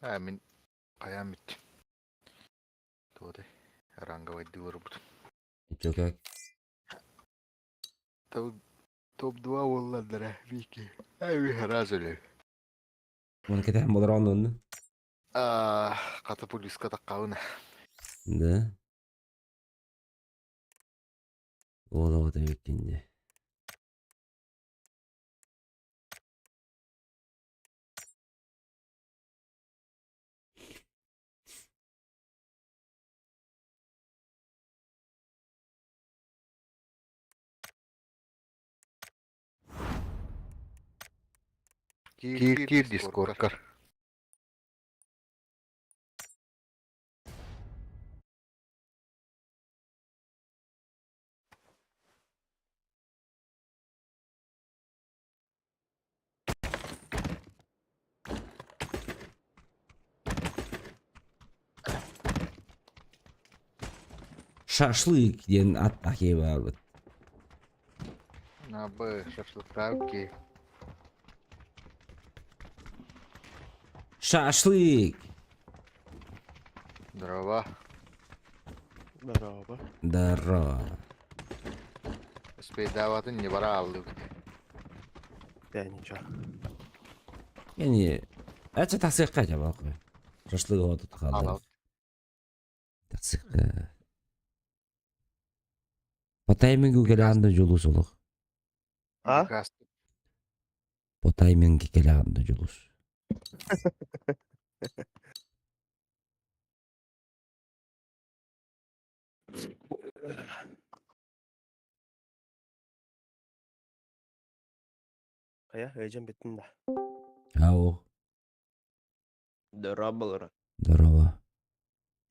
Аа мин хайаан бүттүм. Туотай ранговайдыы олорбутум. Чөкөк. Топ-2 уоллардара Вики. Ай раз өлөр. Оны кэтээн болор оннун. Аа, хата полиска таққабын. Да. Ол оҕото эбиккин Киир киир дискоркар. Шашлык диэн аттаах киһи баарбыт. Абы, шашлыктаах киһи. Шашлык! Здорово. Здорово. Здорово. Спейдаабатын не бара ааллыбыт. Да, ничего. Yani Ача тахсыахха дьабаакы. Шашлык оҕотут хаалла. Тахсыахха. По таймингу кэлэҕин да дьулус олох. А? По таймингу кэлэҕин да дьулус. Хайа, ыйдьан бүттүн да. Ау. Здорово. Здорово.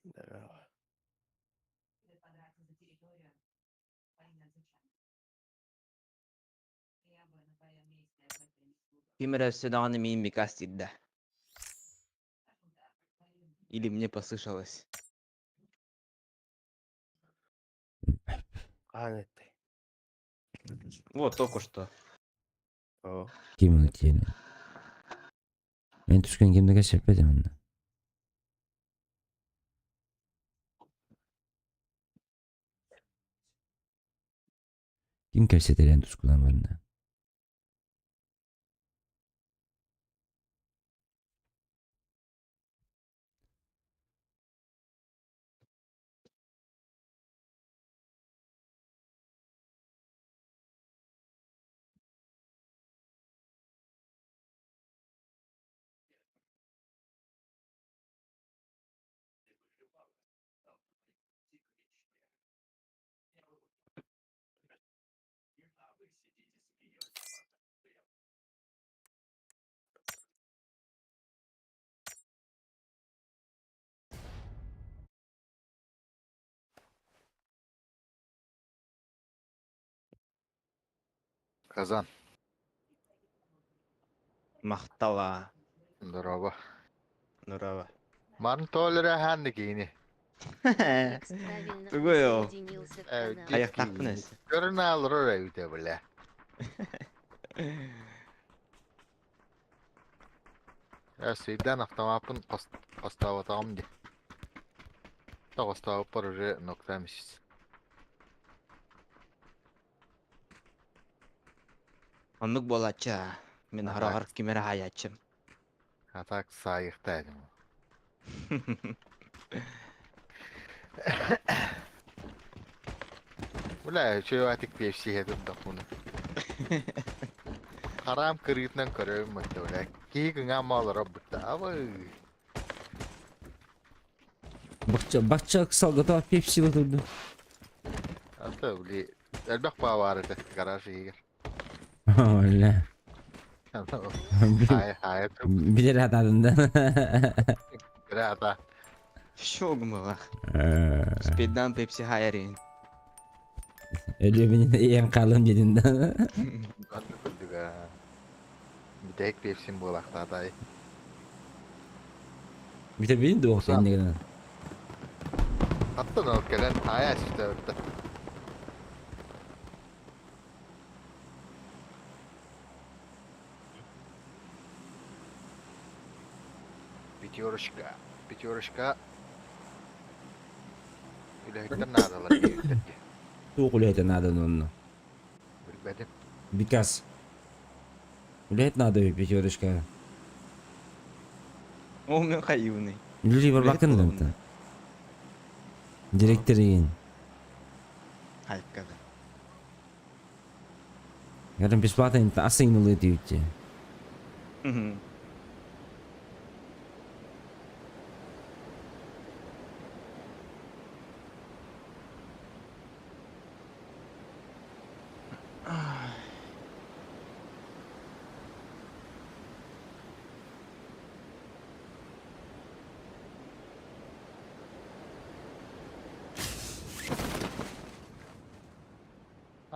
Здорово. Ким эрэ өссө даҕаны миин микас диирдэ. Или мне послышалось. Хаһан эттэй? Вот только что. Оо. Ким оны тиэнэ? Мен түскэн кимдеге сөппөт манна. Ким кэпсэтэрэн тускунан барна? Казан. Махтала. Здорово. Здорово. Марын тоолere ханны киини. Тугуйо. Э, Аяқтақпын өсі. Көрін алырыр әуде біле. Сейден автомапын қостауатағым де. Қостауып бар уже ноктамишис. Оннук буолааччы Мин хараҕар ким эрэ хаайааччым. А так саайыхта этим. Бля, үчүгэй пепси турдахпына. Харам кырыытынан көрөбүн бытта, бля. Киһи кыҥаан маалара бытта. Абы. Бачча бачча ыксалга пепси турду. Ата, бли, элбэх баар этэ гараж иһигэр. Оля. Хай, хай, Билер атадында. Бля, Шо гымыла. Спиддан пепси хайарин. Өлүмүн ең қалым дедин да. Бүтэк пепсин буолахтаатай. Бите бин дуох сеннеген. Аттан ол кэлэн аая сүтэ Пятерочка. Пятерочка. Үлэһиттэр наадалар диэбиттэр дии. Туох үлэһитэ наада онно? Билбэтим. Бикас. Үлэһит наада үһү пятерочка. Ол мен хайыбыный? Үлэлии Үлэһит барбаккын буолабын да да. Директор игин. Хайкада. Yarın бесплатно асыйын ылыы диэбитчи.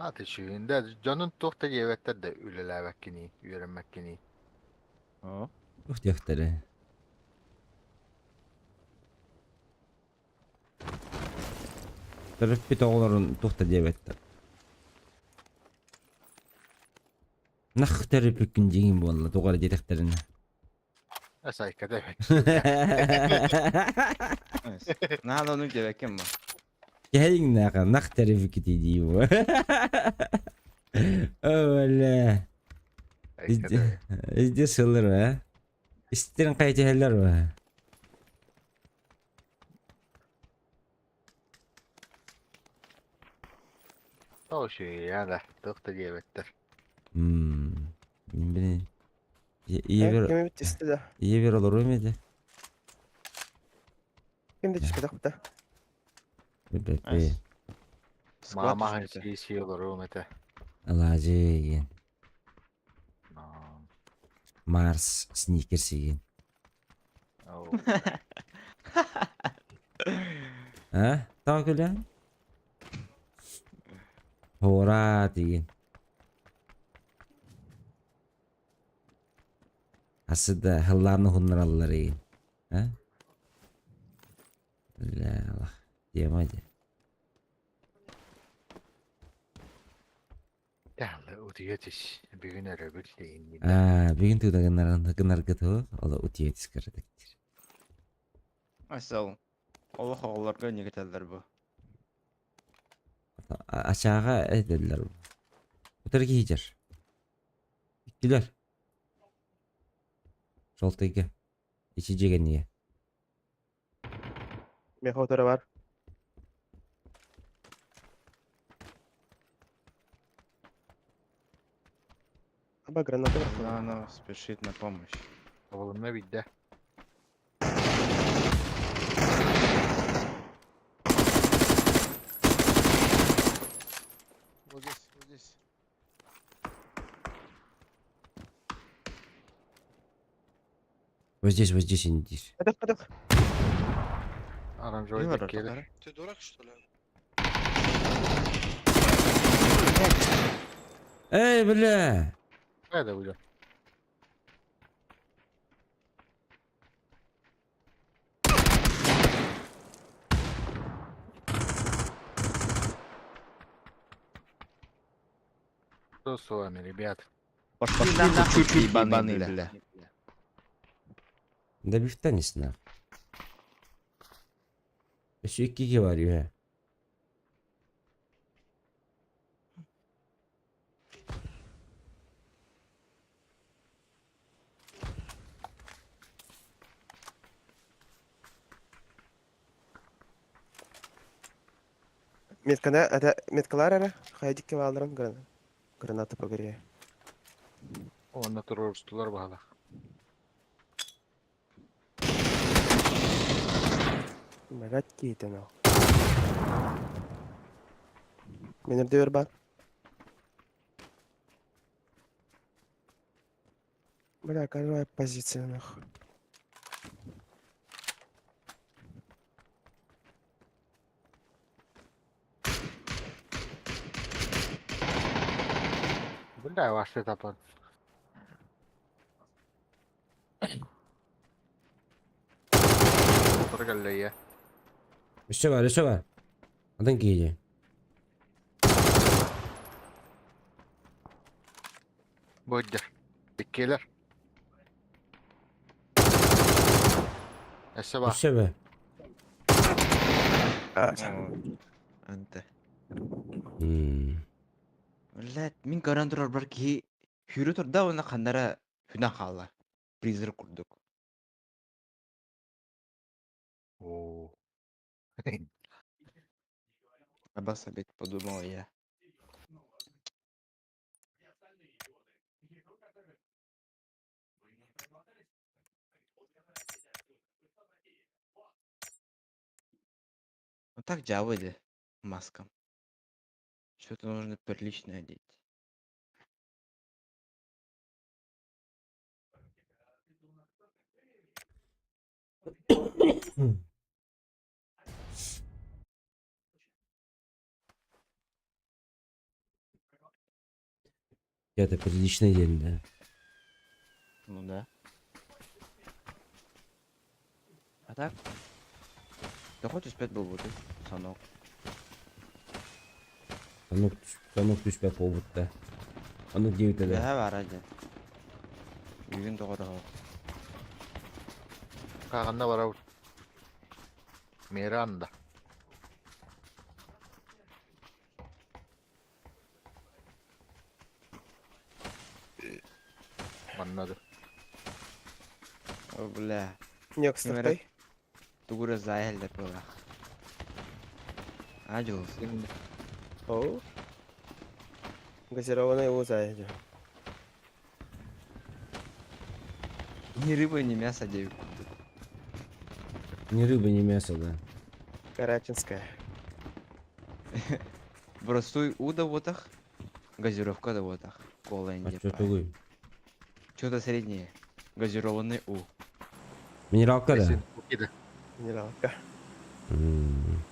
Аата үчүгүн да дьонун туох да диэбэттэр да үлэлээбэккиний, үөрэммэккиний. Оо. Туох диэхтэрэ. Төрөппүт оҕолорун туох да диэбэттэр. Нах төрөппүккүн дьиҥин буолла туох эрэ диэтэхтэринэ. Сайка да эбит. Наһаа да ону диэбэккин бу. Кэһиҥнээхэ нах төрөппүккүтүй дии бу. О, бля. Сайка да эбит. Везде сыллар а? Истерин хайытыһаллар ба? Ол үчүгэй да, туох да диэбэттэр. Мм. Мин Э, ийэбэр ким эбит түстэ да? ийэбэр олоруом этэ. Ким да түспэтэх да? Билбэппин. Склад Маама түспүтэ. сии-сии олоруом этэ. Алаадьы игин. Но. Марс сникерс игин. Оо. А? Тоҕо күлэҕин? Хуораат игин. Асы да халлааны уһуннараллар игин. А? Бля, Аллах. Тема дии. Таалы утуйа түс. Бүгүн өрөбүл диин. Аа, бүгүн тугу гыннаран гынарга тугу, ол утуйа түс кыратык диир. Асыл. Олох оҕолорго ньэгэтэллэр бу. Ачааҕа этэллэр. Утары киһи Иккилэр. Жолтыйга. Ичи дьиэгэннигэ. Миэхэ утары бар. Аба граната бырахтылар. Она спешит на помощь. Оболунна биирдэ. Вот здесь, вот здесь. Вот здесь, вот здесь они здесь. Кадах, кадах. Оранжевый Ким барар кэлэр. тахара? Ты дурак, что ли? Эй, бля! Хайда бля. Что с вами, ребят? Пошли нахуй, чуть ебаный, бля. Да бифтанис нах. Өссө иккиге бар үһэ. Метканы, это меткалар эрэ, хайдикке бааларын граната. Граната по горе. Онно туруорустулар баһалах. Мэгат киитен ол. Мен үрдүбэр бар. Бля, какая позиция нахуй. Бля, ваш этапан. Торгаллая. Өссө бар, өссө бар. Атын киһи. Бодьдер. Иккилэр. Өссө баар. Өссө бе. А, Анта. М. Блядь, мин көрөн турарбар киһи сүүрэ турда уонна ханна эрэ сүнэн хаалла. Призрак курдук. Оо. Абас опять подумал я. Вот так дьаабы маскам. Что-то нужно прилично одеть. Это приличный день, да. Ну да. А так? Да хоть успеть был бы ты, санок. Анук, анук түспэ буолбут Анук диэбитэ да. Бэһэ баара дьэ. Бүгүн тоҕо Хаҕанна барабыт. Миранда. Манна да. О, бля. Нёкстартай. Тугура заэллер была. Адюс. Оу. Газированная уу заедем. Ни рыба, ни мясо девять. Ни рыба, ни мясо, да. Карачинская. Простой у да вотах, газировка да вотах. Кола А не что тугуй? Что-то среднее. Газированный у. Минералка да? Минералка. М.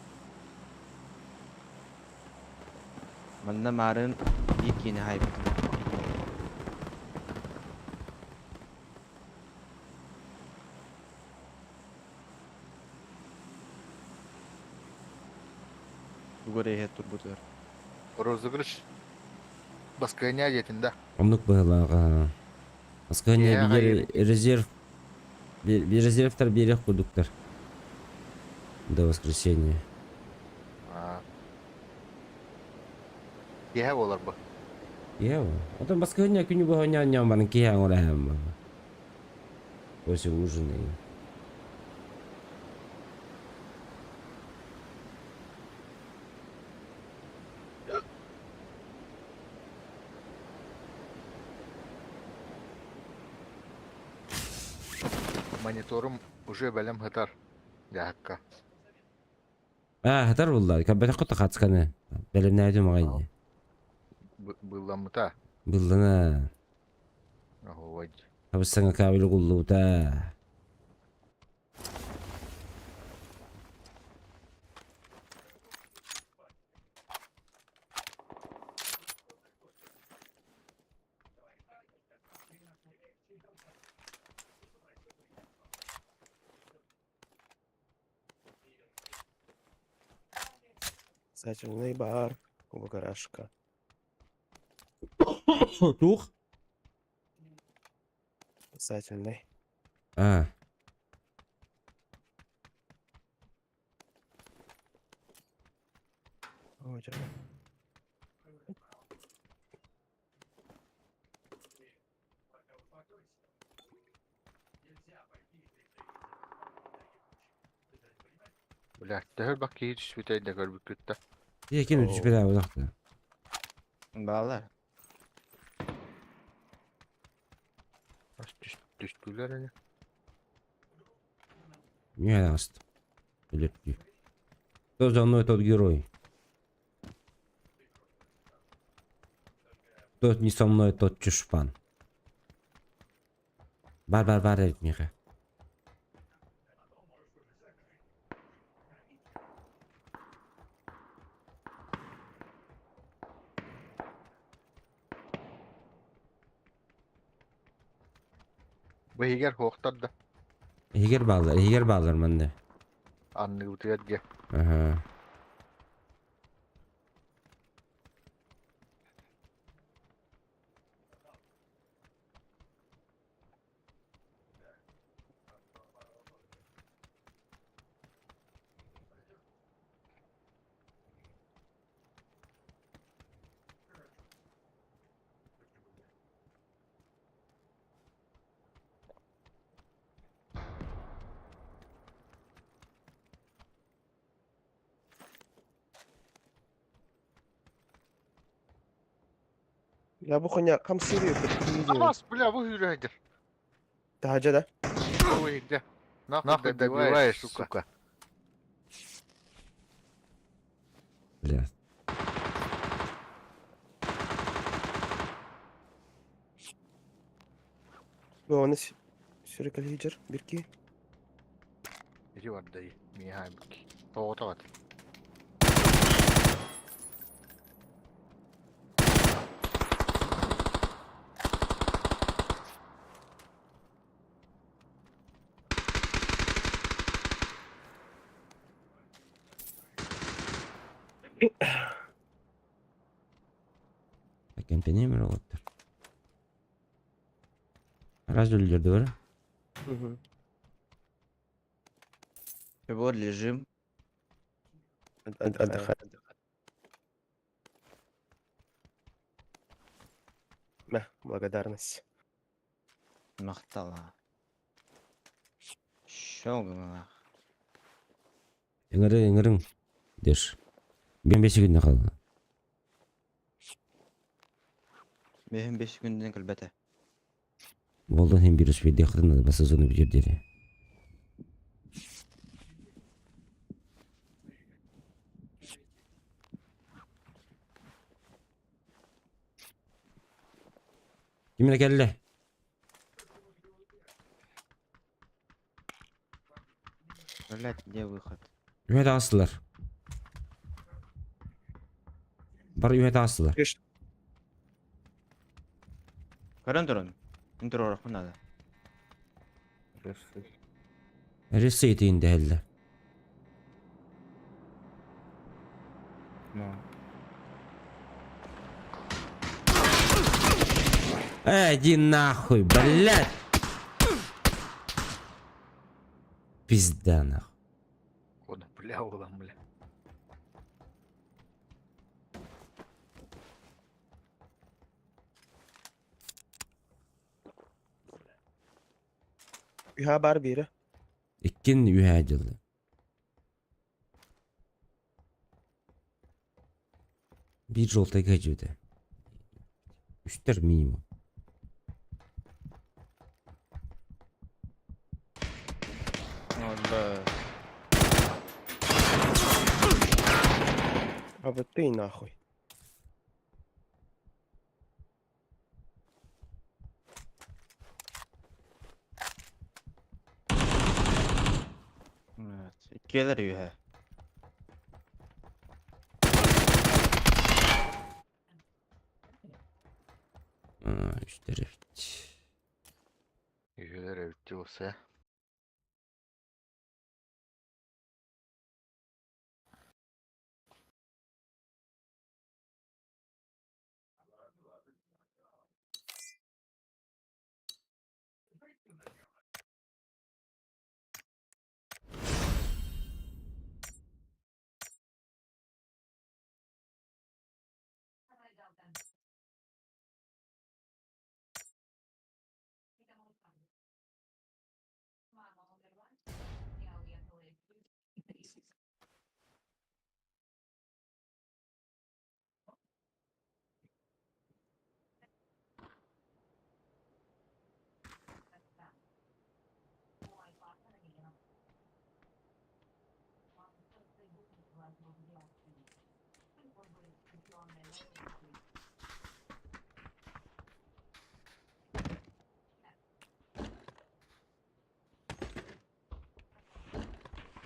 Манна марын иккини хайбытым. Тугура иһэ турбутугар. Розыгрыш. Баскыня диэтин да. Оннук быһыылаах. Аскыня Киһи биир резерв биир резервтар биэриэх курдуктар. До воскресенья. Аа. Киһи буолар бу. Киһи Отон баскыня күнү быһа ньаан баран киһи оҥоро После ужина. Мониторум уже бэлэм сытар. Дьаһакка. А, хатар булла. Кабета кута хацканы. Бэлэмнээдим аҕай. Былламмыта. Быллана. Оһуой. Абыссаҥа кабель угуллубута. Спасательный бар. Кубогарашка. Тух? Спасательный. А. О, дьэ. Бля, төһө бак киһи түспүтэй да көрбүккүт да. Ким Оо. түспэт аабытахта. Баалар. Ас түстүлэр ини. Не аст. Лепки. Кто за мной, тот герой. Кто не со мной, тот чушпан. Бар бар бар эбит миэхэ. Бу иһигэр суохтар да. Иһигэр бааллар, иһигэр бааллар манна. Анныыбытыгар диэ. Аха. Я бу хуйня хамсыыр Бас, бля, вы юрайдер. Таһырдьа да? Ой, где? Нахуй добиваешь, сука. Бля. Бу оны сүрүкэлиһдьэр бирки. Иди отдай. Миха. Вот вот. Кемпенемер олоттар. Раз өлдөрдү бар. Мгм. Вот лежим. Отдыхай. Мә, благодарность. Махтала. Шоғына. Ыҥыры ыҥырыҥ деш. Биэн бес күннэ хаалла. Мехин 5 күнден кілбәті. Болдун хин бир успейдиэххитин наада сезону бүтүөр диэри. Ким эрэ кэллэ? Блять, где выход? Үһэ таҕыстылар. Бары үһэ таҕыстылар. Көрөн турун. Мен туруорахпын надо. Ресей дэһэллэр. Ну. Эй, иди нахуй, блядь! Пизда нахуй. Он, бля, улам, бля. Үһэ бар биирэ. Иккин үһэ дьылы. Биир желтайга дьүөтэ. Үстэр минимум. Да. А вот ты и нахуй. Evet. Иккиэлэр үһэ. Аа, үстэр эбит. Үһүлэр эбит болса.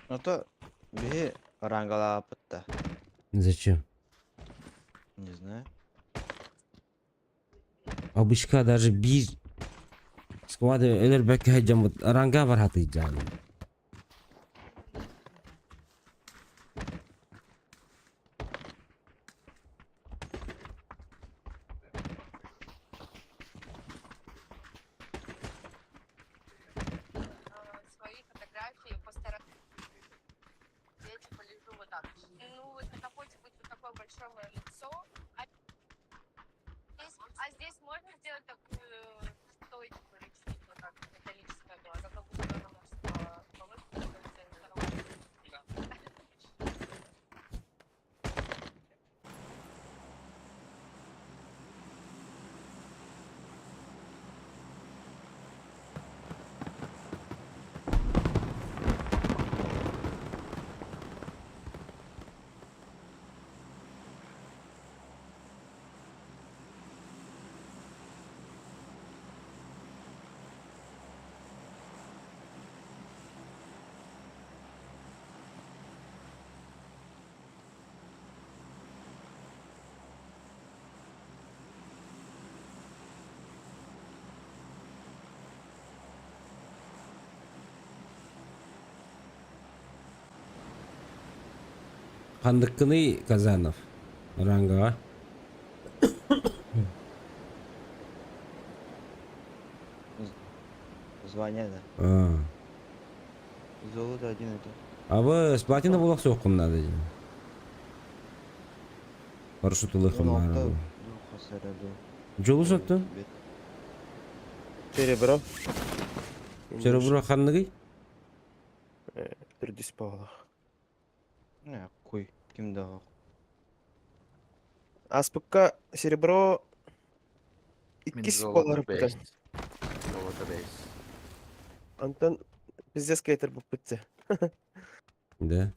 Ото биһи рангалаапытта. Зачем? Не знаю. Обычка даже биир сквады өлөрбөккө сылдьаммыт ранга бар хатыйдьаан. Свои фотографии постараюсь. Я типа лежу вот так. Ну, вот это хочет быть вот такое большое мое лицо. А здесь можно сделать такую стойку или что-то так, металлическая была, как будто она мужского. Ханныккыный Казанов? Рангаҕа? Звание да. А. Золото один это. А вы с платина буолуох суоххун наада дии. Хорошо тылыхым баара. Дьолу соттун? Серебро. Серебро ханныгый? Төрдүс буолах. Куй, ким да Аспыкка серебро иккис буолар быта. Золото бейс. Антон пиздец кейтер буппутте. Да.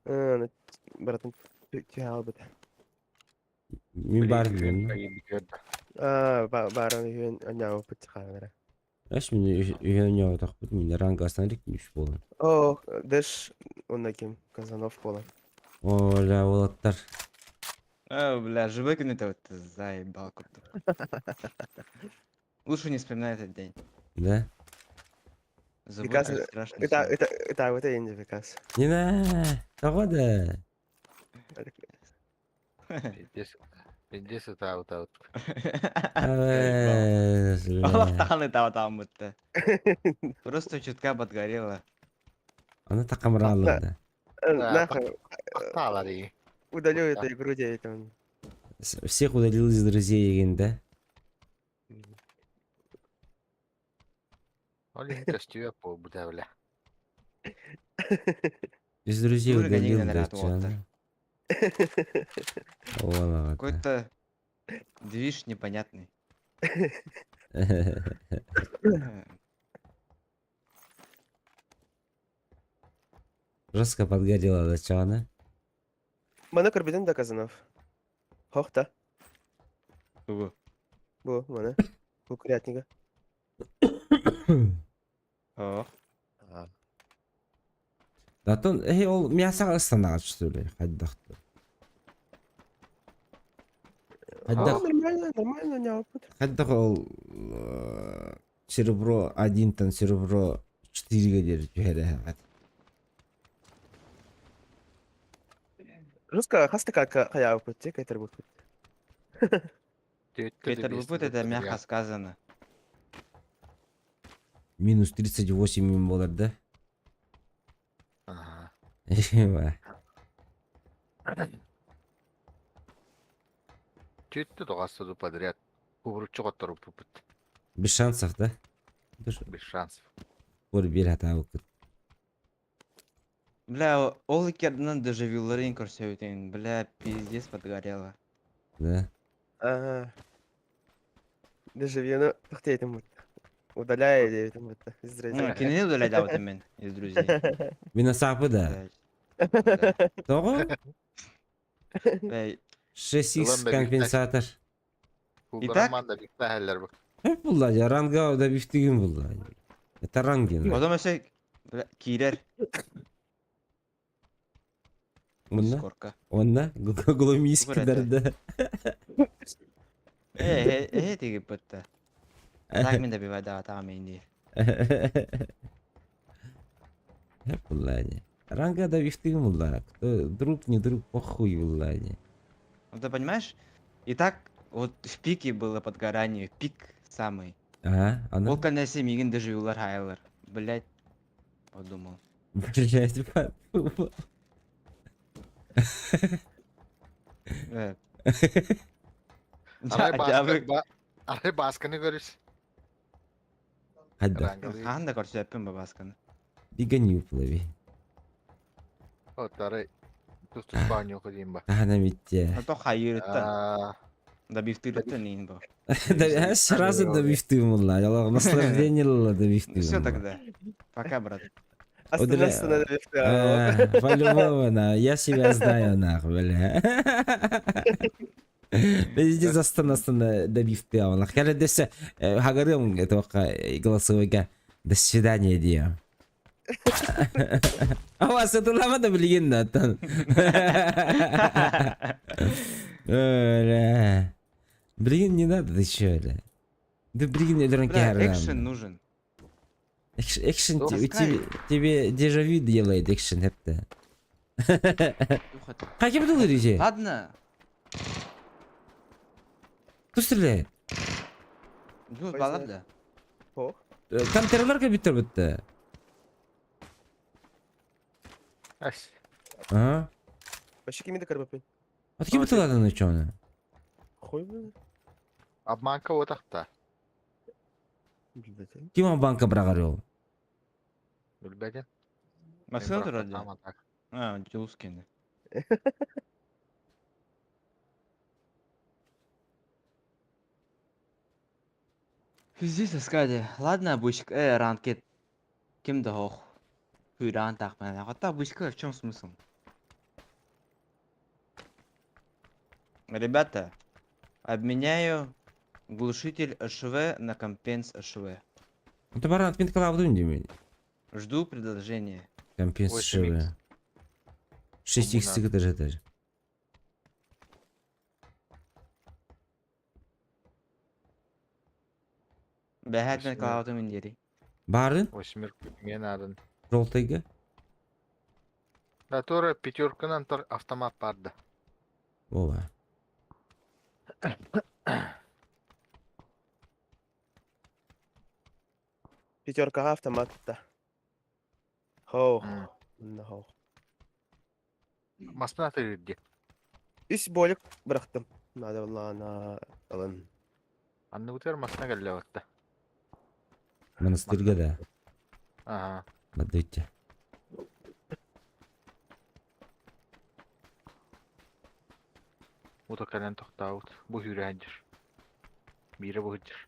Братан түһэ албыта. Мин баар билем. Аа, бааран үһүөн аньаабыппыт хаалара. Эш мин үһүөн ньоҕотохпут мин ранг астан үс буолан. О, Дэш онно ким Казанов буолан. О, ля уолаттар. А, бля, живой күн это вот заебал курдук. Лучше не вспоминай этот день. Да? Забудь Викас, как страшный Это, сон. это, это, это инде Викас. Не на, тоҕо да. Пиздец. Пиздец это аут аут. Олох таханы таатааммытта. Просто чутка подгорело. Аны такамралар да. Нахуй, Ақталар удалю эту игру, деятель. Всех удалил из друзей еген да? Ол иһин көстүө буолбута бля. Из друзей Уровень удалил один, да, наверное, уолаттар. Ола Какой-то движ непонятный. Жестко подгорела да чана. Маны көрбүтүн да Казанов. Хох да. Тугу. Бу, маны. Бу курятника. Ох. Датон, эй, ол мясо ыстанаҕа что ли, хайдахты. Хайдах, Нормально, нормально, не опыт. хайдах ол серебро 1 тан серебро 4 диэри түһэрэ Жестко, хаста как хая опыт, те кайтар бу. Кетер это мягко сказано. Минус 38 им болар да? Ага. Ва. Түттү тоҕассыду подряд. Кубуруччу хотторуппут. Без шансов, да? Без шансов. Бор бир хатаабыккыт. Бля, ол иккердинэн дежавюларын көрсөбүтүн. Бля, пиздец подгорело. Да? Ага. Дежавю, тохтейтим бут. Удаляй дейтим бут. Из друзей. Кинини удаляйдаабытым мен из друзей. Мин саапы да. Блядь. Да. Тоҕо? Бля, 6х Ылан бер компенсатор. Итак? Кулдараман да бикта бу. Hep булла я ранга да бифтигин булла. Это ранги. Потом өссө бля, киирэр Мунна? скорка. Онна? Глумискидар да. Э, э, тиги бытта. Так мен добивай да там инди. Hep булла не. Ранга да бифтигин булла. Кто друг не друг похуй булла не. Ну ты понимаешь? И так вот в пике было подгорание, пик самый. Ага, ана. Ол кэннэ миигин дежавюлар хайлар. Блять, подумал. Блять, подумал. Арай Хотя бы баскы арай баскыны көрүс. Хайда. хаһан да көрсөппүн бабасканы. Бигани уплави. Вот арай тус-тус баню ходим ба. Ана митте. А то хайырыттан, Аа, добивтырыттан иин бу. Да, сразу да бифтигин булла. Ялах наслаждение да бифтигин. Все тогда. Пока, брат. Остановился на добивте. А, По-любому, на. Я себя знаю, нахуй, бля. Пиздец, астана добивты, нах. Я десе хагарым этого голосовойга. До свидания, диа. А вас это лама да билген да там. Бля. Блин, не надо, ты чё, бля? Да блин, я Бля, экшен нужен. Экшен Таскай. тебе, тебе дежавю делает экшен, это. Каким ты вырези? Ладно. Кто стреляет? Ну, балар да. Ох. Контерлар кабиттер бітті. Ас. Ага. Вообще кими да карбапын? А ким бытыладын учены? Хуй, блин. Обманка отақта. Билбетим. Ким банка брагарыл? Билбедин. Масына турар дии. А, Дьулус кэннэ. Пиздец, Аскади. Ладно, обычка. Ранкет. Ким да ох. Хуйран так, А та обычка, в чем смысл? Ребята, обменяю глушитель ШВ на компенс ШВ. Это баран отметка деймин. Жду предложения. Компенс ШВ. 6 х даже даже. Бэһээт мен клаутым индири. Барын? Восьмерка мен арын. Желтыйга? Натура пятерканан тор автомат барды. Ова. Пятерка автомат да. Хоу. Хоу. Маспына тырырди. Үс болик бырахтым. Надо было алын. Анны утер масына келле отта. Монастырьга да. Ага. Бадыйте. Ута кэлэн тохтообут. Бу сүүрээндир. Биирэ бу сылдьар.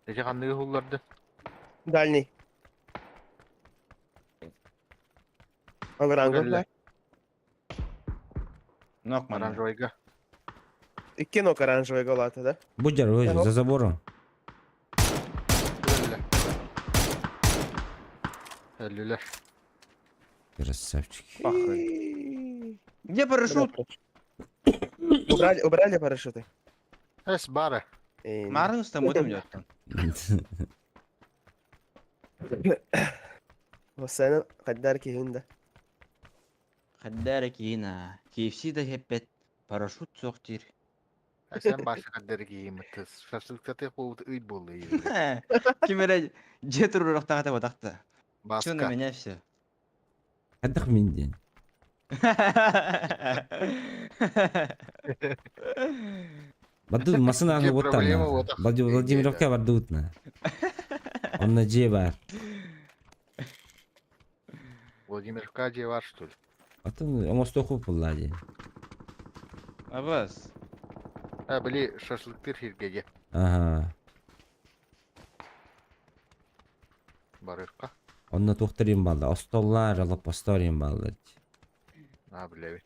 Эти ханныгы хулларды? Дальний. Алыранго. Кэллэ. Нок манна. Оранжевайга. Икки нок оранжевый голата, да? Будь здоров, за забором. Кэллэ. Өллүлэр. Красавчик. Пахай. Где парашют? Убрали, убрали парашюты. Эс бары. Марын устамутым жаттан. Осена хаддар киһинда. Хаддара киина. KFC да хеппет. Парашют суох диир. Сен башы хаддар кииммит. Шашлыктаты буолбут ый буолла. Ким эрэ дьиэ туруорахтаҕата батахта. Чё на Баска. меня все? Хаддах миндин. Бадут масына Где вот там. проблема, вот ах, Владимировка бардут на. Он на дьиэ бар. Владимировка дьиэ бар что ли? Атын оҥостуоху буолла дии. Абас. А, били шашлыктыр сиргэ Ага. Барыахха. Онно туохтар балла. Остоллар, алапостор балла. А, билэбин.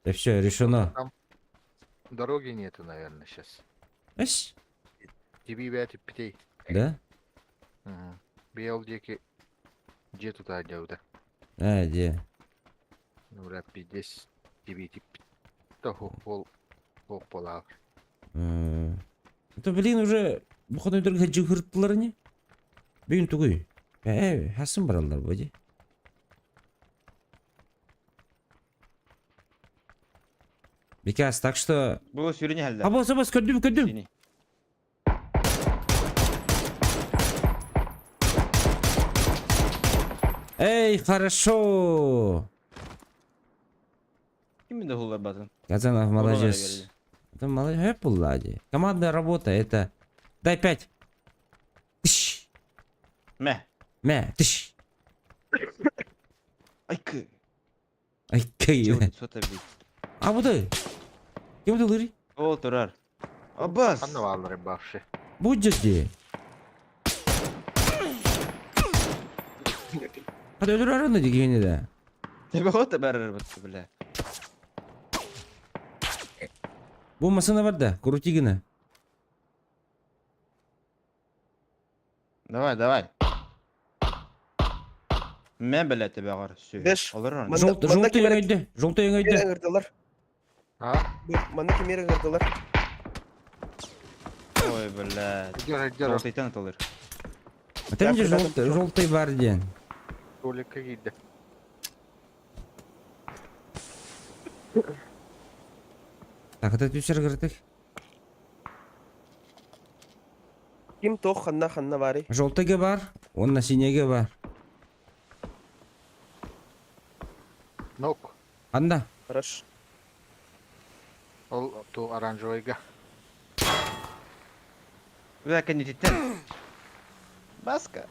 Да все, решено. Там дороги нету, наверное, сейчас. Эш? Тебе бәти питей. Да? Бел диэки дьиэ тута дьабыта. А, где? Ну, бля, пиздец. Тебе тип. Тоху пол. Пол пола. Это, блин, уже выходной дорога жыгырттылар не? Бүгүн тугуй. Э, хасын бараллар бу дии. Бекас, так что... Бу сүүрүнү хәлдә. Абас, абас, көрдүм, көрдүм. Синий. Эй, хорошо. Ким да хуллар батын? Казанов, молодец. Это молодец, хэп лади. Командная работа, это... Дай пять. Тыщ. Мэ. Мэ, тыщ. Айкы. Ай, кэй. Сота бит. А вот и. Кем ты лыри? Ол турар. Абас. Ханна бааллар вообще. Будет где? Hadi öldür arını дегені да. Тебе хота бәрір бітті, бля. Бу машина бар да, крути гына. Давай, давай. Мэ, бля, тебе ағар. Все. Беш. Олар Манда- Желтый манда желтый кимер- өңөйдө, желтый өңөйдө. Ырдылар. А? Манна кимиэр ыҥырдылар. Ой, блядь. Идер, идер. Желтыйтан атылыр. А там же желтый, желтый бар диэн. Роликка киирдэ. Так, это түсер кырдык. Ким туох ханна ханна баарый? Желтыйга бар, уонна синеге бар. Нок. Анда. Хорош. Ол ту оранжевыйга. Бля, кэннититтэн. Баска.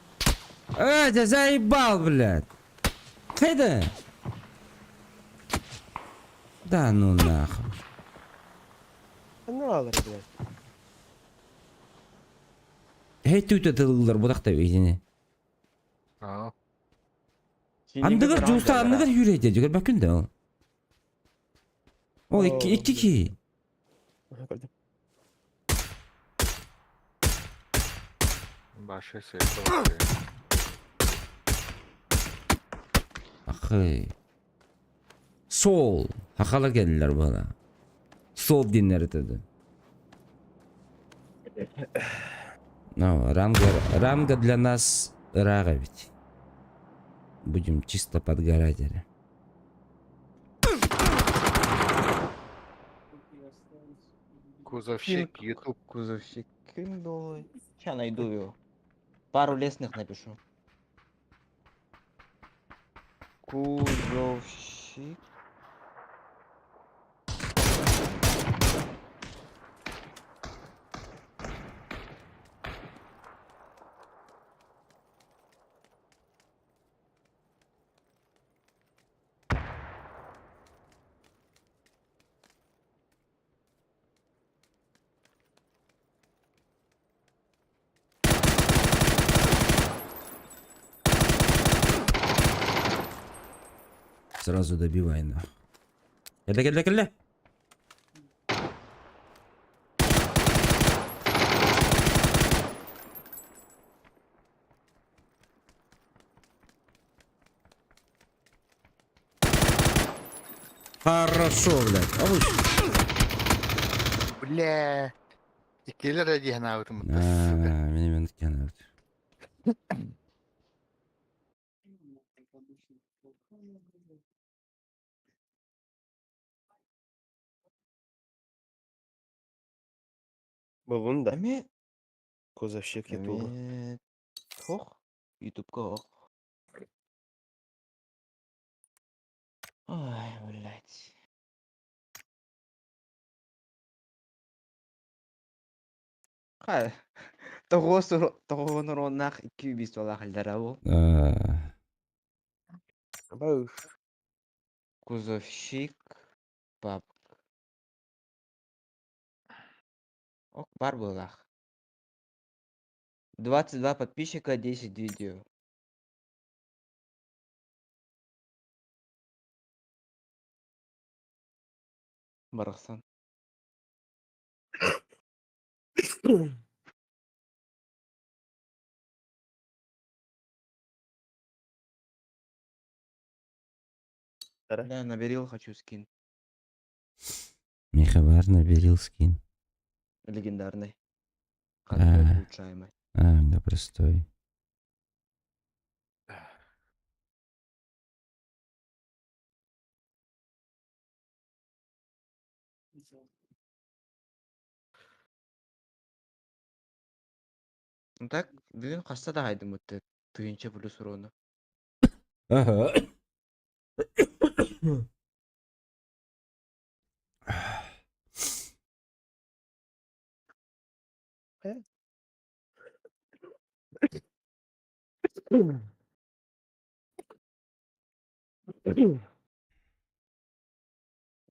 Э, ты заебал, блядь. Хайда. Да ну нахуй. Ханна баалар, блядь? Эй, түүтэ тылылар будахта итини. Аа. Андыгар жууста анныгар юрейде жүгөр бөкүн да ол. Ол икки икки ки. Башы сетті. Ахы. Сол. Хахалар келдилер бана. Сол диэннэр этэ Ну, ранга, ранга для нас ыраах эбит. Будем чисто подгорать эрэ. Кузовщик, YouTube. Кузовщик. Ким был? Сейчас найду его. Пару лестных напишу. Кузовщик. Сразу добивай нахуй. Кэллэ кэллэ кэллэ. Хорошо, блядь. А вы Бля. Иккилэр эдиһэн А, меня минут тянут. Булун да. Эми Кузовщик Ютуба. эми тох Ютубка ох. Ой, блядь. Хай. Тоҕус тоҕуон уруоннаах икки убийстволаах эллэрэ ол. А, Бау. Кузовщик папк. Ок, бар быһыылаах. 22 подписчика, 10 видео. Барахсан. Бля, наберил хочу скин. Михабар наберил скин. Легендарный. А. Контент улучшаемый. А, да простой. Ну так, бүгүн хаста да хайдым өттө. Тыһыынча плюс уруону. Ага.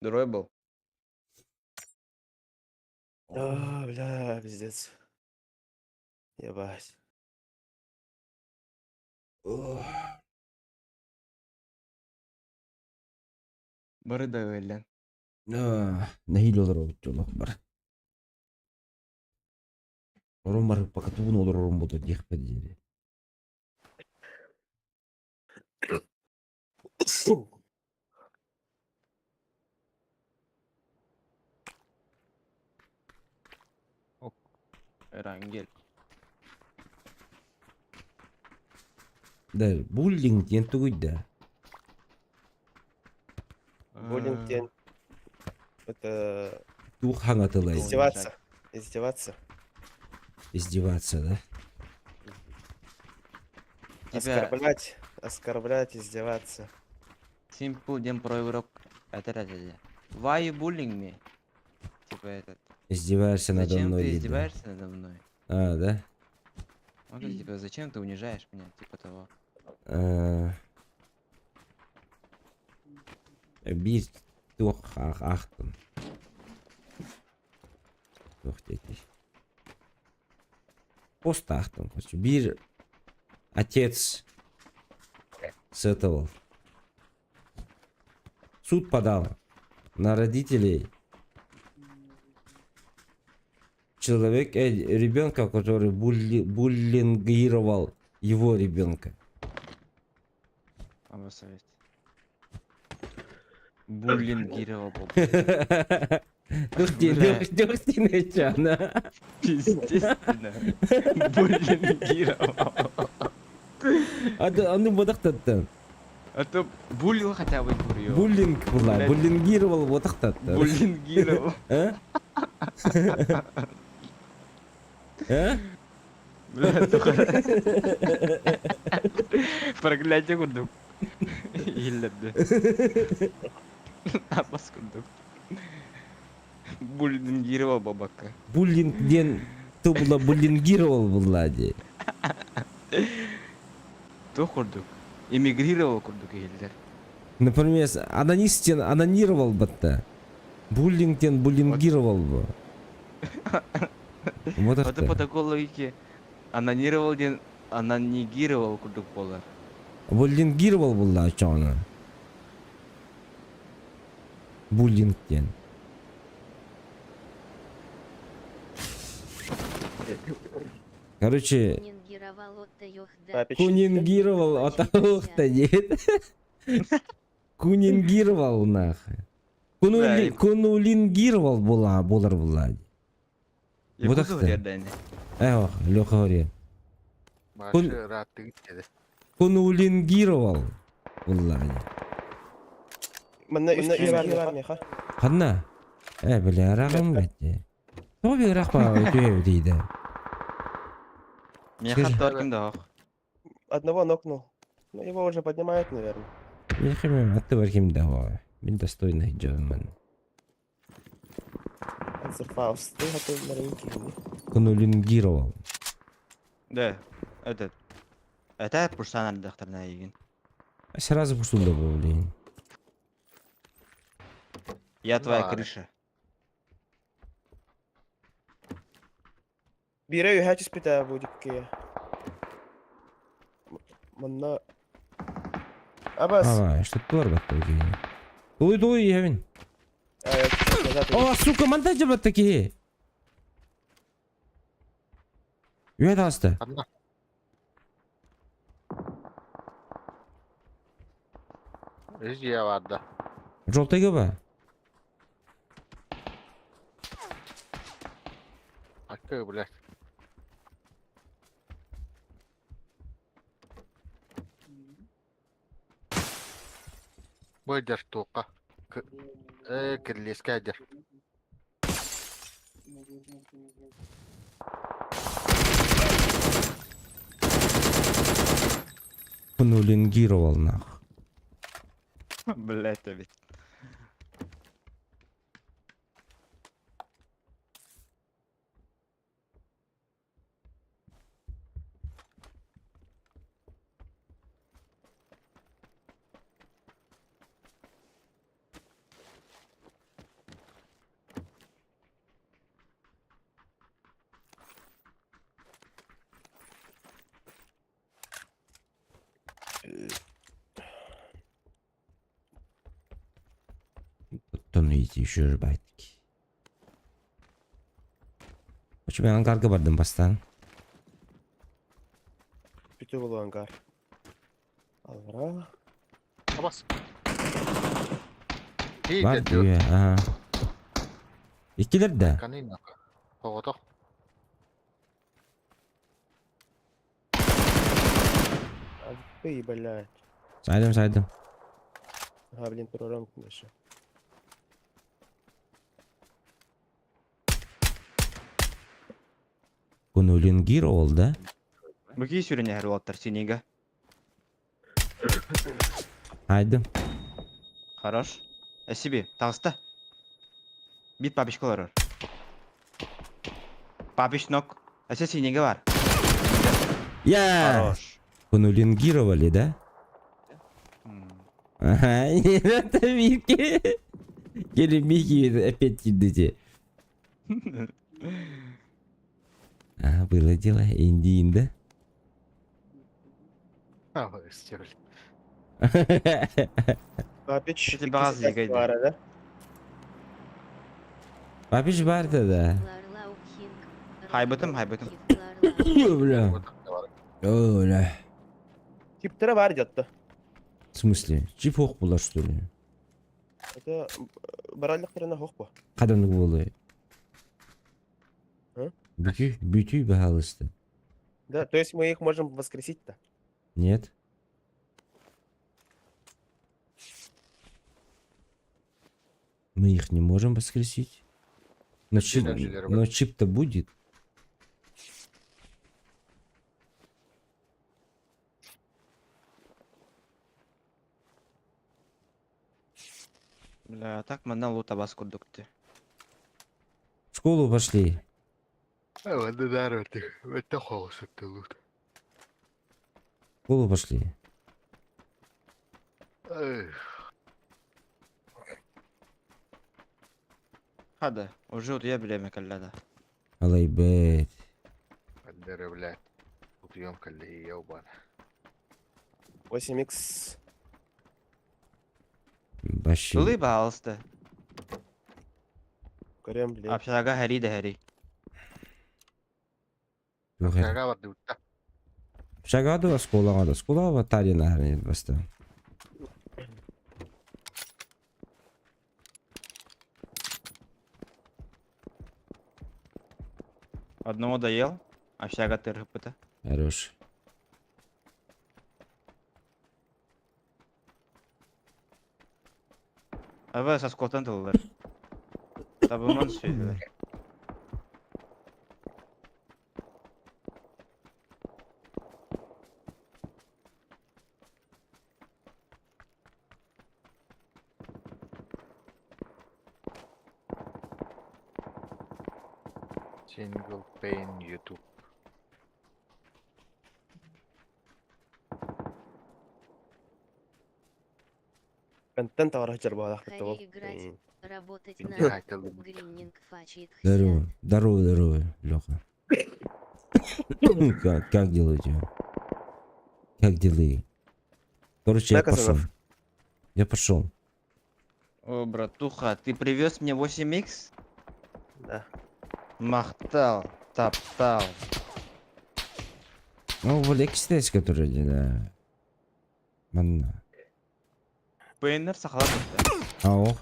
Дурой был. А, бля, пиздец. Ебать. Бары да өллен. Нэһиилэ олоробут дьоллоох бар. Орон бар пока тугун олорорум буолуо диэхпэр диэри. Эрангель. Да, буллинг диэн тугуй да? Буллинг диэн это Туох хаҥатылай? издеваться. Издеваться. Издеваться, да? Тебя Оскорблять. Оскорблять, издеваться. Simple диэн проигрок этэр этэ. Why you bullying me? Типа этот. Издеваешься надо Зачем мной, ты дейді. издеваешься надо мной? А, да? Он говорит, типа, зачем ты унижаешь меня? Типа того. Э, Биир туох аахтым. Туох диэтий. Пост аахтым, короче. Биир отец с этого суд подал на родителей человек, ребенка, который буллингировал его ребенка. Обосовет. Буллингировал. Духти, духти начана. Естественно. Буллингировал. А ну бодахтаттан. А то буллил хотя бы бурьё. Буллинг была, буллингировал бодахтаттан. Буллингировал. А? А? Бля, сука. Проклятие курдук. Иллерди. Абас курдук. Буллингировал бабака. Буллинг диэн тубла буллингировал буолла дии. Туох курдук. Эмигрировал курдук иһиллэр. Например, анонистен анонировал батта. Буллингтен буллингировал бы. Вот Это по такой логике анонировал диэн анонигировал курдук буолар. Буллингировал буолла оччоҕуна. Буллинг диэн. Короче, кунингировал от диэт. Кунингировал нахуй. Да, Кунулингировал була буолар буолла. Якуту Бодахта. говорят, Эх, Леха говорит. Башы ырааттыгыт деді. Кунулингировал буолла. Манна үс киһи бар миэхэ. Ханна? Э, бля, ыраҕым бэттэ. Тоҕо би ыраах баҕа үтүө диде. Миэхэ Скажи. торкин да Одного нокнул. Ну, его уже поднимают, наверное. Мин аттыбар ким да Мин достойный дьонмун. Фауст, ты готов маленький. Кунулингировал. Да, этот. Это пурсан ардахтарна егин. Сразу пустуда был, блин. Я твоя Да. крыша. Биирэ үһэ түспүтэ будет Манна... Абас. Ава, что туар баттар киһи. Ой, той иһэбин. А, я назад иду. О, сука, манта дьабатта киһи. Үөт ааста. Ханна? Үс дьиэ баарда. Желтыйга ба? Акы, блядь. Быдер тука. Э, кирлескәдер. Кунулингировал нах. Блять, а ведь. Оттон видите, еще жбайтки. Почему я ангарга бардым бастан? Бүтү булу ангар. Алвара. Абас. Бар Иде диyor. үйе, ага. Иккилер да. Канин. Тоҕотох. Ты, блядь. Сайдым, сайдым. Ага, блин, турарам еще. Кунулингировал, да? Бу кии сүрүн эһэр уолаттар синига. Айдым. Хорош. Эсиби, таҕыста. Бит папичка олорор. Папич нок. Эсэ синига бар. Я! Хорош. Кунулингировали, да? Ага, это Микки. Или Микки опять кидите. А, было дело, Индиин, да? А, стерли. Папич, Эти базы егайды. да? Папич барда, да. Хайбытым, хайбытым. Бля. О, бля. Чиптері бар деді. В смысле? Чип ох была, что ли? Это бараллыктарына хох бу. Кадан болы. А? Бүтүй, бүтүй баһалысты. Да, то есть мы их можем воскресить-то. Нет? Мы их не можем воскресить. Но чип, но чип-то будет. Бля, так манна лута бас курдукты. В школу пошли. В школу пошли. Хада, уже вот я билеме каллада. Алай бэт. Блядь. Утуйом калли ебан. 8х. Вообще. Тулы баалысты. Көрем, блин. Общага хари да хари. Шагаду школаға да. Школаға тарина баста. Одного доел, общага тыргыпыта. Хорош. Аба соскотан тыллар. Табыман сөйлер. Single pane YouTube. Контент авара жар Хари играть, работать надо. Грининг фачит Здорово. Здорово, здорово, Леха. Как дела у тебя? Как дела? Короче, я Да, пошел. Казанов? Я пошел. О, братуха, ты привез мне 8х? Да. Махтал, топтал. Ну, вот XTS, который, да. Манна. Пейнер сахалар. Ау.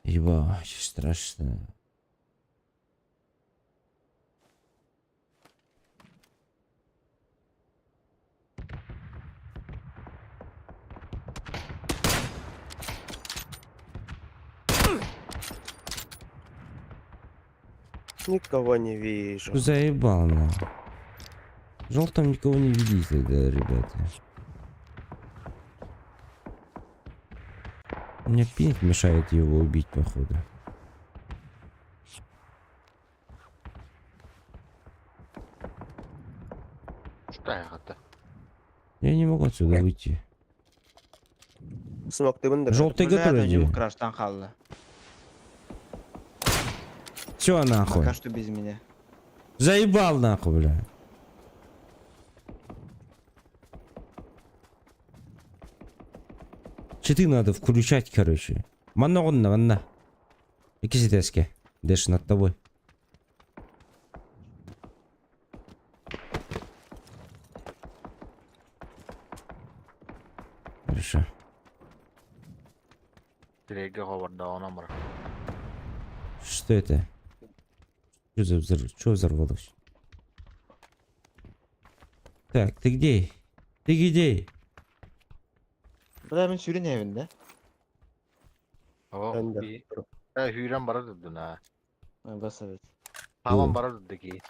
Ебать, страшно. Никого не вижу. Заебал, на. Желтом никого не видите, да, ребята. Мне пинг мешает его убить, походу. Что это? Я не могу отсюда выйти. Смок ты вындыр. Желтый готовый. Краштан халла. Все нахуй. Пока что без меня. Заебал нахуй, бля. Читы надо включать, короче. Манна онна, манна. Икки Дэш над тобой. Хорошо. Что это? Что за взрыв? Что взорвалось? Так, ты где? Ты где? Бля, мин сүрүн эбин да. О, Ben de. iyi. Ha, hüyren bara durdun ha. Бас evet. Tamam О. bara durdu ki.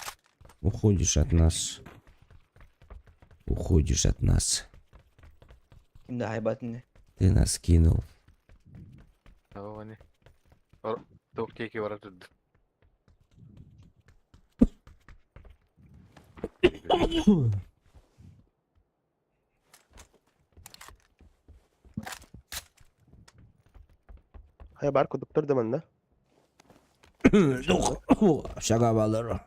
Уходишь от нас. Уходишь от нас. Ким да хайбатын. Ты нас кинул. Tamam hani. Tok teki bara durdu. Хайа бар кудуктар да манна. Шага балары.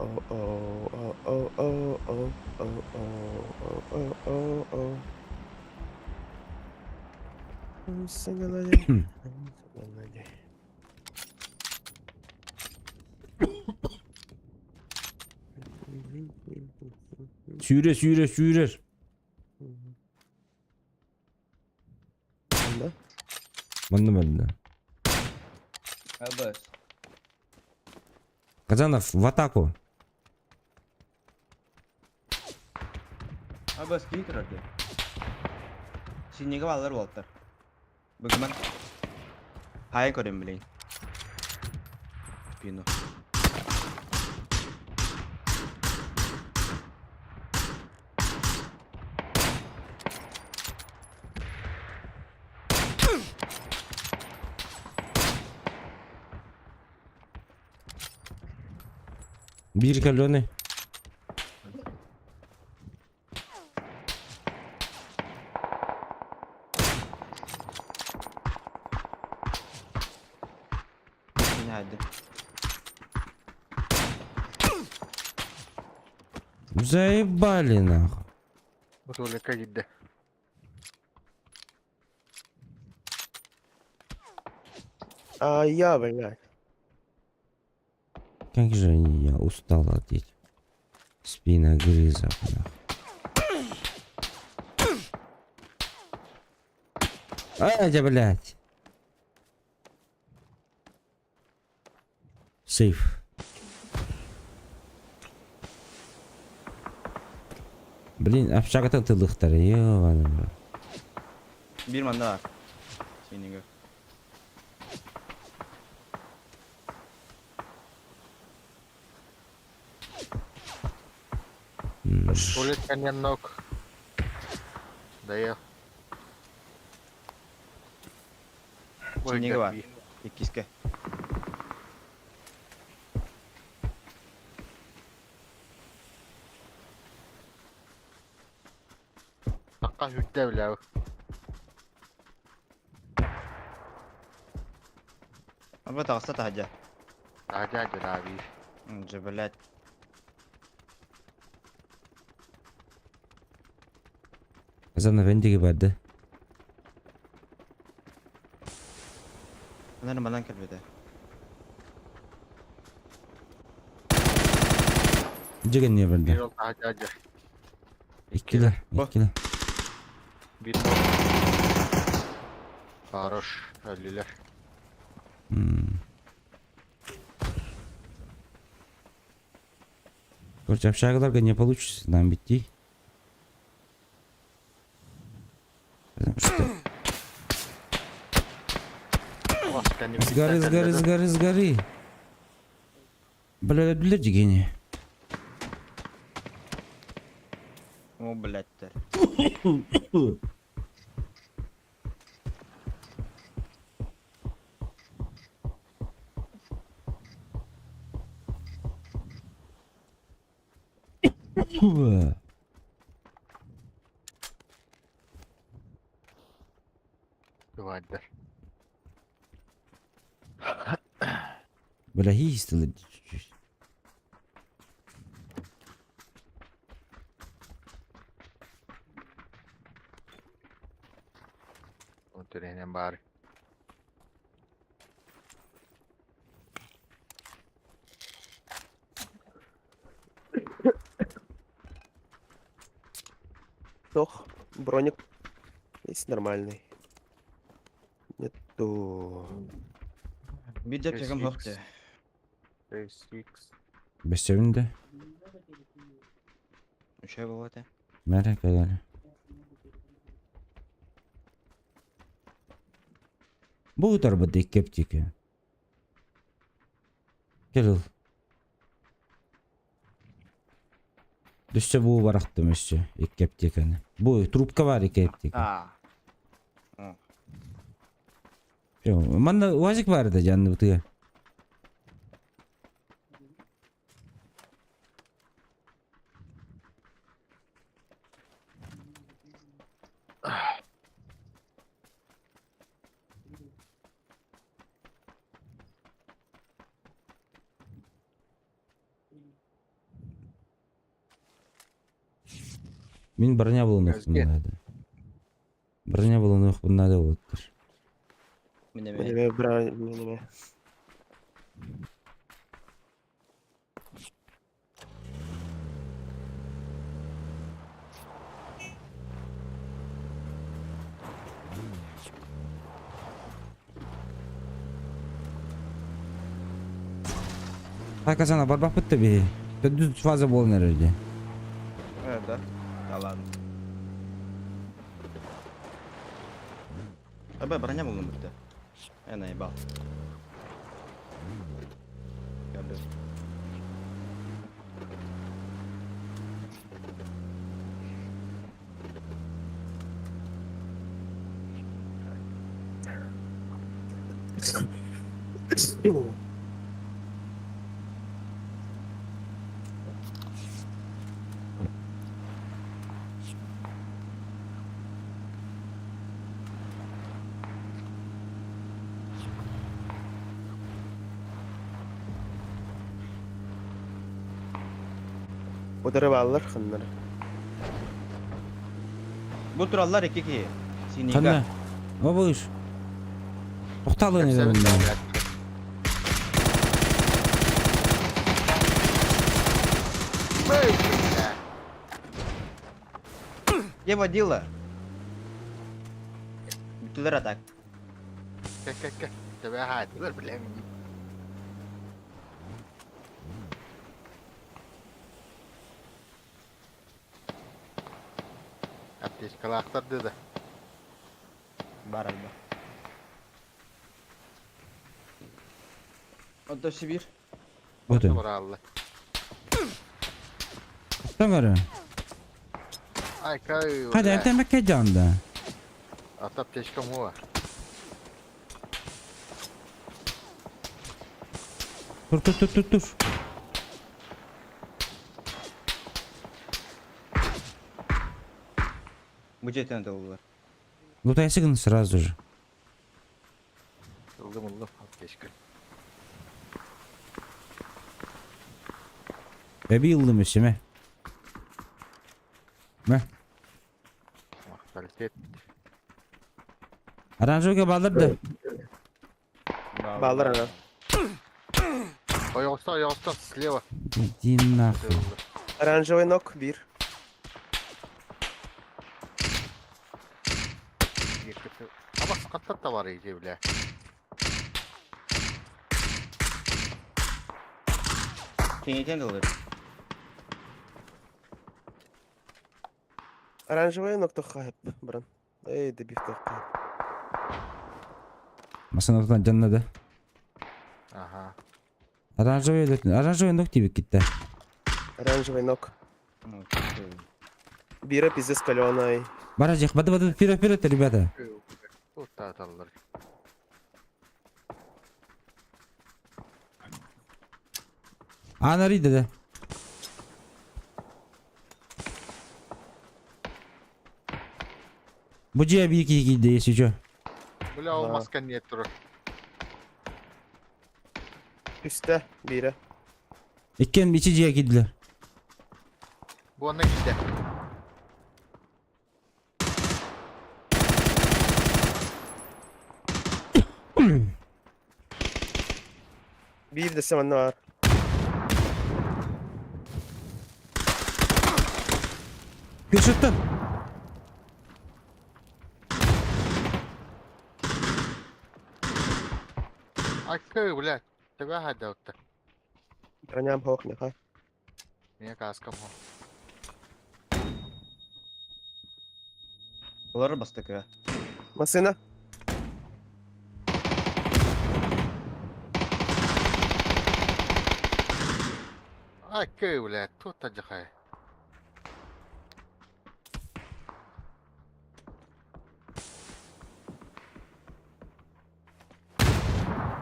Oh oh oh oh oh oh oh oh oh oh oh oh. I'm single lady. I'm single lady. Сүүрэр, сүүрэр, сүүрэр. Манна. Манна манна. Абас. Казанов, в атаку. Абас ким турар Синеге балар болтар. Бүгүн Хайын көрөм билейин. Спину. Биир каленый. Сине хайды. Заебали нахуй. Bu tuvalete gitti. А я, блядь. Как же я устал от этих спиногрызов, нахуй. Ай, да, блядь. Сейф. Блин, общагаттан тылыктар, ёбаный в рот. Бир манда бар. Синеге. Tuvalet yanına ok. Dayı. Синеге бар. Иккиске. Hakka hütte bile. Аба тагыста тахажа. Hadi hadi abi. Же, блядь. Казанов эндиги бар да? Анары манан келбеди. Жеген не бар Bir да? ol hadi hadi. Иккилер, Бу. иккилер. Bir ol. Хорош. Öldüler. Короче, общагаларга не получится нам идти. Потому что... Сгоры, сгоры, сгоры, сгоры. Бля, бля, гений. О, блядь. Vardır. Бля, истина чуть-чуть. Oturayım bari. Суох, броник есть нормальный. Нету. Биир дьэпчэким суох дии. SX. Бэссэбин да. Үчүгэй буолуо этэ. Мэрэ кэлэр. Бу утарбыт икки аптека. Кирилл. Өссө бу барахтым өссө икки аптеканы. Бу трубка бар икки аптека. Аа. Манна УАЗик бар да жанныбытыга. Мин броня булунуохпун наада. Броня булунуохпун наада буолуттар. Мин эмиэ. Мин эмиэ броня мин эмиэ. Казана барбахпыт да биһи. Төрдүс фаза буолан эрэр дии. Э, да. Да ладно. Абы броня булдум бүттэ. Э, наебал. Көрдүм. Утары бааллар ханнары. Бу тураллар икки киһи. Синига. Ханна? Обыш. Тохталын эбэ мында. Где водила? Бүтүлэр атак. Кэ-кэ-кэ. Тебе хаатылар билэм. Аптечкалаахтар да. Бар алба. Онто Сибирь. Отun. Баралла. Таңара. Ай кай. Hadi ertemek canda. Ата аптечкам хуа. Тур тур тур тур тур. Бу дьиэтин ытыллар. Лутайсыгын сразу же. Ылдым ылдым аптечка. Эби ылдым өссө Мэ. Квалитет. Оранжевка балыр да. Бааллар ана. Ойоҕосто, ойоҕосто, слева. Иди нахуй. Оранжевый ног биир. Аба сакаттар да бар иди, бля. Кеңейтен дылыр. Оранжевый ног тоххаһып баран. Эй, дебив тоххаһып. Масанатан жанна да. Ага. Оранжевый оранжевый ног тибик китте. Оранжевый ног. Биирэ пиздец каленый. Баражых, бады бады вперед, вперед, ребята. Тут аталлар. Анари да. Бу дьиэ биир киһи киирдэ, если чё. Бля, ол маска нет турар. Үстэ биирэ. Иккиэн ичи дьиэ киирдилэр. Бу онно киирдэ. Биир дэсэ манна баар. Күршүттэн. Айкы, блядь. Тебя хадалта. Броням хохнеха. Мне каскам хо. Олар бастакы. Машина. Айкы, блядь. Тут тажахай.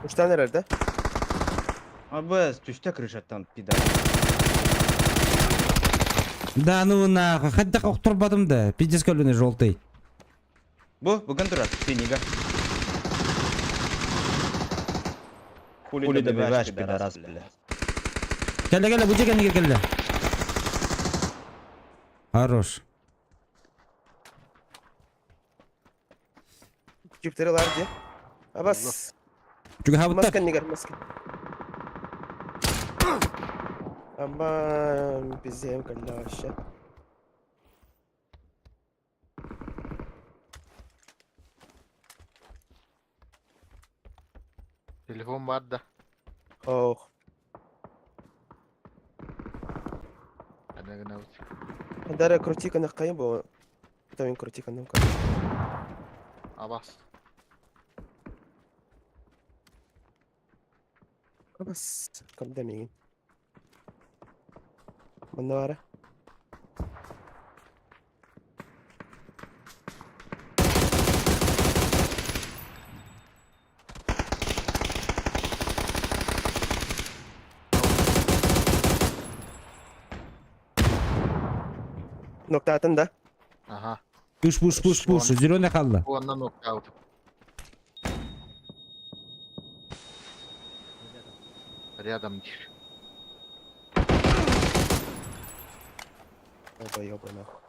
Üç tane herhalde. Абы, түстэ крышаттан пидар. Да ну нахуй, хотя охторбатым да. Пиздец көлүнэ желтый. Бу, бүгүн турар, синига. Хули добиваешь, пидорас, бля. Кэллэ кэллэ, бу кэннигэр кэллэ. Хорош. Джиптери лар дии. Абас. Чугаһаабыттар. Маска нигер, маска. Аман, пиздем, когда вообще. Телефон бар да. Ох. Ана гына. Дара крути-ка на бо. Там крути-ка нам Абас. Абас. Когда мигин. Маннара. Ноктатын да. Ага. Пуш, пуш, пуш, пуш. Зеленый хаалла. Уонна нокаут. Рядом. Долбоёбы нахуй.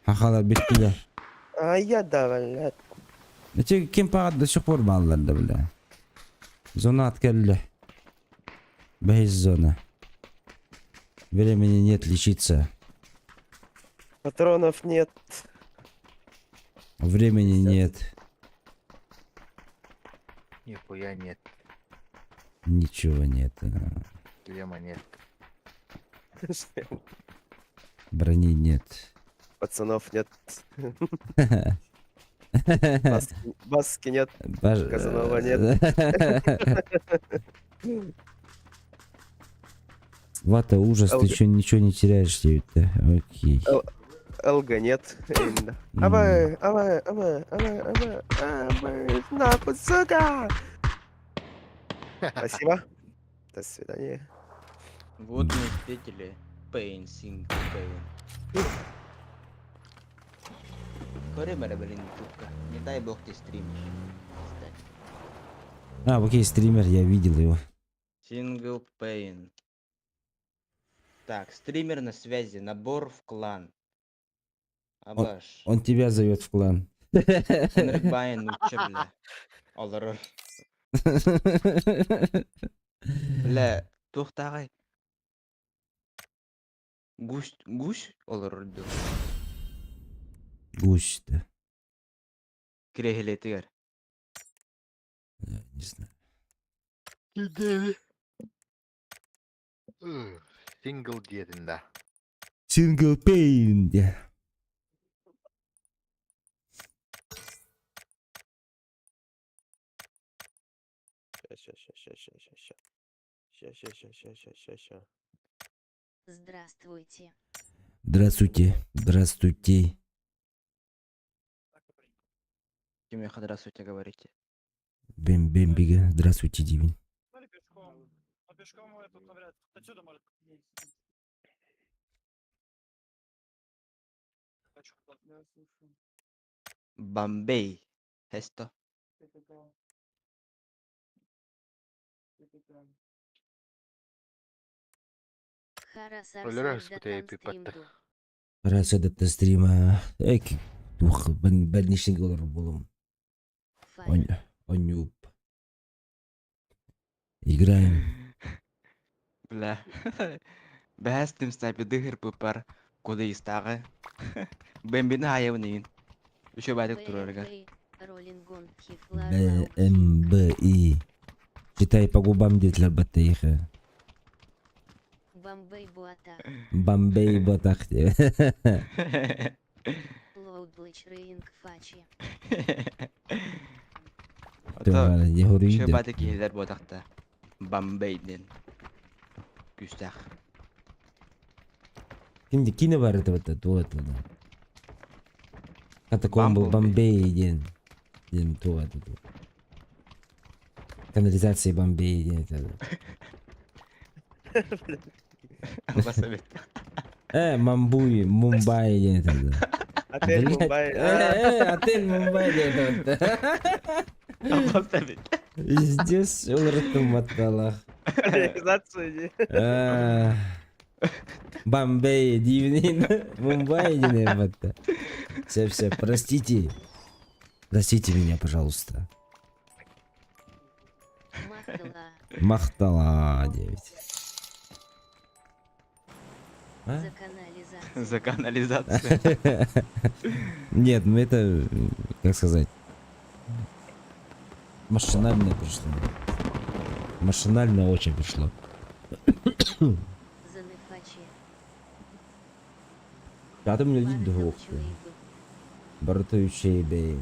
Хахалар бүттүлэр. А я да, блядь. Эти ким пагат до сих пор бааллар да, бля. Зона от кэллэ. Бэһис зона. Времени нет лечиться. Патронов нет. Времени нет. Нихуя нет. Ничего нет. Шлема нет. Брони нет. Пацанов нет. Маски, маски нет. Казанова нет. Вата, ужас, ты ЛГ. еще ничего не теряешь, тебе Окей. ЛГ нет. Именно. Абы, абы, абы, абы, абы, абы, нахуй, сука! Спасибо. До свидания. Вот мы встретили Pain, Sing, Pain. Көрөмөрө, блин, ютубка. Не дай бог ты стримишь. Кстати. А, окей, стример, я видел его. Single Pain. Так, стример на связи, набор в клан. Абаш. Он тебя зовет в клан. Онрыбайн, ну че, бля. Олорор. Бля, туохтааҕый. Гусь, гусь олорор дуу. Гусь, да. Кириэһилэтигэр. Я не знаю. Кидели. Сингл диэтин да. Single pain. Ща, ща, ща, ща, ща, ща. Ща, ща, ща, ща, ща, ща, ща. Здравствуйте. Здравствуйте. Здравствуйте. Кимиэхэ здравствуйте говорите. Бем бем бига. Здравствуйте, Дивин. Ну или пешком. А пешком мы тут навряд. Отсюда может. Хочу. Бомбей. Хесто. Өлөрөр спутей пипатта. Раз этот стрима. Эк. Тух, больничный олорор буоллум. Файл. Онюп. Играем. Бля. Бэс тим снайпер дыхыр пыпар. Куда истағы. Бэмбини хайабын иин. Үшө байтык турарыгар. ПНП. Б, М, Б, И. Читай по губам диэтилэр баттайыха. Бомбей буатах. Бомбей ботах диye. Ото баты киһилэр буотахта. Бомбей диэн. Күүстээх. Ким кини бар это вот это вот. Катакомбы Бомбей диэн. Диэн туох это. Канализация Бомбей диэн это. Басабит. Мамбуй, Мумбай диэн это. Отель Мумбай. Отель Мумбай диэн это. Басабит. Пиздец, уларыттым матталах. Канализацию. Бомбей диибин Мумбай диэн батта. Все, все, простите. Простите меня, пожалуйста. Махтала 9. А? За канализацию. За канализацию. Нет, ну это, как сказать, машинально пришло. Машинально очень пришло. Пятым люди двух. Бартующие бей.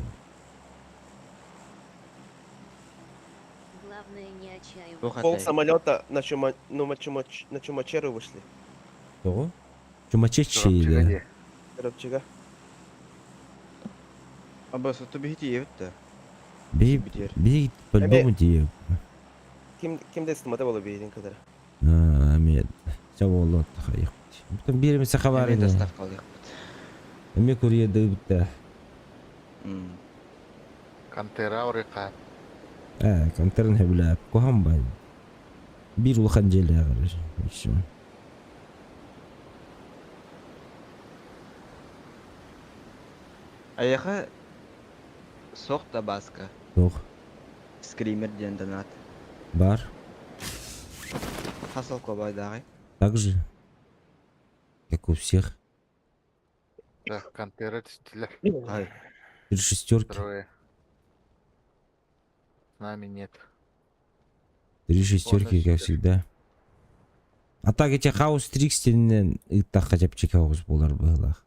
Главное не отчаиваться. Пол самолета на чума, ну, на чумач, на чумачеру вышли. Того? Чумачечи Коробчига. Абас, оту биһити иэбит да. Би, би по-любому тиийэ. Ким ким да истимата бола биирин кытары. А, мен. Все болот хайык. Там биир эмесе хабар Эмиэ доставкалыахпыт. Эмиэ курьердыыбыт Кантера орыка. Э, контерн хэбилээп. Куһаҕан бай. Биир улахан дьиэлээх эрэ. Все. Айаха сох да баска. Туох? Скример диэн донат. Бар. Хас солкуобайдааҕый? Так же. Как у всех. Да, контера түстүлэр. Ай. Три шестерки. Трое. С нами нет. Три шестерки, как всегда. А так эти хаус трикстеннен ыттахха чэпчэки оҕус буолар быһыылаах.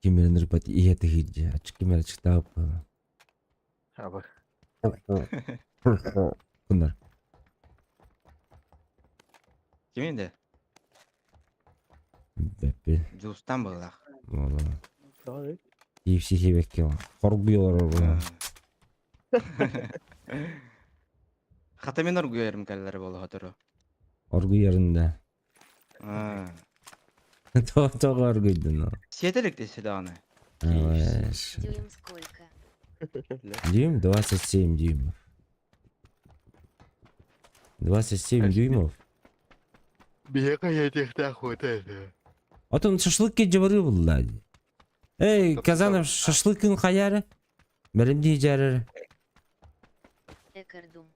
Ким ырбат иһэ тыһыйдьа, ачык ким эрэ ачыктаабыт Аба. Куннар. Кимин де? Бэппи. Дьулустан быһыылаах. Буолла. Киипси хибекке хоргуй олорор буолла. Хата мин оргуйарым кэллэр буола сотору. Оргуйарын да. Аа. Тоҕо оргуйдун ол? Сиэтэ илик даҕаны. Дюйм сколько? Дюйм 27 дюймов. 27 дюймов. Биһиэхэ иэтиэхтээх хуота этэ. Отон шашлык дьабарыы булла. Эй, Казанов шашлыкын хайары? Бэлэмдии дьаарар. Экордум.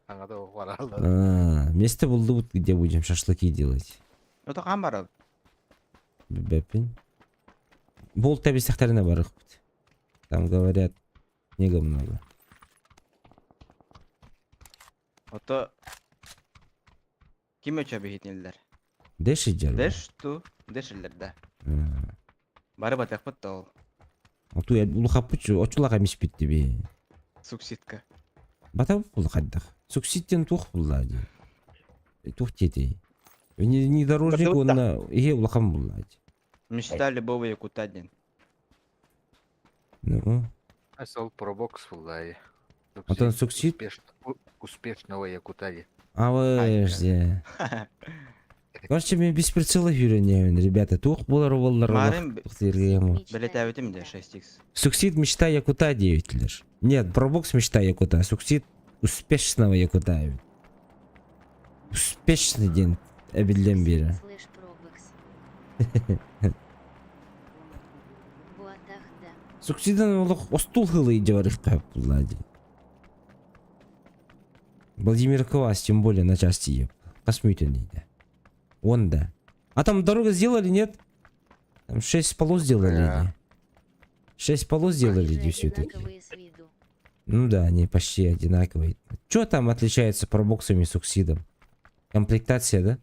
Аҥада бараллар. А, место булдубут, где будем шашлыки делать. Ото хаан барабыт? Бэппин. Бол тэбисэхтэринэ барыахпыт. Там говорят, снега много. Ото ким өчө биһитиниллэр? Дэш идэр. Дэш ту дэшиллэр да. Бары батыахпыт да ол. Оту улахаппыт очулаха эмиспит диби. Суксидка. Бата булхайдах. Суксидтен туох булла ди. Туох диэтий. Внедорожник уонна иһи улахан булла ди. Мечта любого якута диэн. Ну. Сол пробокс булла. Отон суксид? Успешного якута ди. Абыжде. Короче, мен без прицела үйренемін, ребята. Туох болар боллар Марын олох. Бэлэтээбитим де 6x. Суксид мечта якута диэбитлер. Нет, пробокс мечта якута. Суксид успешного якута. Успешный день эбиллэн биэрэ. Слэш пробокс. Суксидан олох остуол хылый дьабарыхха булла дии. Владимир Квас, тем более на части еп. Космютин дейді. Он да. А там дорогу сделали, нет? Там шесть полос сделали. Да. Шесть полос Они сделали же иди все-таки. одинаковые с виду. Ну да, они почти одинаковые. Че там отличается пробоксами с суксидом? Комплектация, да?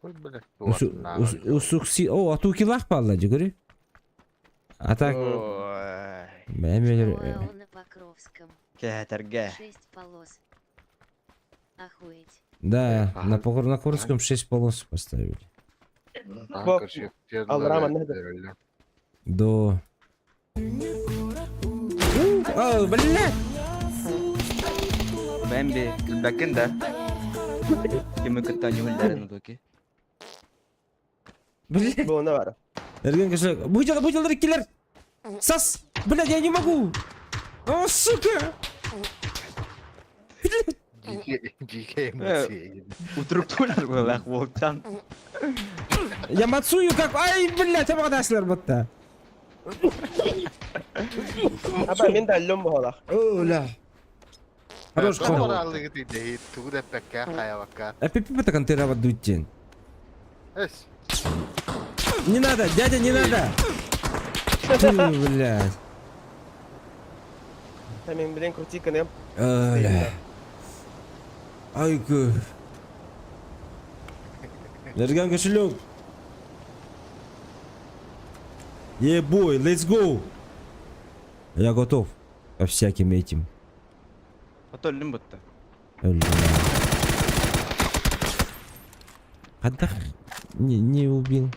Ой, блядь, У, су- у, у сукси... О, а ту килах палла, говорю. А так... Ой. Бля, Что ОАО на Покровском. Кэһэтэргэ. Шесть полос. Охуеть. Да, Ага. на, Покр- на Курском 6 полос поставили. Алрама надо. До... О, бля! Бэмби, билбэккин да. Кими кытта ньүһүллэрин удуки. Бля! Буона бара. Эрген кошелек. Будь будь киллер! Сас! Блядь, я не могу! О, сука! Дикие эмоции. Утуруктуулар буолах уолчан. Я мацую как... Ай, блядь, я будто. Аба мен да өллөм буолах. О, ля. Хорош кол. А пипи так дутин. Эс. Не надо, дядя, не надо! Фу, блядь. Мен билен крути кынем. О, бля. Ай, ку. Эрген кошелек. Yeah, boy, let's go. Я готов ко всяким этим. Ото өллүм бутта. Бля. Когда не, не убил.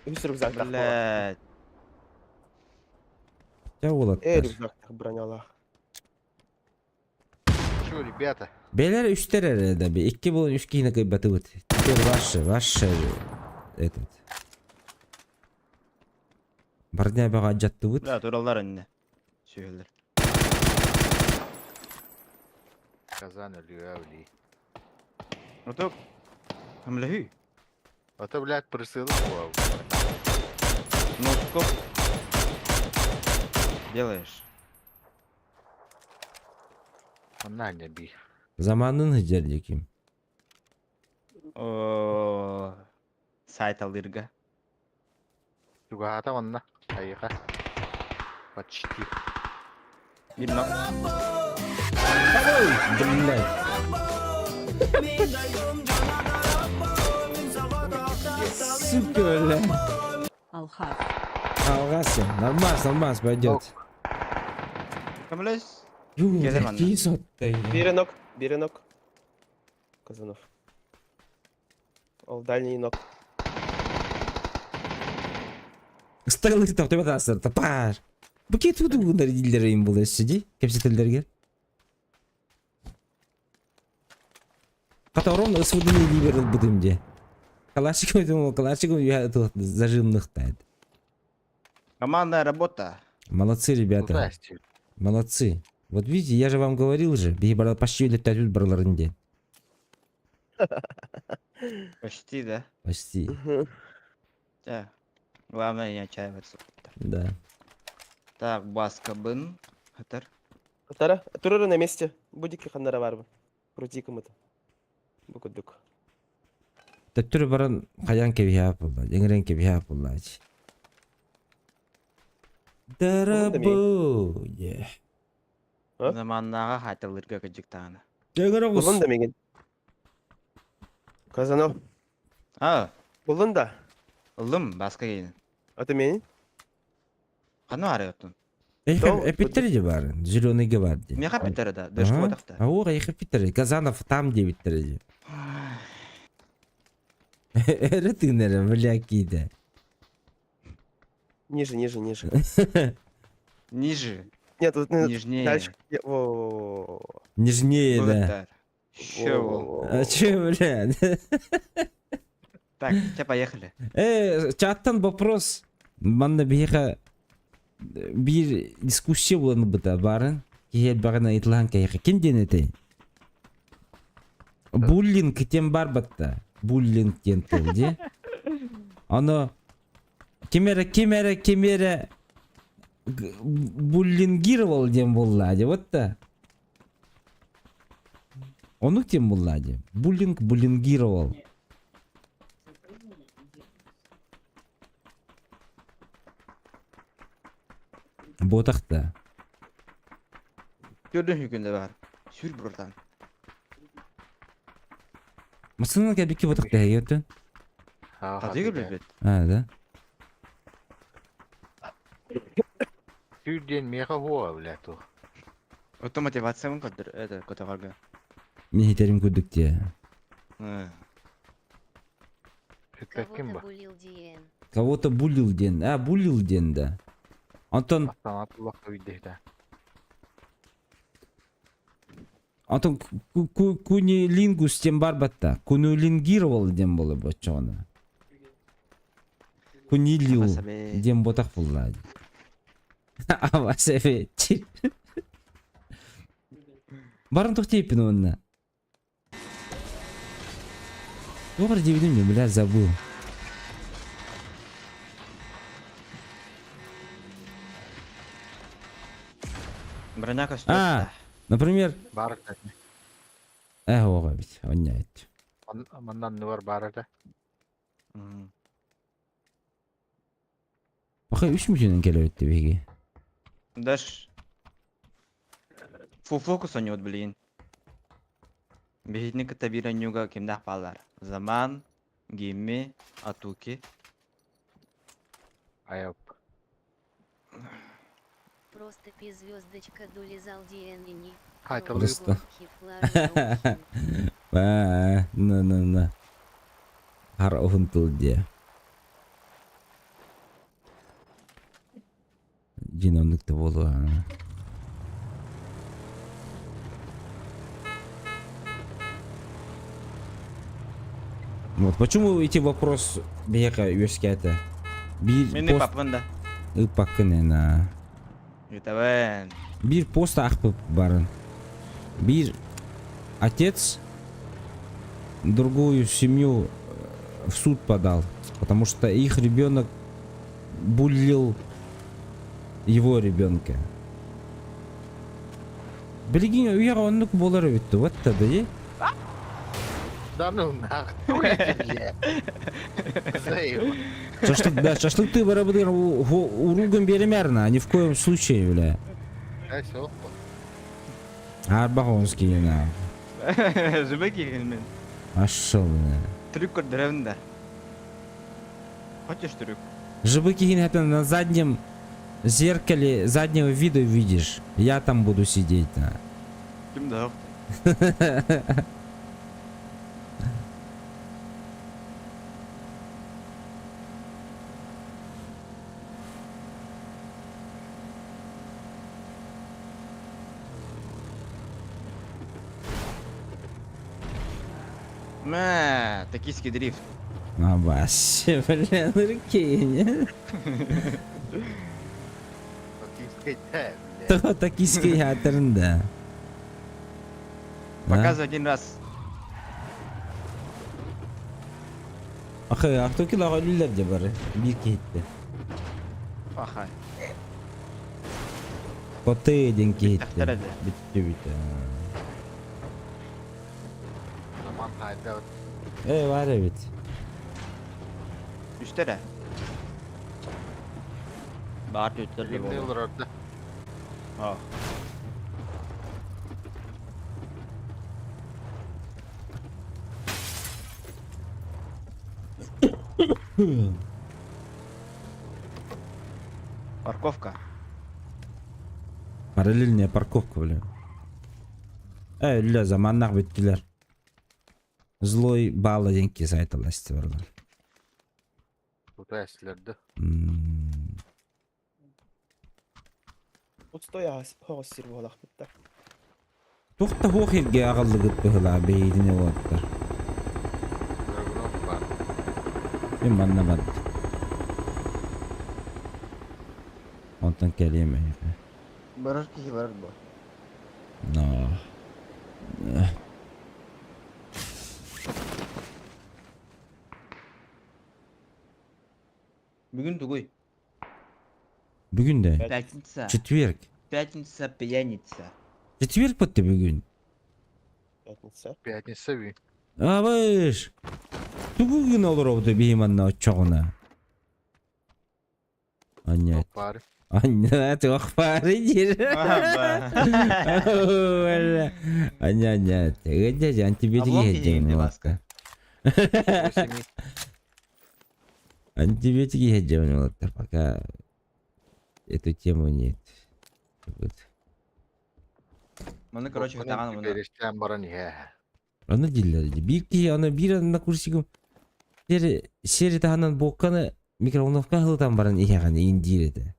Үс рюкзак буолар. Блядь. Я Э, уолаттар. рюкзак бронялах. Чё, ребята? Бэлэр үстэр эрэ да би. Икки буолан үс киһини кыайбатыбыт. Теперь ваше, ваше этот. Броня бөҕө алдьаттыбыт. Бля, тураллар иннэ. Сүһүллэр. Казан өлүө өлүү. Ото Хамлэхүй. Ото, блядь, прысылы буол. Ну, скоп. Делаешь. Онна не би. Заманын сылдьар диэким. О, сайт алырга. Чугаһаата онна. Айыха. Почти. Бир нок. Блядь. Сука, бля. Алхаз. Алгасы. Нормас, нормас, пойдет. Хамлэс. Ю, Келер манна. какие сотты. Бире нок, бире нок. Казанов. Ол дальний нок. Ыстагылы тоқтой батасыр, тапар. Бу кетуду дилер им бұл сиди, кепсетелдерге. Ката ровно СВД не берил бутым де. Калашников, думал, Калашников я тут зажимных тает. Командная работа. Молодцы, ребята. Здрасте. Молодцы. Вот видите, я же вам говорил же, бии почти летают барларынде. Почти, да? Почти, Да. Главное не отчаиваться. да. Так, баскабын. Хатар. Тара, турары на месте. Будики ханнара бар бу. Крути кымыт. Бу курдук. Төттөрү баран хайан кэбиһэ буолла, эҥэрэн кэбиһэ буолла. Дарабу. А? Заманнага хатылырга кыжыктаана. Эҥэр Булун да мигин. Казанов. А, Булун да. ыллым баска кейин. Аты мен. Каны арыйоттун? Эпиттери бар, зеленый бар ди. Меха питер да, дөшкө отакта. А о, эпиттери, Казанов там диэбиттэрэ ди. Эрэ тыынара, бля, киде. Ниже, ниже, ниже. Ниже, Нет, тут ну, нежнее. дальше. Во. Нежнее, да. Чего? А че, бля? Так, че, поехали. Э, чаттан вопрос. Манна биһиэхэ биир дискуссия буолан быта барын. Киһи элбэҕин ыйыталаһан киһиэхэ ким диэн этэй? Буллинг тем бар батта. Буллинг диэн тыл ди. Оно Ким эрэ, ким эрэ, ким эрэ буллингировал диэн буолла дии, вот да. Оннук диэн буолла дии. Буллинг буллингировал. Буотах да. Көрдөн хүкүндэ бар. Сүр братан. Массыынаны кэлбикки буотах дэһэ Хатыгы билбит. А, да? Сүүр диэн миэхэ хуо, бля, туох. Ото мотивациябын көрдөр, это, көтөҕөргө. Мин итерим курдук дии. Сүппэккин Кого-то ба? булил диэн. Кого-то булил диэн. А, булил диэн да. Онтон Автомат улахха үйдэһитэ. Онтон кунилингус диэн бар батта. Кунулингировал диэн буолар боччоҕуна. Кунилил диэн ботах булла. Абасэбэ. Барын тух тиэппин уонна. Туох эрэ диэбитим дии, бля, забыл. Броня көстөр. А, например, Баар э оҕо эбит, онньаайт. Манна анныгар баар этэ. Баха үс мүтүнэн кэлэбит биһиги. Даш. Фу фокус онньуот блин. Биһитини кытта биир онньууга кимнээх бааллар? Заман, Гимми, Атуки. Айап. Просто пи звездочка долезал диэн Просто. Аа, на на на. Хар уһун тыл диэ. Дьин оннук да буолуо. Вот почему эти вопрос биһиэхэ үөскээтэ? Биир Мин пост ыппаппын да. ыыппаккын эн аа. Ыытабын. Биир пост аахпыт барын. Биир отец другую семью в суд подал, потому что их ребенок буллил его ребенка. Билигин үйэҕэ оннук буолар эбит дуо? Вот да дии. Да ну нахуй тебе. Заебал. Шашлык, да, шашлык ты барабыдыр уругун беремерна, ни в коем случае, бля. Э, все. Арбах онский на. Жыбы киһин мин. Ашшыл, бля. Трюк көрдөрөбүн да. Хочешь трюк? Жыбы киһин это на заднем зеркале заднего вида увидишь. Я там буду сидеть, да. Ким да Мэ, токийский дрифт. А вообще, блин, прикинь. Токийский бля. Того токийский театрын да. Показывай один раз. Ахы, Ахтокилаҕа өлүүлэр дьэ бары. Биир киһиттэн. Ахай. Коты диэн киһиттэн. Бүттэхтэрэ дии. Бүттүбүт. Заман хайда. Ээ, баар эбит. Үстэ эрэ. Баар түөттэр да Кимни буолуо. олорор да. Ах. Парковка. Параллельная парковка, бля. Э, үлэ заманнах бүттүлэр. Злой баала диэн киһи сайталасты барлар. Тута эслерді. Пустой хоҕус сир буолахпыт да. Туох да суох иргэ аҕаллыгыт быһылаа бэйиитини уолаттар. Драгунов бар. Мин манна бардым. Онтон кэлиэм эһиэхэ. Барар киһи барар буо. Но. Бүгүн тугуй? Бүгүн да. Пятница. Четверг. Пятница, пьяница. Четверг бутты бүгүн. Пятница. Пятница ви. Абыш! Тугу гына олоробут биһи манна оччоҕуна? Анньа. Пары. Анньа туох баары диир. Анньа анньа. Дьэ антибиотик Облом иһэрдьэҥ киһи уолатта. Антибиотик иһэрдьэҥ уолаттар пока эту тему нет. Вот. Маны короче хатаҕан муна. Перестэн баран иһэ. Аны дииллэр дии. Биир киһи аны биир однокурсигым сири сири таһынан буокканы микроволновка аһылытан баран иһэҕин иин диир этэ.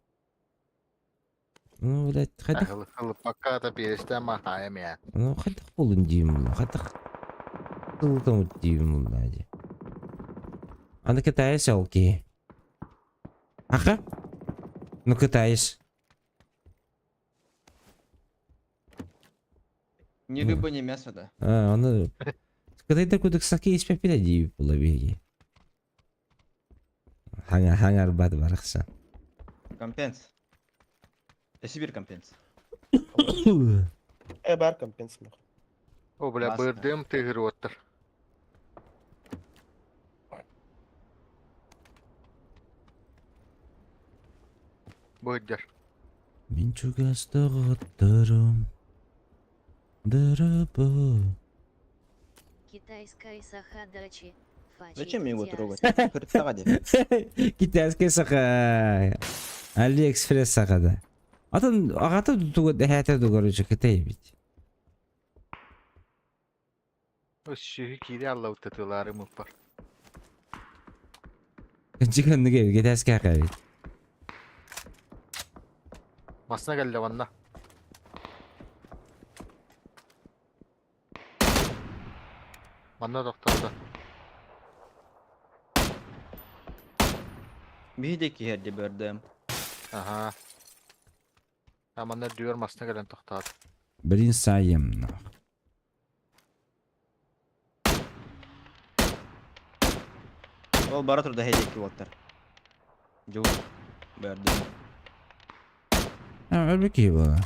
Ну, блядь, хайдах Пока да перестэн махаайам я. ну хайдах буолун диим муна, хайдах сылытамыт диим муна дии. Аны кытайыс ол киһи. Аха? Ну кытайыс. Ни рыба, ни мясо, да. А, аны кытайдар кудук саки испэппитэ дии була биһиги. Хаҥа хаҥарбат барахсан. Компенс. Сибирь компенс. Э, бар компенс мөх. О, бля, Баста. бырдым тыгыр оттар. Быдьар. Мин чугас доҕотторум дырыбы. Китайская саха дачи. Зачем его трогать? Кыртсаҕа дии. Китайская саха. Алиэкспресс сахада. Атын аҕата тугу эһээтэ ду короче кытай эбит. Сүһү киири алла утатылары мыппар. Кынчык оннук эбит, китайская эбит. Масына кэллэ манна. Манна тохтоото. Биһи да киһэрди бөрдөм. Аха. А манна дүөр масына кэлэн тохтоото. Блин, сайым нах. Ол бара турда хэдикки уоттар. Дьуу. Бөрдөм. А, өлбүт киһи буолла.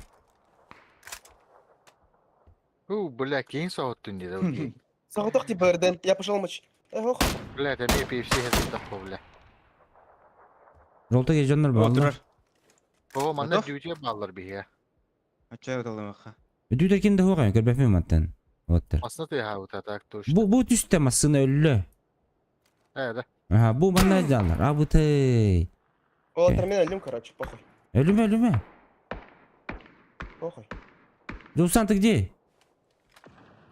У, бля, киин соһуттун диэтэ ол киһи. Соҕотох ти бэрдэн, я пошел мочь. Эх, Бля, это эмиэ PFC хэдиттах бля. Жолта дьоннор бааллар. Отырар. О, манна Готов? дүүтэ бааллар биһиэ. Оччо ыталымаха. Өдүүтэ ким да хуоҕай, көрбөппүн мантан. Оттар. Масына тыаһаабыта так точно. Бу бу түстэ массыына өллө. Э, да. Аха, бу манна дьааллар. А бутый. О, термин өлүм, короче, похуй. Өлүмэ, өлүмэ. Похуй. Дусан, ты где?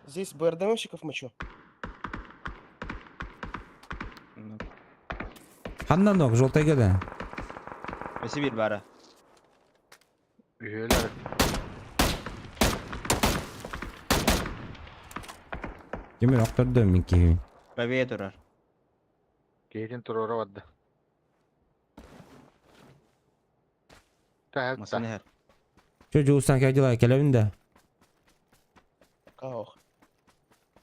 Здесь БРДМщиков мочу. Ханна ног, желтайга да. Сибирь бара. Үһүөлэр. Кимир охтордо мин киһи. Правее турар. Киһитин туруора барда. Таһа Масын иһэр. Чё, Жулсан, как дела? Кэлэбин да? Ох.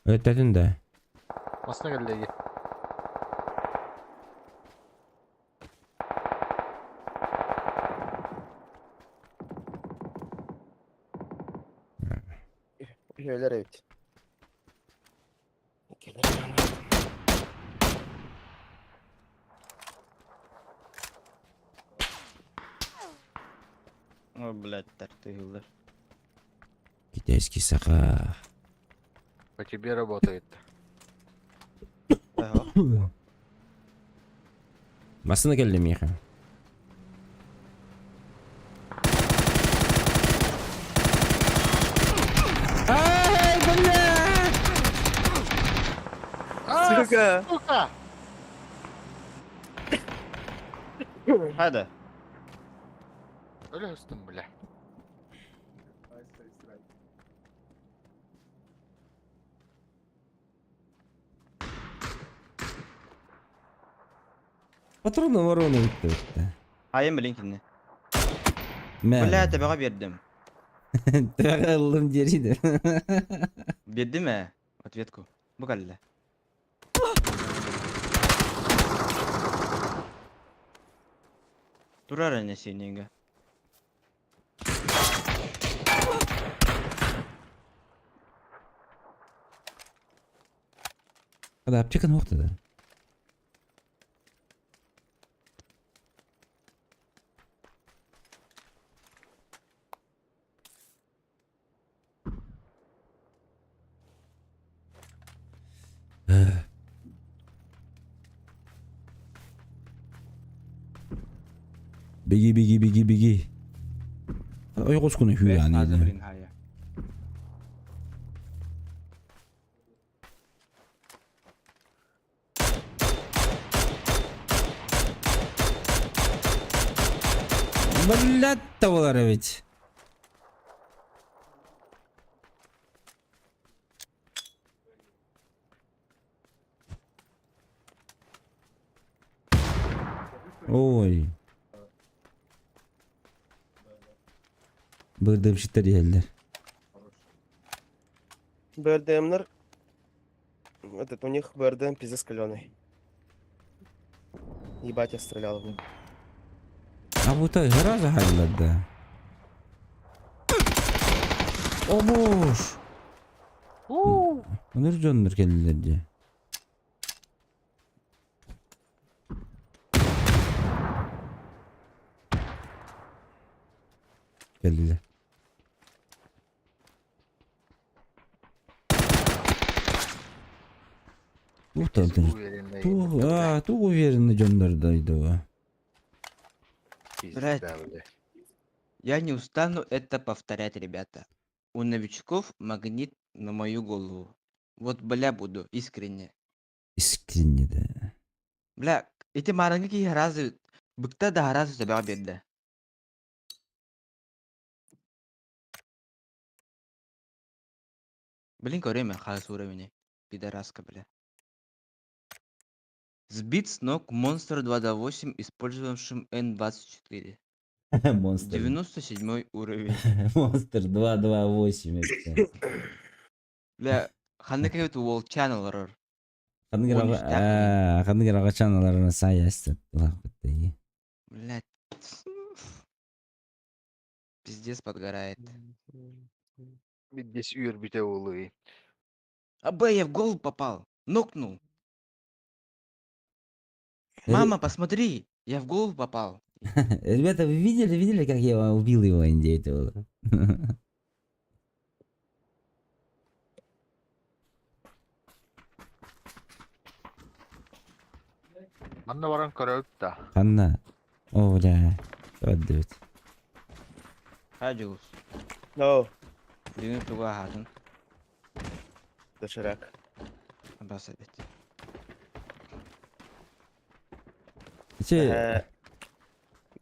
Өттөтүн да. Масына кэллэги. Үһүөлэр эбит. Кэлэр. О, блядь, тартыыллар. Китайский саха. По тебе работает. Ага. Массыына кэллэ миэхэ. Ай, бля! А, Сука! сука! Хада. Өлө ыстым, бля. Патроны вороны бүттэ бүттэ. Айым билин кинини. Мэ. Бля, төбөҕө биэрдим. Төбөҕө ыллым диэриде. Биэрдим ээ. Ответку. Бу кэллэ. Турар ene синеге. Хада аптеканы уохта да. Беги, беги, беги, беги. Ойоҕоскуну Бэс хүүрээн азы блин хая. Блядь, табалар эбит. Ой. Бырдымшыттар иһэллэр. БРДМнар, этот, у них БРДМ пиздец каленый. Ебать, я стрелял в них. А вот ыра заһаллар да. О боже! Өнөр дьоннор кэллилэр дии. Кэллилэр. Туох Пиздец талтын? уверенный. Туох, Бля, аа, туох уверенный дьоннордойдуга. Блядь. Пизда, бля. Я не устану это повторять, ребята. У новичков магнит на мою голову. Вот, бля, буду, искренне. Искренне да. Бля, эти маранги разы, быкта да разы тебя беда. Блин, время хас уровень. Пидораска, бля. Сбит с ног монстр 2.8, использовавшим Н24. Монстр. 97 уровень. Монстр 228 вообще. Бля, ханнык World Channel рор. Ханнык Он иштяк. ханнык рагачаналарына саясат. Блядь. Пиздец подгорает. Здесь үөрбүтэ буолуй. А Б, я в голову попал. Нокнул. Мама, посмотри, я в голову попал. Ребята, вы видели, видели, как я убил его, индейца? Манна баран көрөбүт да. Ханна. О, бля. Отдают. Хаджиус. No, Бүгүн туга аһаатын. доширак. Бас эбит. Че, Бэһэ...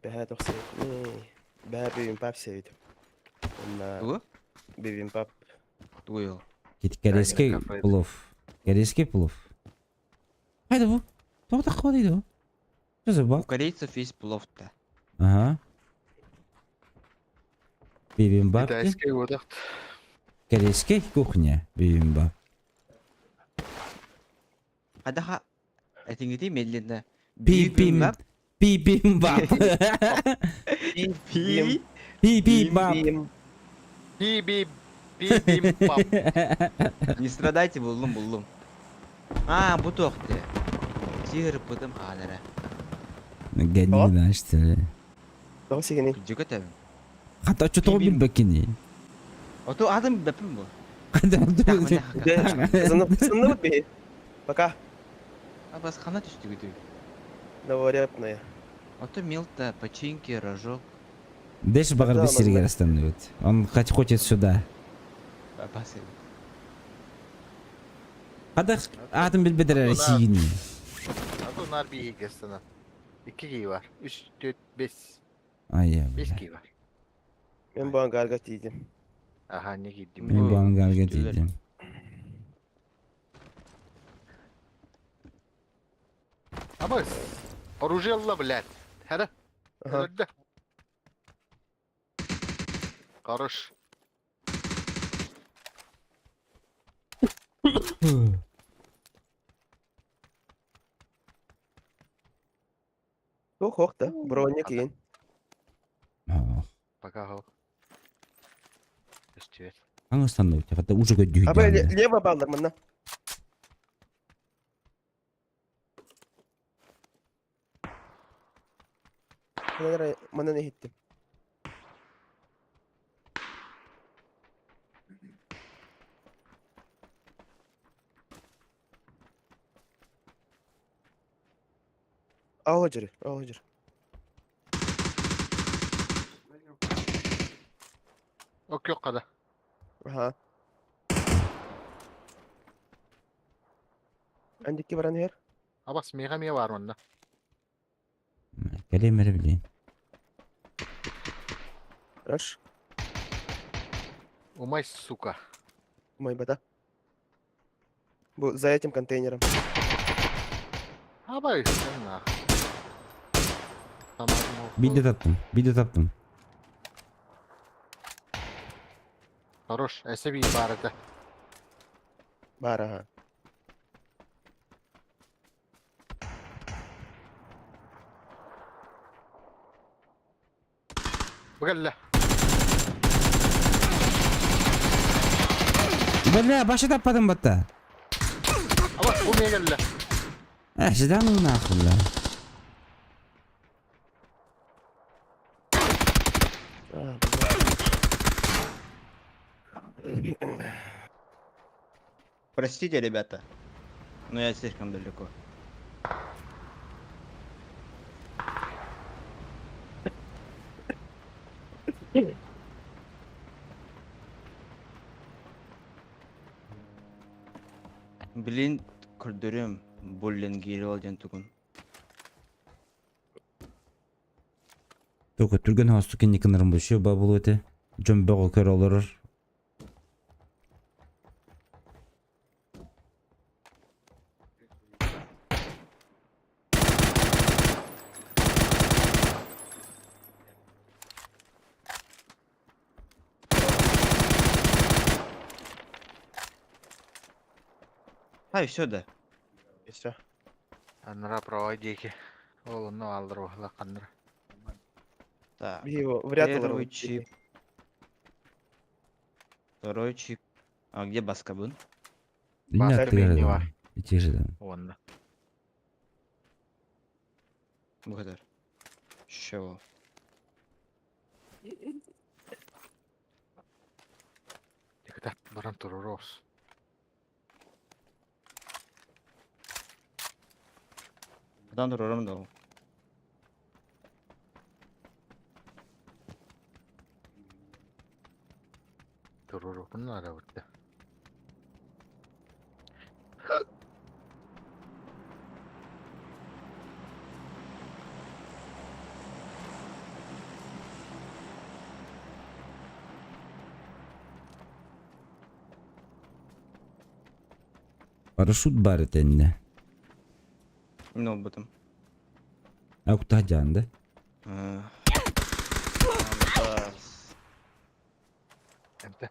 Бэһэ тохсай. Бэһэ бибимпап сиэбит. Уонна Тугу? бибимпап. Тугуй ол? кит корейский кафе. плов. Корейский плов. Хайда бу. Тоҕо тахха дейді бу? Что за У баг? корейцев есть плов-то. Ага. Бибимбап. Китайскай уотахт. Корейская кухня. Бибимбап. Хадаха этиңити медленно. Пи-пим. Пи-пимбап. Пи. Пи-пи-бап. Бим. Би-би би-бим-бап. Не страдайте, буллум буллум. А, бу туохты. Тигр пытым хаанара. Гони, что ли? Тоҕо сигини. Күдьүкө тэбин. Хата что-то Пи-пим. билбэккини. Ото адам бэппин бу. Хата Сынныбыт биһи. Пока. Абас хана түстүгүтү. Новорепная. Ото милта, починки, рожок. Дэш Да, багар бисиргер манна. остановит. Он хоть хочет сюда. Абас эбит. Хата атым билбедер Ана. сигини. А то нар биһигэстана. Икки киһи бар. Үс, төрт, бес. Ай, Бес бля. киһи бар. Мен бу ангарга тиийдим. Аха, не киирдим. Мен бу ангарга Түстүлэр. тиийдим. Абыс. Оружие алла, блядь. Хара. Аха. Өлөрдө. Хорош. Туох ох да. Броня киин. Пока хол. Көстүбэт. Аңыстанды хата уже көддүү Абы лево баллар манна. Манан иһиттим. Аҕа дьири, аҕа дьири. Ок yok kada. Аха. Андикки баран иһэр. Абас миэхэ эмиэ баар манна. Кэлиэм эрэ билиэн. Раш. Умай, сука. Умайбата. Бу за этим контейнером. Абай, нах. Биирдэ таптым, биирдэ таптым. Хорош, эсэ биир баар этэ. Баар аха. Бу кэллэ. Бля, баша таппатым батта. Абас, бу миэ кэллэ. Э, сюда ну нахуй, бля. А, бля. Простите, ребята, но я слишком далеко. Блин, көрдөрүм, буллингировал диэн тугун. Только түргэн хосту кинникинерин бу бабыл өте. Дьон бөҕө көр олорор. Ай, все да. И все. Анра правай диэки. Ол онно аллар уһла ханнара. Так. Его вряд ли Первый чип. Второй чип. А где баскабын? Инна Баска аттыгар мини да. бар. Итиже да. Уонна. Благодар. Чего? Тиката баран турурос. Дан турарым да ол. Турурупун арабытта. Парашют бар этэннэ. Мен ол бутым. А кута дьаанды. Амбас. Эмте.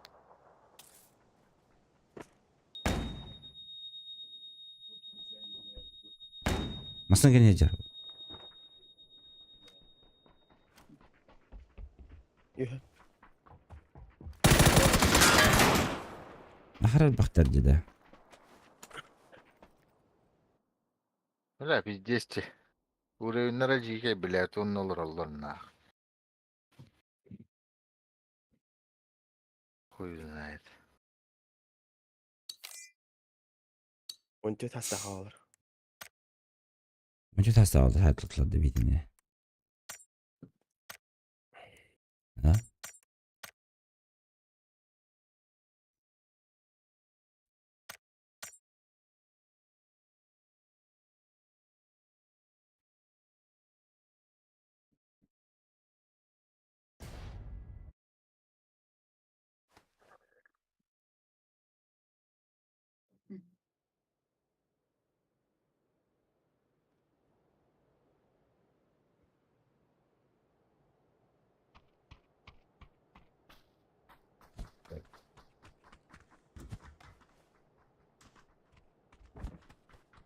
Масын кене жар. Юха. Ахарар бахтар деді. Бля, пиздец. Уровеннара жиге, блядь, он олороллор нах. Хуй знает. Он тет хаста хаалар. Мынча таста алды, хайтлатлады битине. А?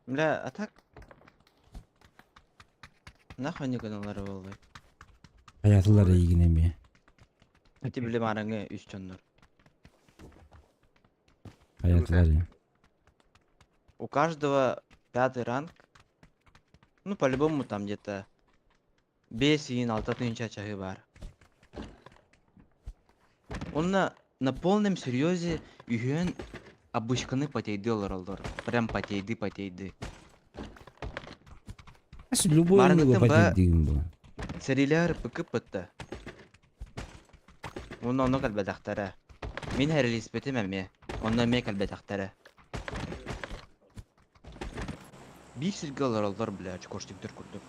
Бля, а так... Нахуй не гналары болды. Хаятылар игине ми. Ити били маарыҥы үс дьоннор. Хайатылар У каждого пятый ранг. Ну, по-любому там где-то 5-6 тыһыынча чаһы баар. Онно на полном серьезе үһүөн обычканы потейды олороллор. Прям потейды потейды. Любой Маарыҥыттан ба потейдигин бу. сэриилэһэр ПК-пытта. Уонна онно кэлбэтэхтэрэ. Мин эрэлиспитим эмиэ. Онно эмиэ кэлбэтэхтэрэ. Биир сиргэ олороллор, бля, чукоштиктар курдук.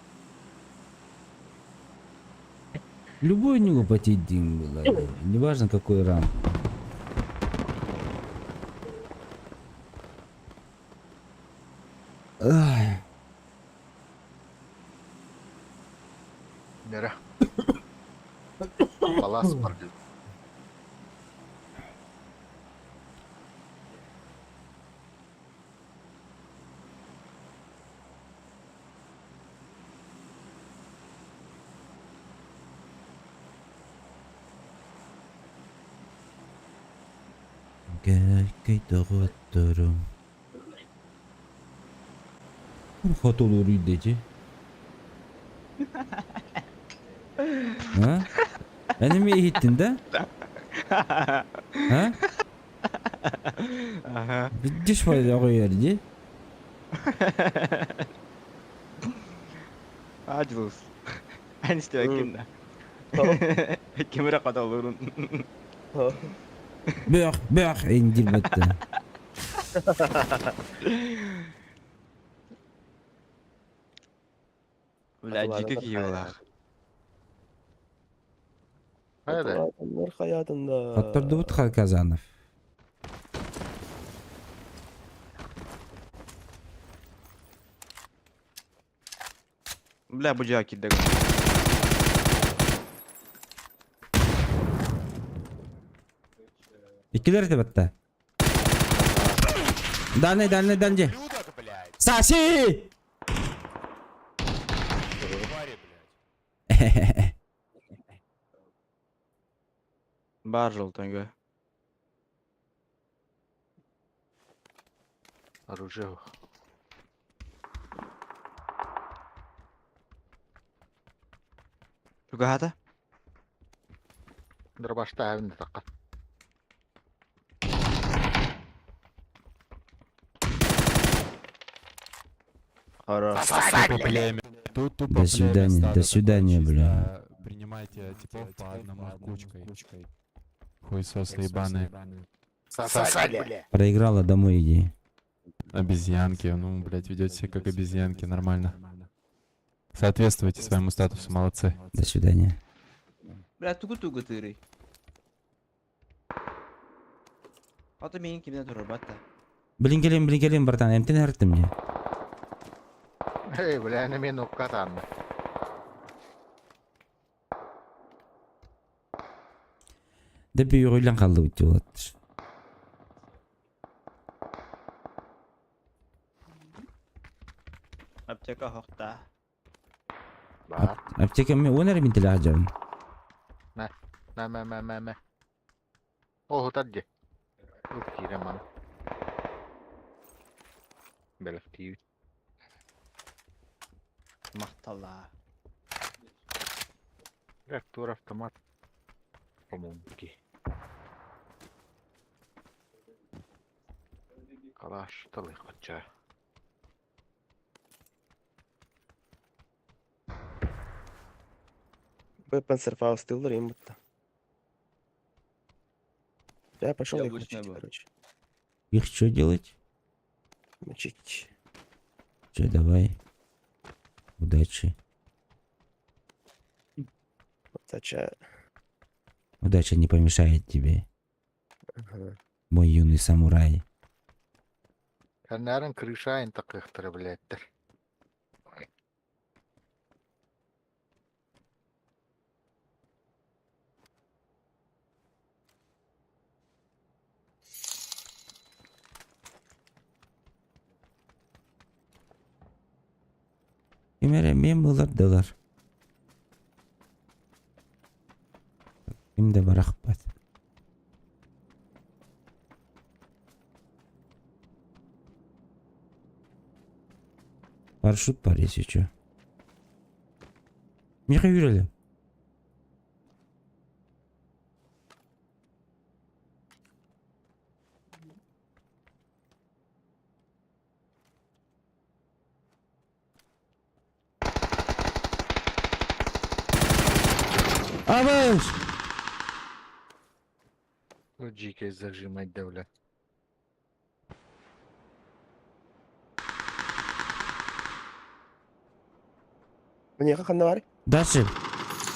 Любой него потейдигин было. Неважно какой ранг. Ай. Нера. Палас бар. Кэй доҕотторум. Хотулуур үйдэчи. А? Эн эмиэ иһиттин да? А? Ага. Видишь, оҕуйар дии. Аджлус. Эн истибэккин да. Ким эрэ хотолуурун. Бөх, бөх, индирбэтте. Бля, дьикэ киһи буолаах. Хайда? Хайатында. Хоттордубут Казанов. Бля, бу дьиэҕэ киирдэ. Иккилэр этэ Дальний, дальний, дальний. Ублюдок, блядь! Саси! Твари, блядь. Бар желтонька. Оружие. Чугаһата? Дробашта әвін таққа. Хорош. Тупо племя. Тут тупо До племя свидания, стадо до такое свидания, чисто бля. Принимайте типов по одному кучкой. Хуесосы ебаные. Сосать, бля. Проиграла, домой иди. Обезьянки, ну, блядь, ведете себя как обезьянки, нормально. Соответствуйте своему статусу, молодцы. До свидания. Бля, тугу-тугу тырый. А то миигин кимнэ турбат. Блин, кэлин, блин, кэлин, братан, эмтэн эртим мне. Эй, бля, на мен уккатанна. Да бүйүгүлэн қалды өте. Аптека хохта. Бар. Аптека мен он әрі мен тілі ажарым. Мә, мә, мә, мә, мә. О, тадде. Ух, кире маны. Бәләк Махтала. Реактор автомат. По-моему, Калаш талый кача. Панцерфауст ыллар будто. Я пошел их Яблочная мочить, была. короче. Их что делать? Мочить. Че, давай. Удачи. Удача. Удача не помешает тебе, Ага. мой юный самурай. Кәнәрін крышайын тақықтыры блядь. Кимере мен булар дылар. Ким де барах бар. Парашют бар, если чё. Миэхэ үүрэлэ. Абыс! Дьиикэй зажимать да бля. Миэхэ ханна баар? Дальше.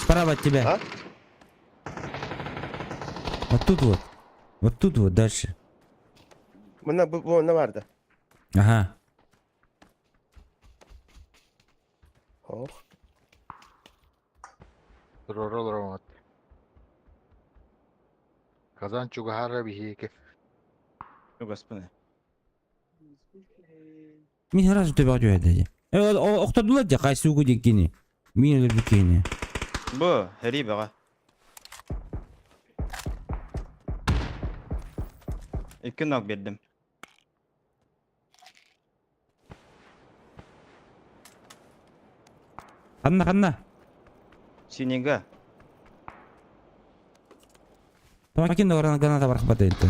Справа от тебя. А? Вот тут вот. Вот тут вот дальше. Мына бу бу онно баар да. Ага. Ох. Туруора олороммут. Казан чугаһара биһиэки. Господи. Мин сразу төбөҕө түһэрдэ дии. Э, охтордулар дии, хайсуугу диккини. Мин өлөрбүт киһини. Бу, һэрии бөҕө. Икки ног биэрдим. Ханна, ханна? Синига. Помогин граната барахпат это.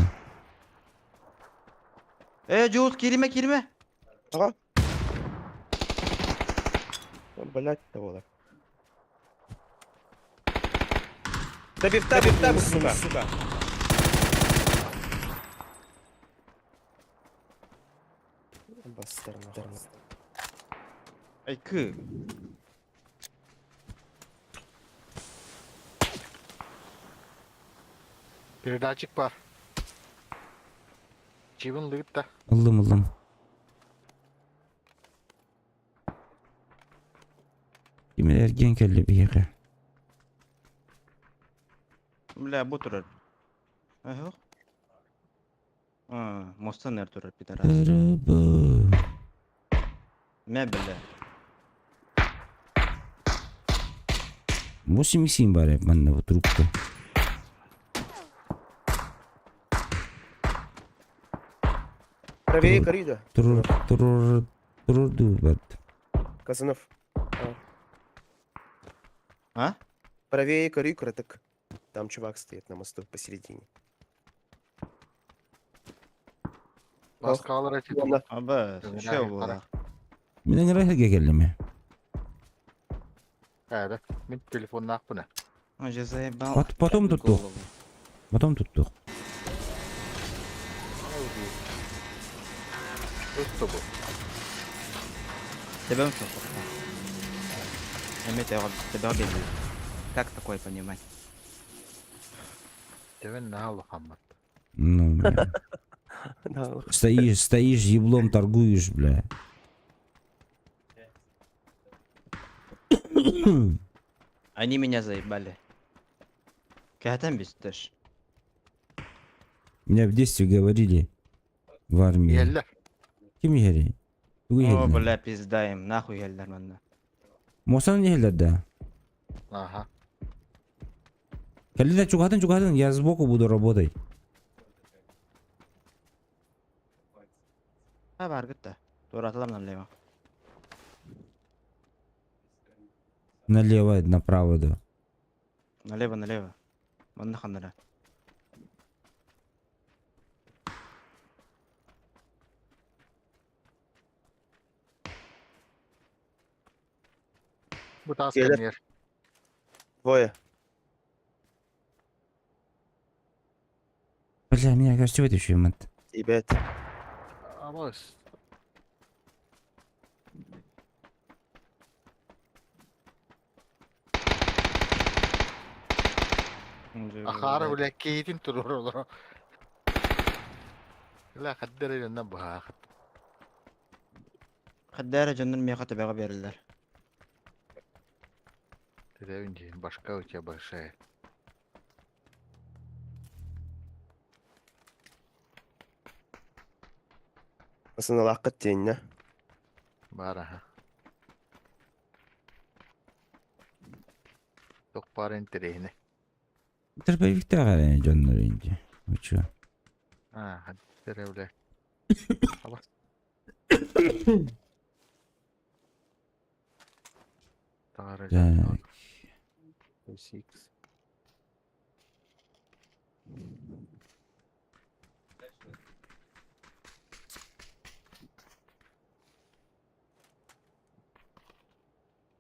Э, Джулс, кириме, кириме. Ага. Блять, того Да бифта, бифта, сука. сука. Бастарна. Айкы. Передатчик бар. Чибин лыгытта. Ыллым, ыллым. Ким эргиэн кэллэ биһиэхэ. Бля, бу турар. Ага. А, мостан эр турар, пидорас. Ырыбы. Мэ, бля. 8 бар манна бу трубка. Правее коридор. Турур, турур, турурду бат. Казанов. А? Правее коры так. Там чувак стоит на мосту посередине. Баскалар эти. Ладно. Аба, еще буолла. Мин ыҥырар кэллим. Ээ, мин телефоннаахпына. Он же заебал. Пот- потом тут голову. Потом туттух. Что бу? Тебя он Тебя тебя Как такое понимать? Тэбэн наһаа улахаммат. Ну, бля. Стоишь, стоишь, еблом торгуешь, бля. Они меня заебали. Катан бестеш. Меня в детстве говорили в армии. Иһэллэр. Ким иһэрий? Тугу О, иһэллэр? бля, пизда им, нахуй иһэллэр манна. Муосан иһэллэр да? Ага. Кэллэ чугаһатын чугаһатын, я сбоку буду работать. А, бар да. Туратылар налево. Налево, направо, да. Налево, налево. Манна ханнара. Бу таас Кэлэр. кэнниэр. Двое. Бля, меня кажется, еще мат. Ребят. Абас. Ахара бля кейтин турур олоро. Ла хаддара дьонно баахат. Хаддара дьоннор миэхэ төбөҕө биэрэллэр. Тэтэбин дии, башка у тебя большая. Асыналааххыт диэннэ. Баар аха. Туох баар интэриэһинэй. Дробовиктаах дьоннор инде. Вы чё? А, хаддара бля. Абас. Таҥара Так. Six.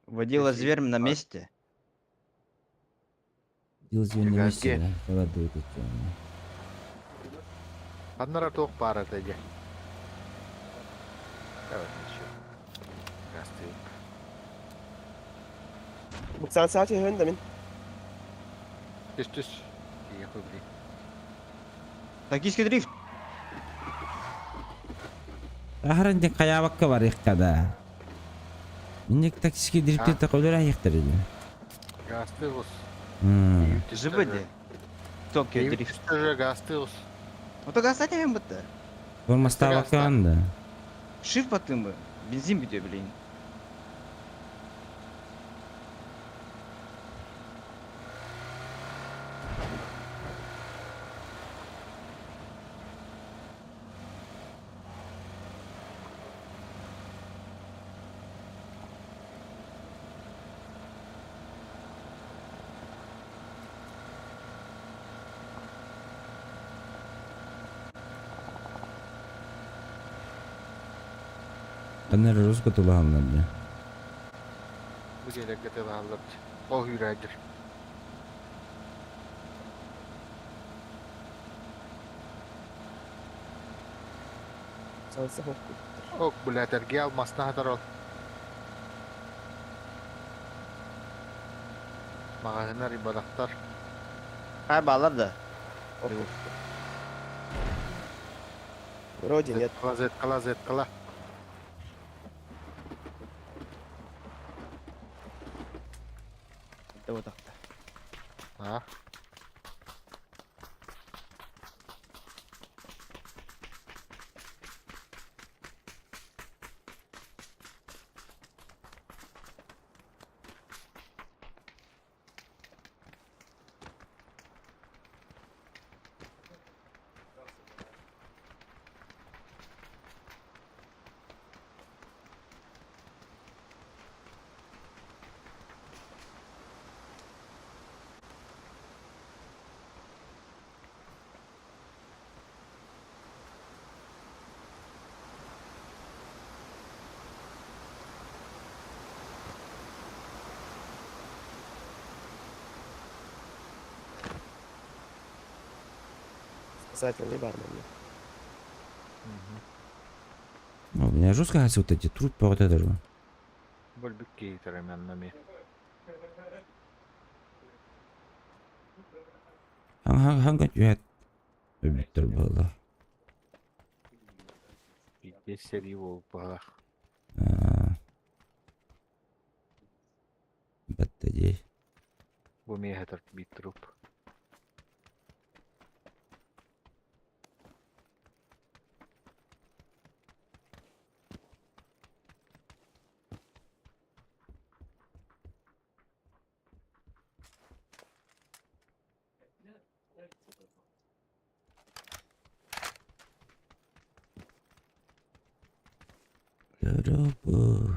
Водила зверь на месте. Дил зверь на месте, Газге. да? Холодует это. Ханнара туох баар этэ дьэ. Давай еще. Гастык. Буксан саачы höndä мин. Түс түс. Тиийэ блин. Токийский дрифт. Ахаран дик хайаабакка барыахха да. Минник токсический дрифтер өлөр айыктар иди. Гастыгус. ЖБД. Токио дрифт. Уже гастыгус. Вот только кстати мен бытты. Тормостаабакка да. Шиф баттым бы. Бензин бүтө блин. Аннары руско тулаһаллар дьэ. Бу дьиэлэргэ тылаһаллар. Ол үүрээдир. Санса хокку. Ок, блядь, эргиэ алмасна хатар ол. Маҕаһыыннар ибадахтар. Хай балар да. Вроде нет. Зеткала, зеткала, зеткала. Да вот так. А? Спасательный бармен. У меня жестко гасят вот эти трупы вот это же. Больбик кейтеременнами. Ханга түһэт өлбүттэр буолла. Биир сэрии буолбалах. Батта дии. Бу миэхэ биир труп. Дорогу.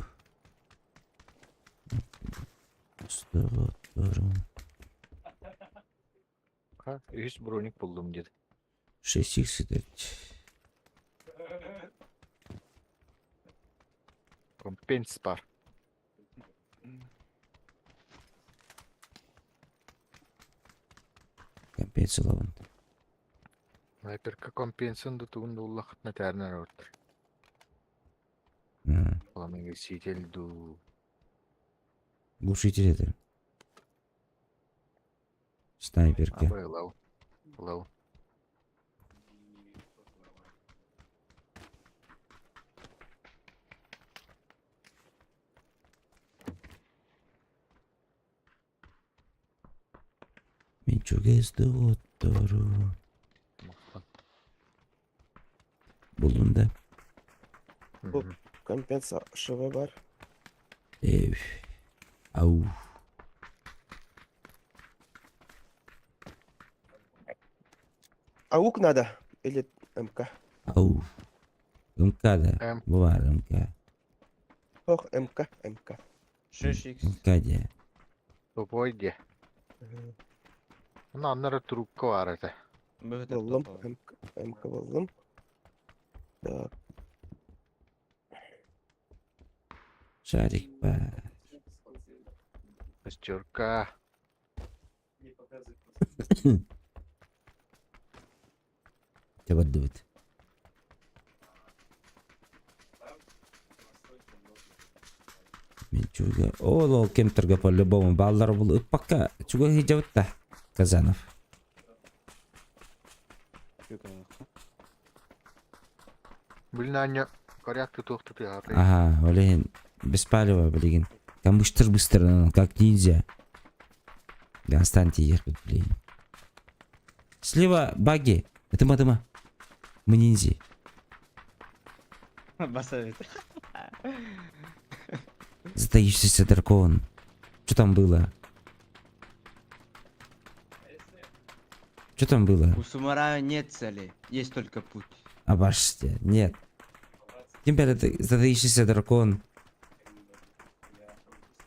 Ха, үһүс броник буллум диэт. 6 икс Компенс бар. Компенс ылабын. Снайперка компенсин дутугун дууллахытна тээрнер ортор. Оламын ситель ду. Глушитель это. Снайперка. Абай лау. Лау. Мен чугас доҕоттору. Буллум да. Компенса ШВ бар. Эв. Ау. АУК надо? Или МК? Ау. МК да. М. Бу баар МК. Ох, МК, МК. 6x. Кадия. Тупой диэ. Онно онно эрэ трубка баар этэ. Быһытар Буллум. топовый. МК, МК буллум. Так. Шарик баар. Пятерка. Дьэ бардыбыт. Мен чуга ол ол кемтерге по-любому баллар бул ыппакка чуга хижабыт да Казанов. Блин, Аня, коряк ты туох тутуһаатый. Ага, ол иһин беспалево билигин. Там быстро быстро, как ниндзя. Гастаньте ехать, блин. Слева баги. Это мадама. Мы ниндзя. Басовит. Затаившийся дракон. Что там было? Что там было? У самурая нет цели, есть только путь. Обаште. Нет. Теперь это затаившийся дракон.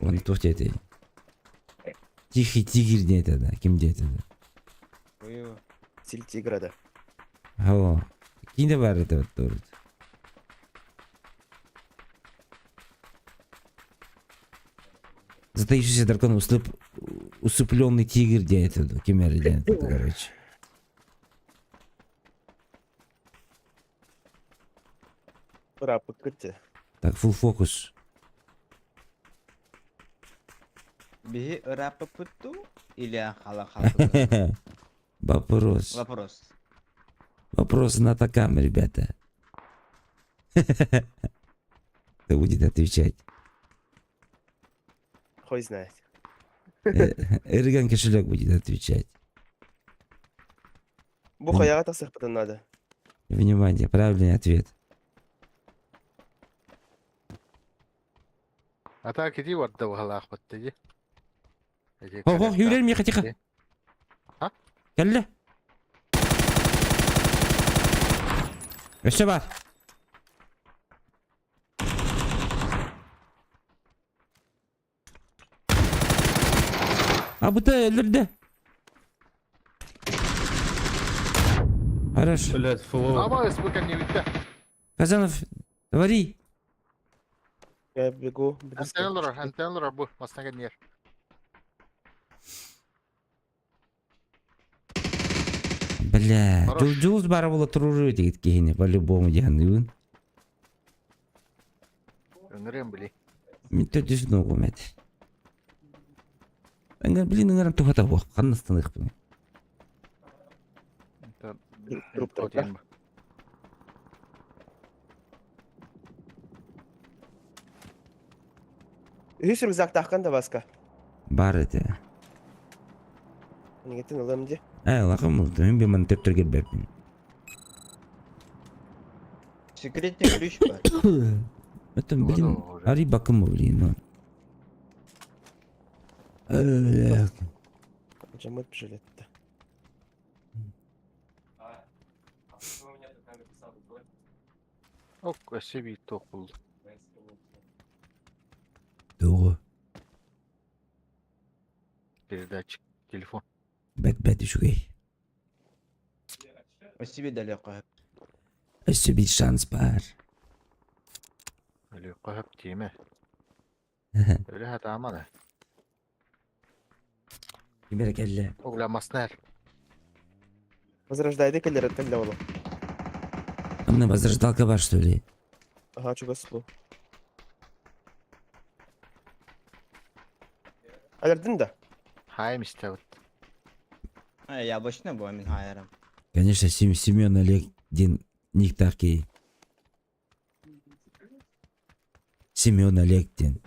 Он тут это. Тихий тигр не это, да. Ким где это? Вы Стиль тигра, да. О. Ким бар это вот тоже. Затаившийся дракон, услып... усыпленный тигр где это, кем где это, короче. Быраппыккыт дии. Так, full фокус. Биһи ыраппытту или хала хала Вопрос. Вопрос. Вопрос на такам, ребята. Кто будет отвечать? Хуй знает. Эрган кошелек будет отвечать. Бу хайаҕа тахсыахпытын надо. Внимание, правильный ответ. А так иди барда баһалаахпыт дии. Эти О, о, Юрий, миха, тихо. А? Кэллэ. Өссө бар. А бұта өлірді. Хорошо. Блять, фуловый. Ама СПК не бүттэ. Казанов, говори. Я бегу. близко. Антенна олорор, антенна олорор бу, массыына кэннигэр. Бля, Хорош. Джулс бара була туруру дегит кихини, по-любому диян. Ыҥырыам били. Мен төтүс ногум эт. Аңар, блин, ыңарам тухата бух, ханнастаных бу. Труп трупа. Үһүс рюкзактааххын да Васка. Бар эте. Нигетин ылым дии. Э, лакым булду, мен биман төптөр келбеппин. Секретный ключ бар. Это, блин, ари бакым, блин, ну. Жамыт пжилетті. Ок, өссө биир туох булду. Тугу. Передатчик, телефон. Бэт-бэт үчүгэй. Спасибо далеко. Өссө бир шанс бар. Өлүөххэ сөп тиэмэ. Өлө сатаама да. Ким эрэ кэллэ? Огле массыына эр. Возрождайды кэллэр кэллэ олу. Анна возрождалка бар, что ли? Ага, чугас бу. Алердин да. Хайм истэбит. А, яблочный бу мин хайарым. Конечно, Семен Олег Дин ник такий. Семен Олег Дин.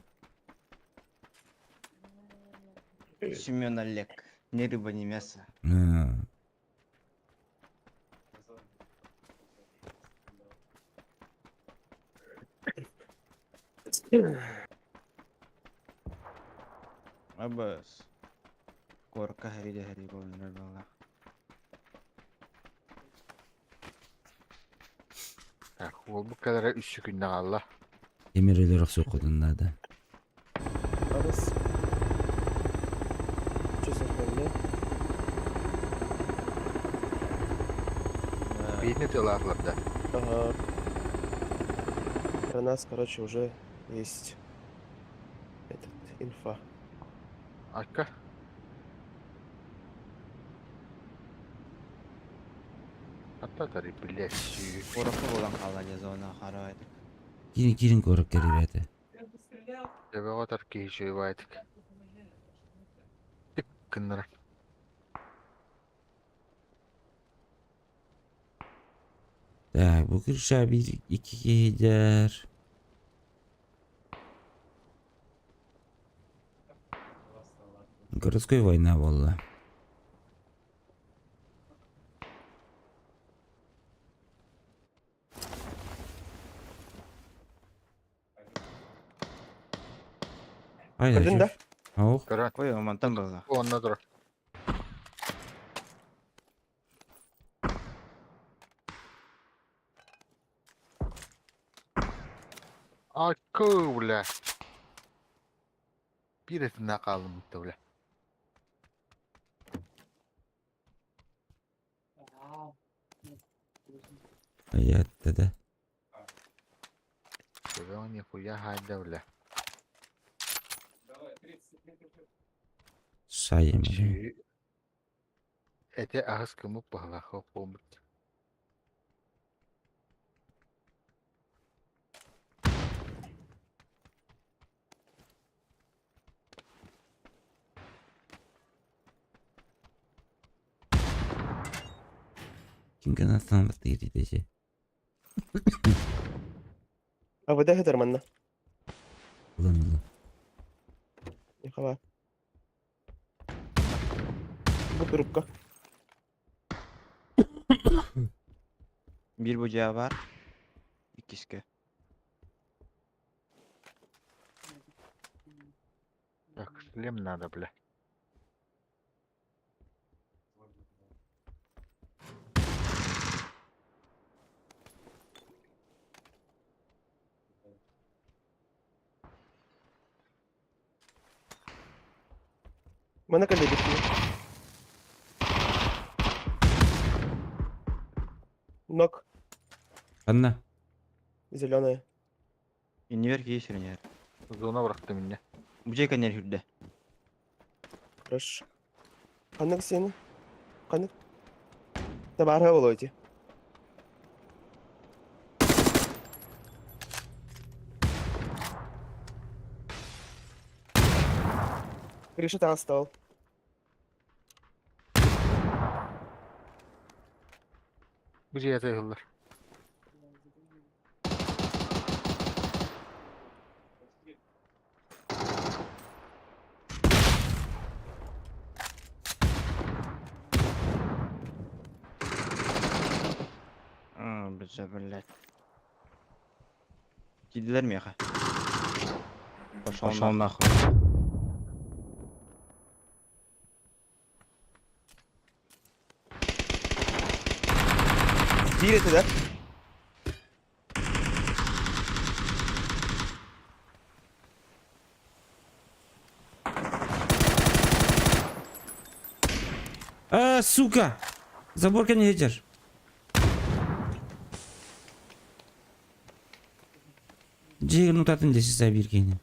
Семен Олег. Ни рыба, ни мясо. А. Абас. Корка хари хари болла. Так, ол бу кэлэрэ үс күннэ хаалла. Темир өлөр охсуоххутун наада. Аҕыс. Чё за хуйня? Биирни тыалаатылар да. Ага. Про нас, короче, уже есть этот инфа. Акка. Аттатары, блядь. Куоракка буолан хаалла дьэ зона хара. Киирин киирин куоракка ребята. Төбөҕө тар киһи чуйбаайтык. Тик гыннара. Так, бу крыша биир икки киһидэр. Городской война буолла. Айда Көрдүн да? Ох. Көрөн. Ой, мантан буолла. Онно турар. Акы, бля. Биир этинэ хаалым бля. Аятта да. Төбөҕө нихуя хаайда, бля. Сайым. Сүү. Эти аһыс кымып баһылаах буолбут. Ким гына диэти. А вы дэхэтэр манна? Ылан ылан. Нихова. Бу трубка. Биир бу дьиэ баар. Иккискэ. Так, шлем надо, бля. Манна кэллэ бит. Нок. Анна. Зеленая. Иннибэр киһи сүрүнэр. Зона бырахтым иннэ. Бу дьиэ кэннэр хүрдэ. Хорошо. Ханнык сені? Ханнык? Табарга болойти. Гриша там стал. Бу дьиэ тыһыллар. Аа, бля, блядь. Киирдилэр миэхэ. Пошел, Пошел нахуй. Биир это, да? А, сука! Заборка не едешь. Дьиэ нутатын десиса биир киһини.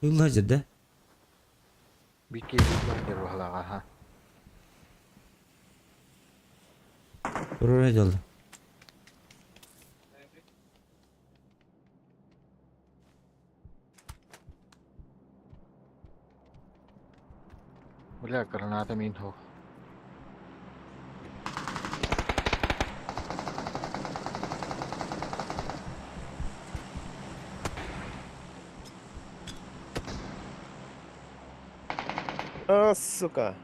Ыллазер, да? Биир киһи баар баһылаҕа, ха. Турара дьолла. Бля, граната мин хох. А, сука.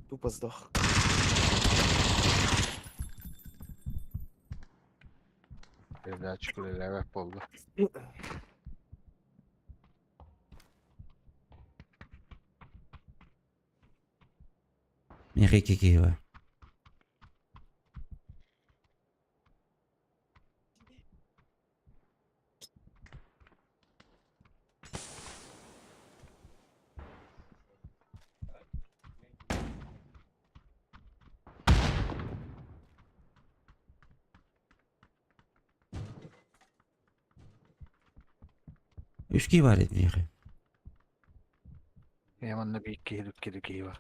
Тупо сдох. Передатчик үлэлээбэт буолла. Миэхэ икки киһи бар. Үс киһи баар этэ миэхэ. Ээ манна биир киһи икки киһи бар.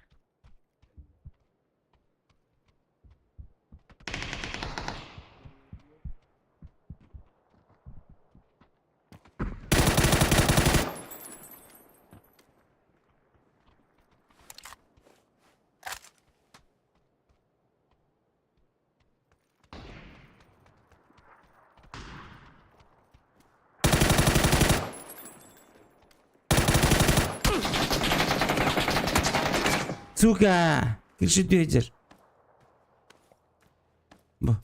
Сука! Кричит ветер. Бу.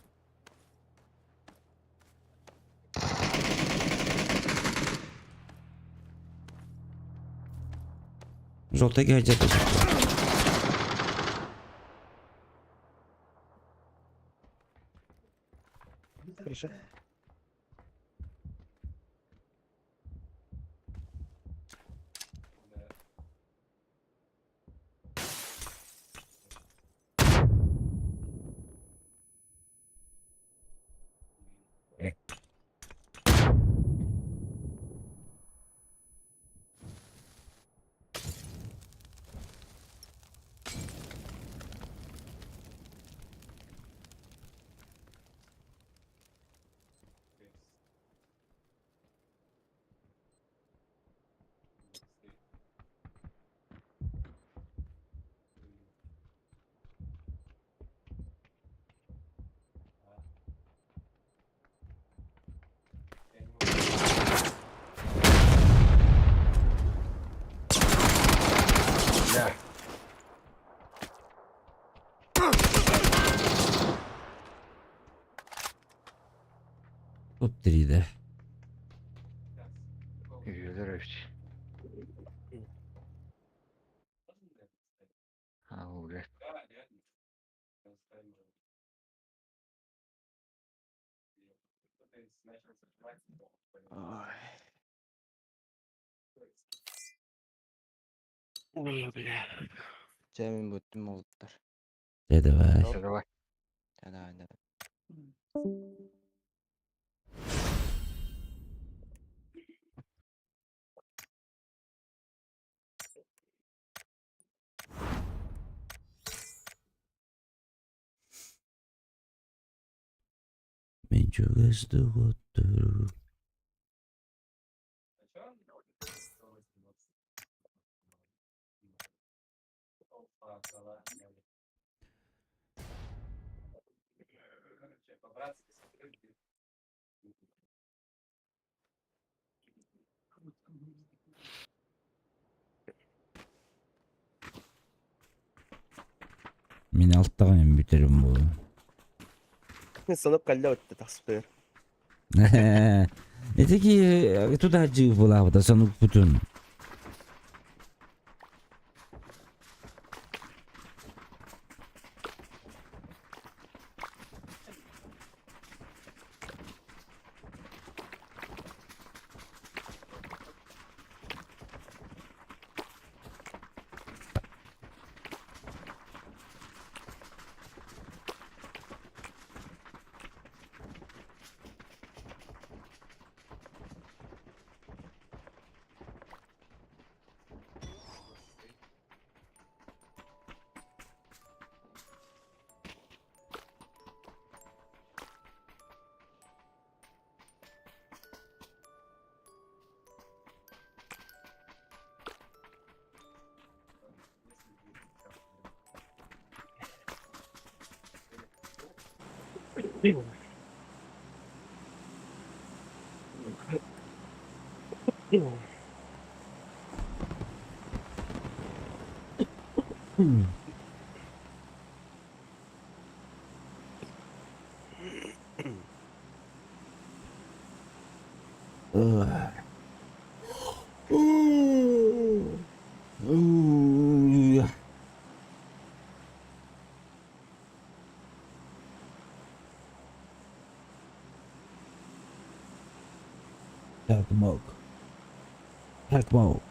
Желтый гаджет. Крыша. Бля. Топ-3 да. Үһүөлэр эбит. А, блядь. Ой. Ой, бля. Чэ мин бүттүм уолаттар. Дьэ давай. Всё, давай. Чэ давай давай. Мин чугас доҕотторум. Мин алтаҕа бүтэрим буолуо. Санап кэллэ өттө тахсыппыт. Ити ки туда жив булаабыта сонукпутун. Tokmok. Tokmok.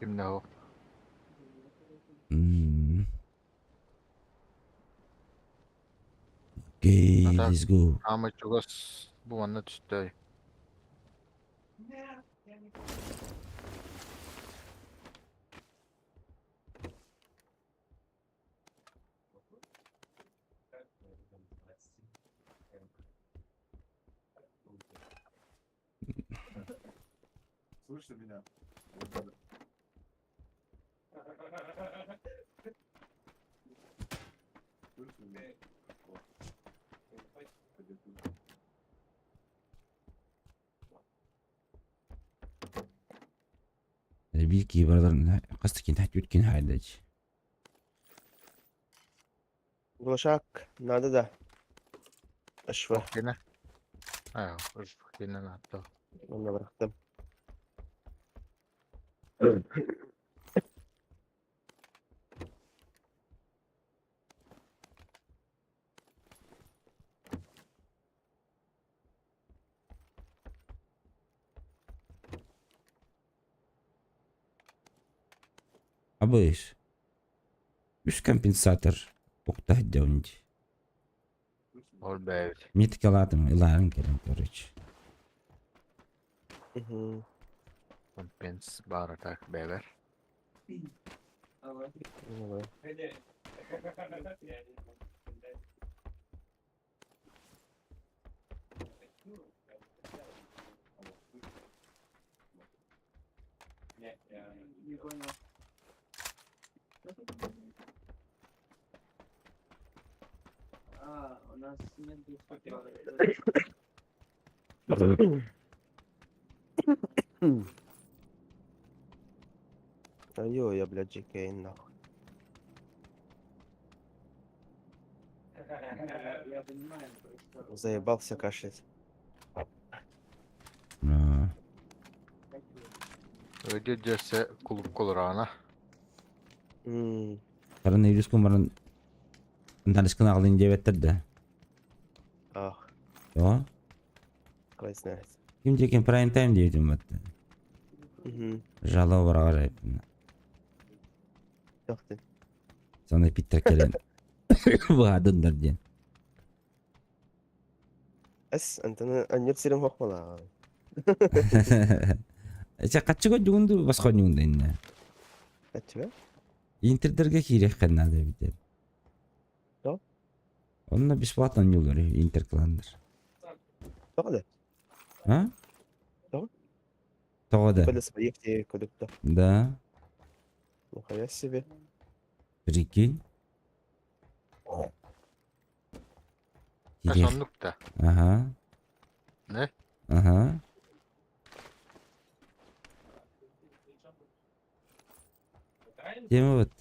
Кимнэ ол? Окей, let's go. Аамай чугас бу манна түстэ. Биир киһи барыларын хас да киһи түөрт киһи хаайда Глушак надо да. Ашва. Кини. Аа, кини наада. Онно бырахтым. Абыш. Үс компенсатор укта сылдьабын дии. Ол бэйэбит. Меткалаатым, ылаарым кэлэн короче. Компенс баара так бэйэбэр. Ё, я, блядь, GK, нахуй. Заебался кашлять. Өйдө дьэсэ кулупка олораҕына. Коронавирускун баран Анталискын аҕалын диэбэттэр да. Ах. О? Кой знает. Ким диэкин прайм тайм диэбитим батта. Жалоба бараҕар айыппын. Тохтун. Сана Питер кэлэн быһаадыннар диэн. Эс, антаны анньыр сирим хоқ болаа. Эчэ хаччы көрдүгүн дуу босхо онньугун да иннэ. Хаччыга? Интердерге киириэххэ наада эбит. Да? Онно бесплатно оонньууллар интеркланнар. Тоҕо да? А? Тоҕо? Тоҕо да? Типа для своих те кодукта. Да. Нихуя себе. Прикинь. Хас оннук да. Ага. Не? Ага. Тема вот.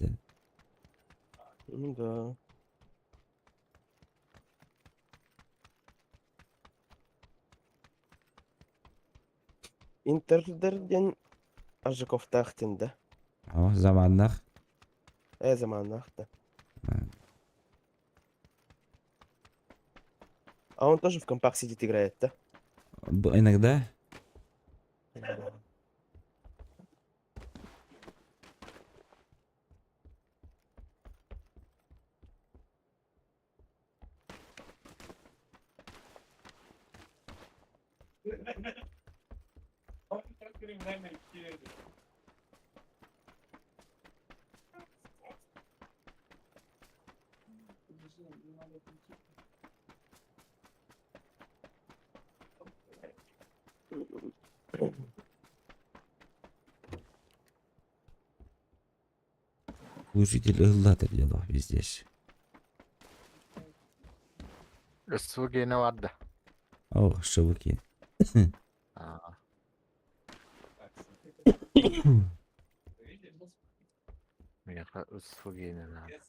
Ну да. Интердер диэн Аржаковтаах диэн да. О, заманнах. Э, заманнаах да. А он тоже в компах сидит играет, да? Иногда. Слушатель ыллатыр дело везде. СВГ-не барда. О, шыбыки. Аа. Миэхэ СВГ-не наада.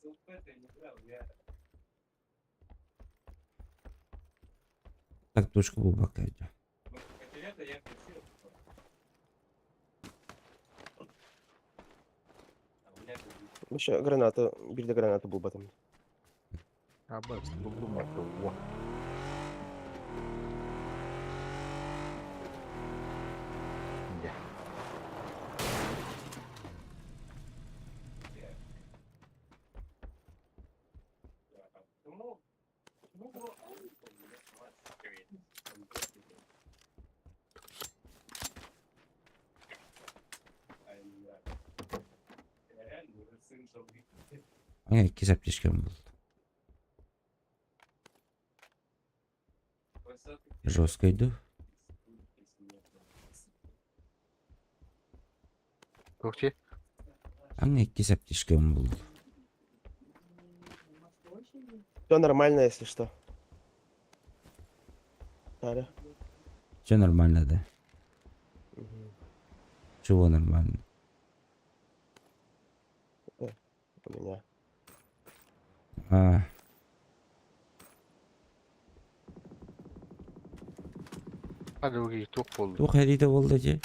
Так, точка булбакка идет. Еще граната, бирде граната булбатым. Абас, буллум это. Дьэ. Аңа икки сәптишкән булды. Жестко иду. Туох Аңа икки сәптишкән булды. Все нормально, если что. Таля. Все нормально, да? Мгм. Чего нормально? У меня. А, Hadi туох буолла? туох эриитэ буолла дии?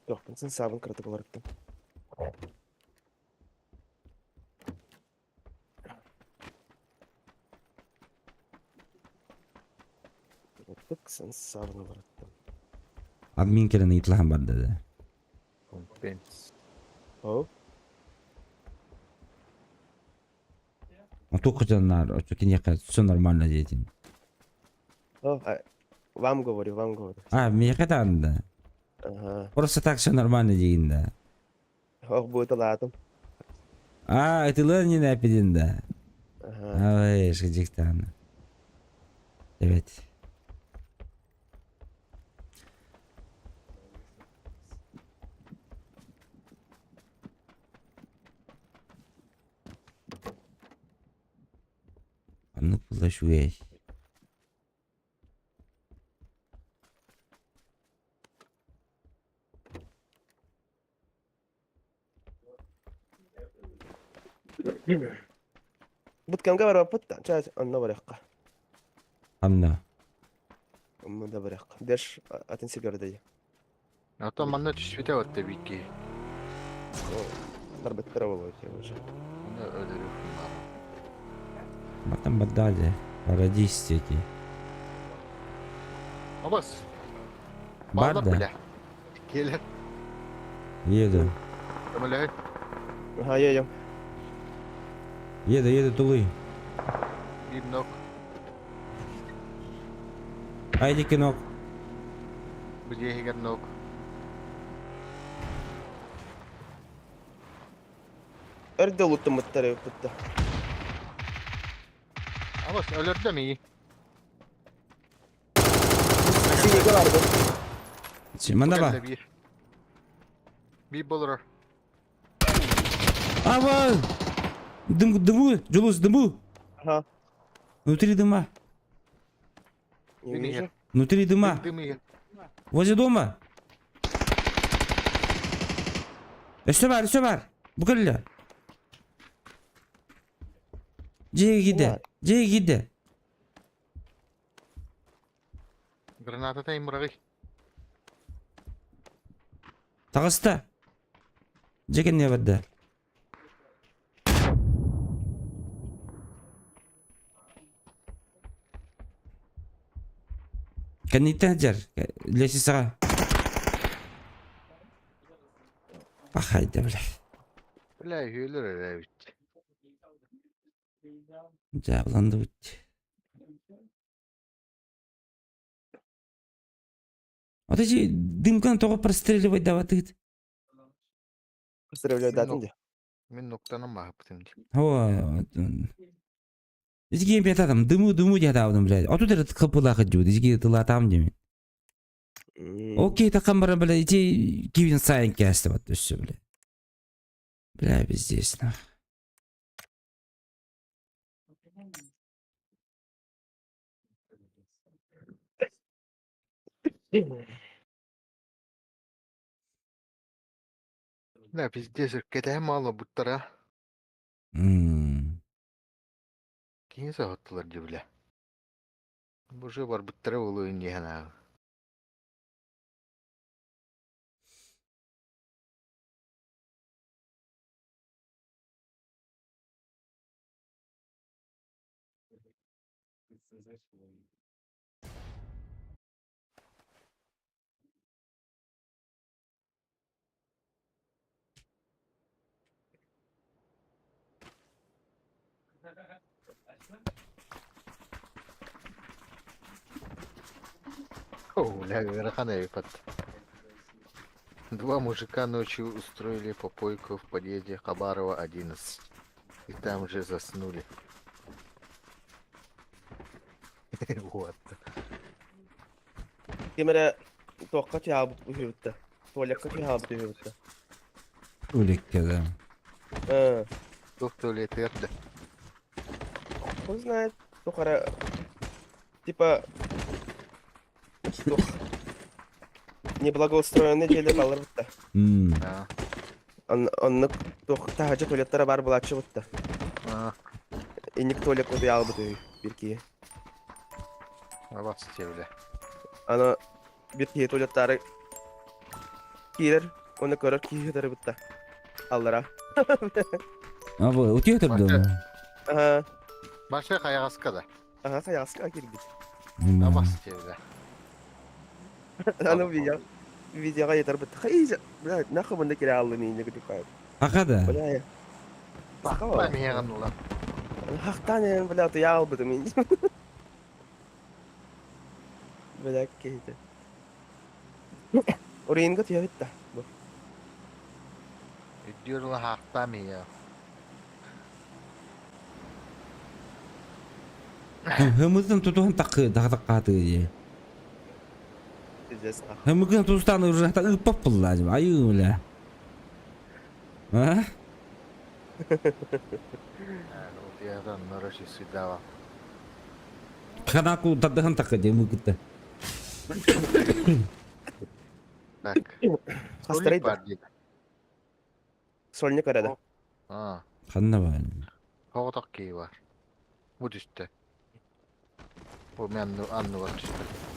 Туохпун сын саабын кыратык уларыттым. Кыратык сын саабын уларыттым. Админ кэлэн ыйыталаһан барда да. Компенс. О, Туох дьоннаар оччо киниэхэ все нормально диэтин. о, а, вам говорю, вам говорю. А, миэхэ даҕаны да. Ага. Просто так все нормально диигин да. Ох, будет алаатым. А, ытылыан не эпидин да. Ага. Ай, шыдьыктааны. Evet. Ханнык буолла үчүгэй. Буткамга барбаппыт да, чэ онно барыахха. Ханна? Онно да барыахха. Дэш атын сиргэ барда Оттон манна түспүтэ вот бикки. Барбыттара буолуо этэ уже. Оны өлөрүөхпүн баар. Батан бардаа Парадис диэки. Абас. Бар Баалар да. бля. Келер. Еду. Көмөлөһүн. Аха, едем. Еду, еду, тулуй. Биир нок. Айдики нок. Бу дьиэһигэр нок. Өрдө улуттуммуттар эбиппит Абас өлөрдө мии. Синеге барды. Манна ба. Биир. Биир болорор. Ава! Дым, дыму, Джулус, дыму. Ага. Внутри дыма. Не вижу. Внутри дыма. Дым иһэр. Возле дома. Өссө бар, өссө бар. Бу кэллэ. Дьиэ киирдэ. Дьиэ киирдэ. Граната таймырагый. Таҕыста. Дьэ кэннэ барда. Кэнниттэн сылдьар. Лестницаҕа. Пахайда, бля. Бля, үһүөлэр эрэ эбит. Дьаабыландыбыт. Вот эти дымканы тоҕо простреливать даватыгыт? Простреливать датын дии. Мин нуктанан баһыппытым дии. О, Изги там дыму дыму диэтаабытым, блядь. Отут эрэ кыпылаах дьуут, изги тылаатаам диэмин. Окей, такам баран, блядь, ити кивин сайын кээстэ бат өссө, блядь. Бля, пиздец, нах. Да, пиздец, кэтэһэн маала буттара. М. Киһи соһуттулар дии бля. Бу барбыттара буолуо дии санаабын. О, бля, ыарахан эбит. Два мужика ночью устроили попойку в подъезде Хабарова 11. И там же заснули. Вот. Ким эрэ туохха түһээбит үһүбүттэ. Туалекка түһээбит үһүбүттэ. Туалекка да. Э, Туох туалетыгар да. хуй знает. Туох эрэ типа туох неблагоустроенный дьиэлэр баллар бутта. М. А, Оннук туох таһырдьа туалеттара баар буолааччы бутта. а, Инник туалекка утуйаалбыт үһү биир киһи. абас бля. Аны биир киһи туалеттаары киирэр, уонна көрөр киһи ытары бутта. Аллара. А бу утуйа турдум. Аха, Баша хайаҕаска да. аха хайаҕаска киирбит. Абас бля. Аны видео видеоҕа ыйытарбыт. Хай, бля, нахуй мында кире аллын инне күтүк Аха да. Бля, Бахта миэҕин улан. Хахтан эм, бля, ты албытым ин. Бля, кейте. Оринга түйәбит та. Бу. Өйдүүр ула хаахтаа миэ. Хымытын тутуһан такы тахатаккааты дии. Пиздец. Хымыкын тутустан уже та ыппап булла айыы бля. А? Ханаку тадыхан такы дии мыкытта. Так. Хастарай бар диэн. Сольник көрөдө. Аа, Ханна бар? Тоҕотох киһи бар. Бу түстэ. Бу мен анныгар түстэ.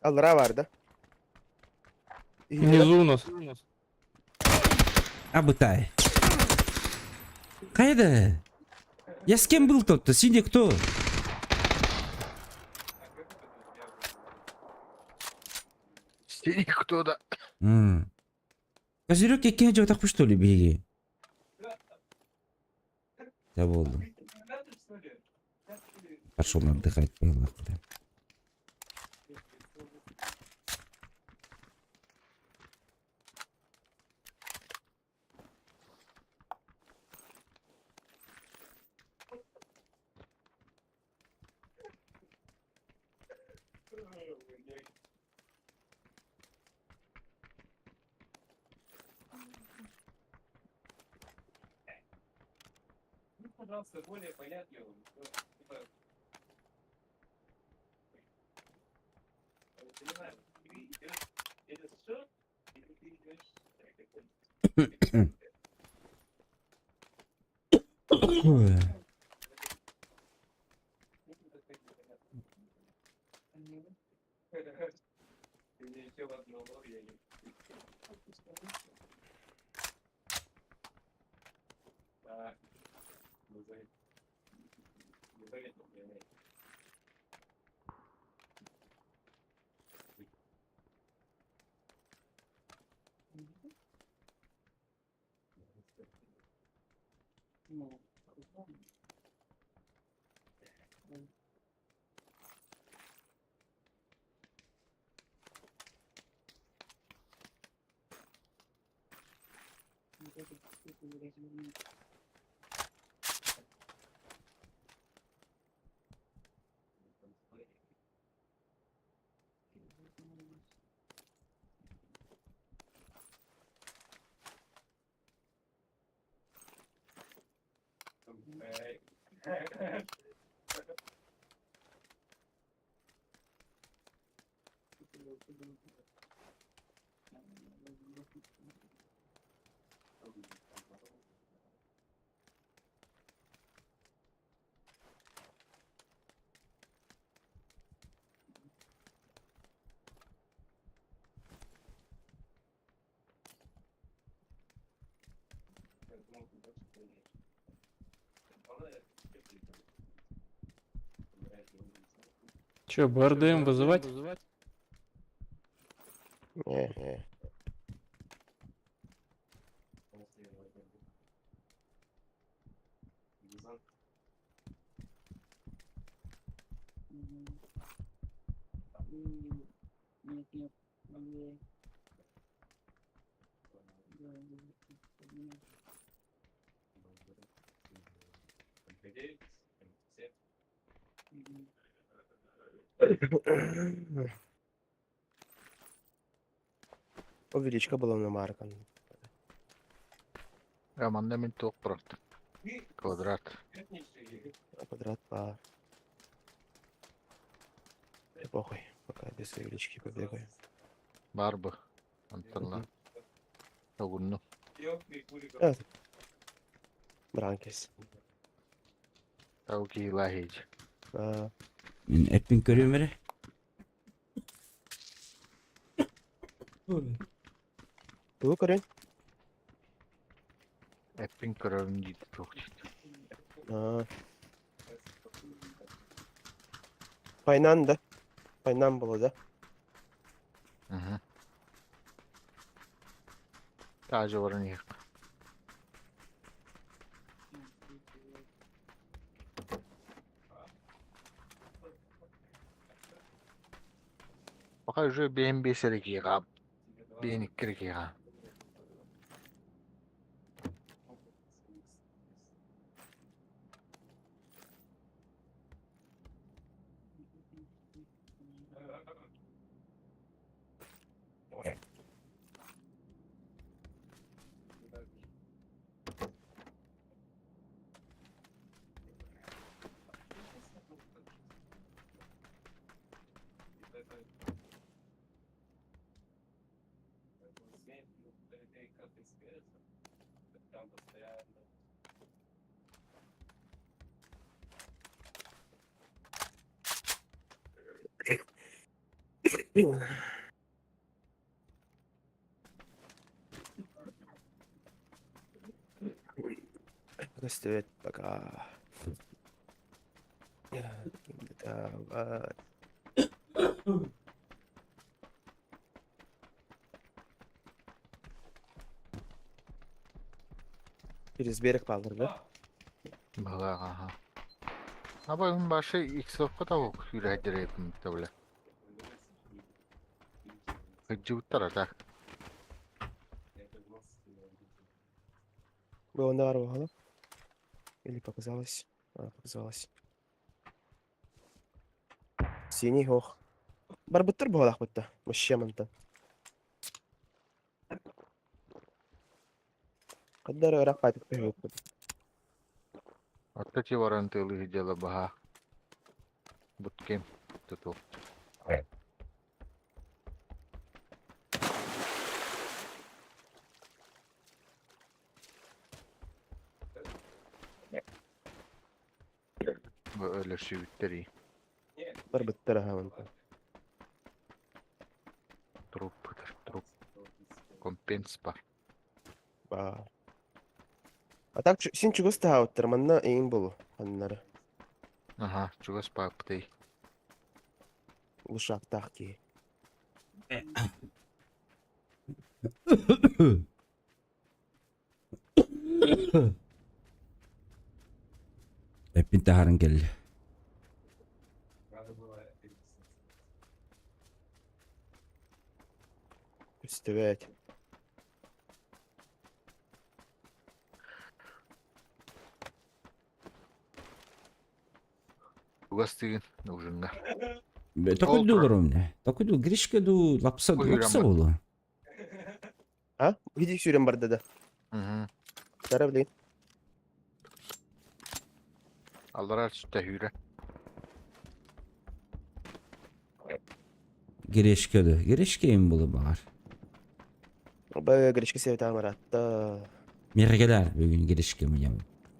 Аллара бар да. Внизу у нас. Абытай. Кайда? Я с кем был тот-то? Синий кто? Синий кто да? М. Козырек икки так что ли беги? Я болду. Пошел отдыхать, было. Пожалуйста, более понятливым. Типа, понимаю, ты идешь через все, или ты идешь... Ты мне еще в одну я не... Так. Не заметил, я Че, БРДМ вызывать? Не, не. Увеличка была на марка. Я манна мин туох просто. Квадрат. Квадрат по... Да похуй, пока без увелички побегаю. Барбы. Антонна. Тогунну. Бранкис. Тау киилаһич. Мин эппин көрүөм эрэ. Тугу көрөн? Эппин көрөрүм диити туох диит. Пайнан да? Пайнан было да? Угу. Таажы баран иһиэх. Пока уже биэн биэс эрэ киһиэхэ, биэн икки эрэ киһиэхэ. Көстүбэт пока. Давай. Через берег палдыр, да? Быһылаах аха. Абайым башы иксовка тавык юрәдерепин табле. Кыджыбыттар а так. Было нарвало. Или показалось? А, показалось. Синий ох. Барбыттар буолах бытта. Вообще манта. Каддар ыраах пайтык түһүөкпүт. Отто ти баран тылы дела баха. Буткем туту. Бу өлөрсүбүттэрий. Барбыттар аха манта. Труп труп. Компенс бар. Баар. А так син чугас таһаабыттар манна эҥин болу ханнары. Аха, чугас пааппытый. Лушаактаах киһи. Эппин таһааран кэллэ. Көстүбэт. Чугас тыгын ужинга. Такой доллар Такой Гришка ду лапса лапса болу. А? Иди сүүрэн барда да. Угу. Дара билигин. Аллараа сүтэ Грешка да. Грешка им было баар. Б гречка севета маратта. Мергелер бүгүн грешка меня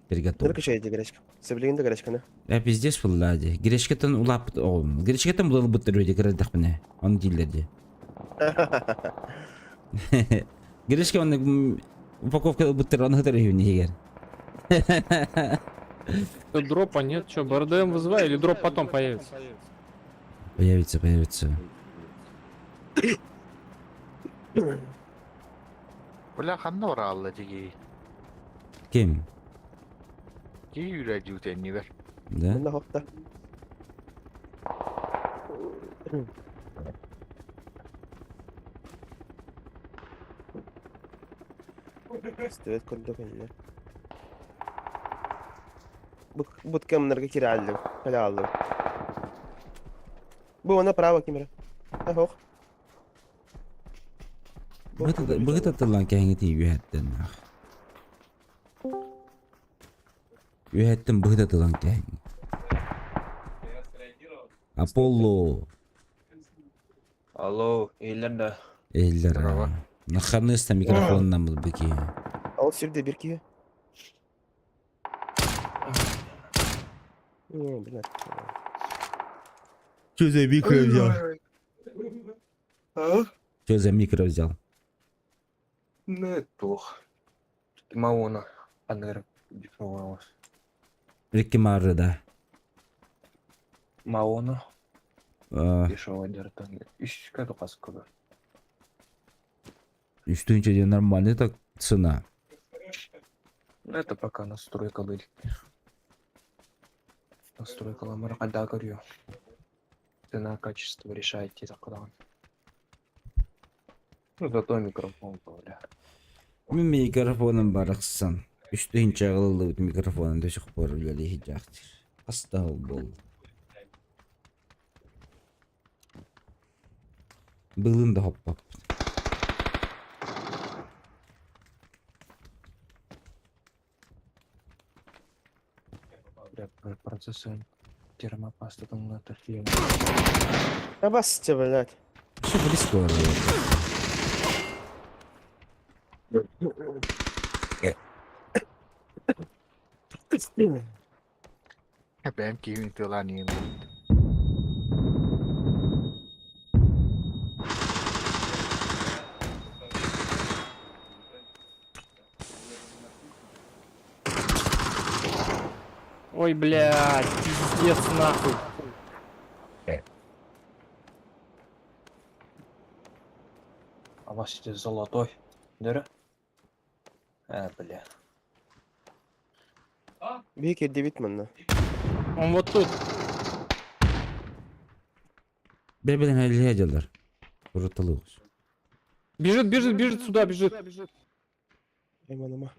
приготовил. Нырка шейди гречка. Себилигин да гречканы. Э, пиздец булла ди. Грешкаттан улаппыт оҕум. Грешкаттан булалбыттар үһү кырардахпына. Оны дииллэр ди. Грешка оны упаковка ылбыттар оны хытар үһүн иһигэр. Дропа нет, что, БРДМ вызывай или дроп потом появится? Появится, появится. Бля, ханна бараалла дии. Ким? Кии үрэ дьүүтэннибэр. Да? Мында хопта. Стивет курдук инне. Бу кемнерге кире алдым. Кале алдым. Бу она право кимере. Ах, Быгыт атылан кэһиҥити үөһэттэн ах. Үөһэттэн быгыт атылан кэһиҥ. Аполло. Алло, иһиллэр да? Иһиллэр. Здорово. Наханыста микрофонунан булбут киһи. Ол сирде бир киһи. Не, блядь. Что за микро взял? А? Что за микро взял? Ну, туох. Мауна. Аныр дифровалась. Рикки Марры, да. Мауна. А, Дешевый дертон. Ищ, как паскуда. И что ничего нормально так цена. Ну, это пока настройка были. Настройка ламара. А да, говорю. Цена, качество решайте закладывать. Ну, зато микрофон, бля. Мин микрофоном барахсан. Үс тыһыынча аҕалыллыбыт микрофонун до сих пор үлэлии сылдьаахтыыр. Хас да ол буолла. Былын да хоппоппут. Бля, процессор термопаста там на Абасте, блядь. Все близко Бэм киһин тылаан иһин Ой, блядь, пиздец нахуй. А у вас здесь золотой. Дыра? А, бля. Биһи кирдибит манна. Он вот тут. Бэбэлэн элиһэ дьаллар. Уруталыгыз. Бежит, бежит, бежит сюда, бежит. Айманыма.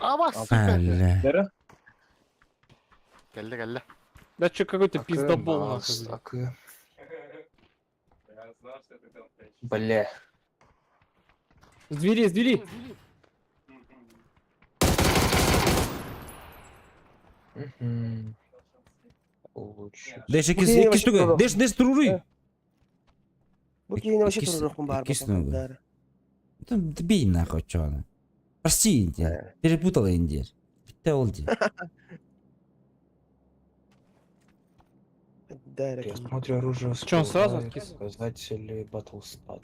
Абас! Әллә. Дыра? Кэллэ кэллэ. Да че какой-то пиздобол нахуй. блядь. Акы. Бля. С двери, с двери. Мгм. Лучше. Дэш Бу киһини иккис вообще туга. туруох. Дэш дэш туруруй. Бу киһини вообще Иккис туруохпун баар иккис нога. баар. Там бей нахуй чё она. Прости, Индия. Перепутала Индия. Битте ол дии. Дайрек. Я смотрю, оружие Чё, он сразу всплывает, откис? Показатели Battlestat.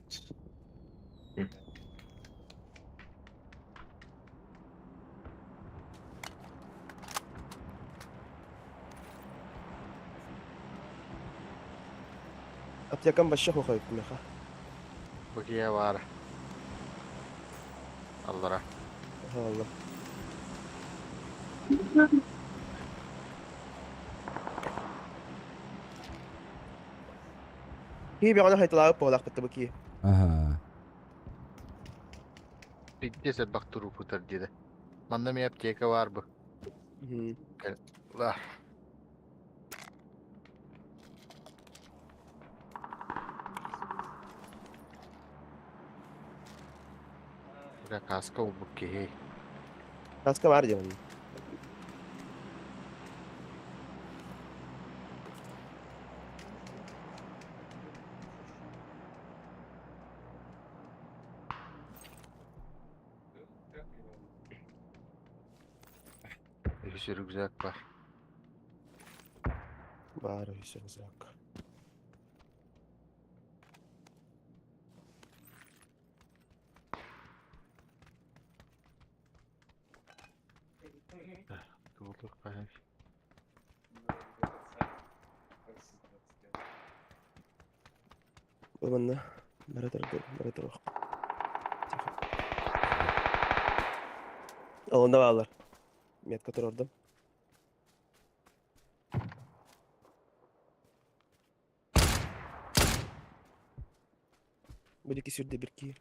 Аптекам вообще хохойт меха. Бу киһи баара. Аллара. Алла. Кии бэҕэһээ хайталаабыт буолаахпыт бу кии. Ага. Пиздец элбэх туруупутар диэтэ. Манна эмиэ аптека баар бу. Ла. Бля, каска ылбыт киһи. Каска баар диэн. Үһүс рюкзак бар. Баар үһүс рюкзак. Бу манна бара турду, бара туруох. Онно бааллар. Метка турордум. Бу диэки сүрдэ биркии.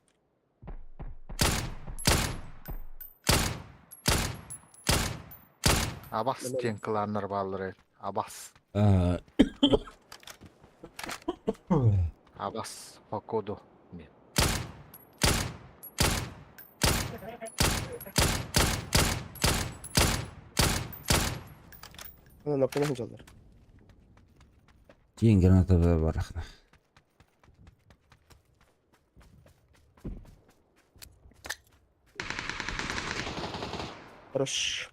Абас диэн кылааннар бааллар эбит. Абас. Абас походу. Нет. Онон оппуна сылдьаллар. Тиэн граната барахна. Хорош.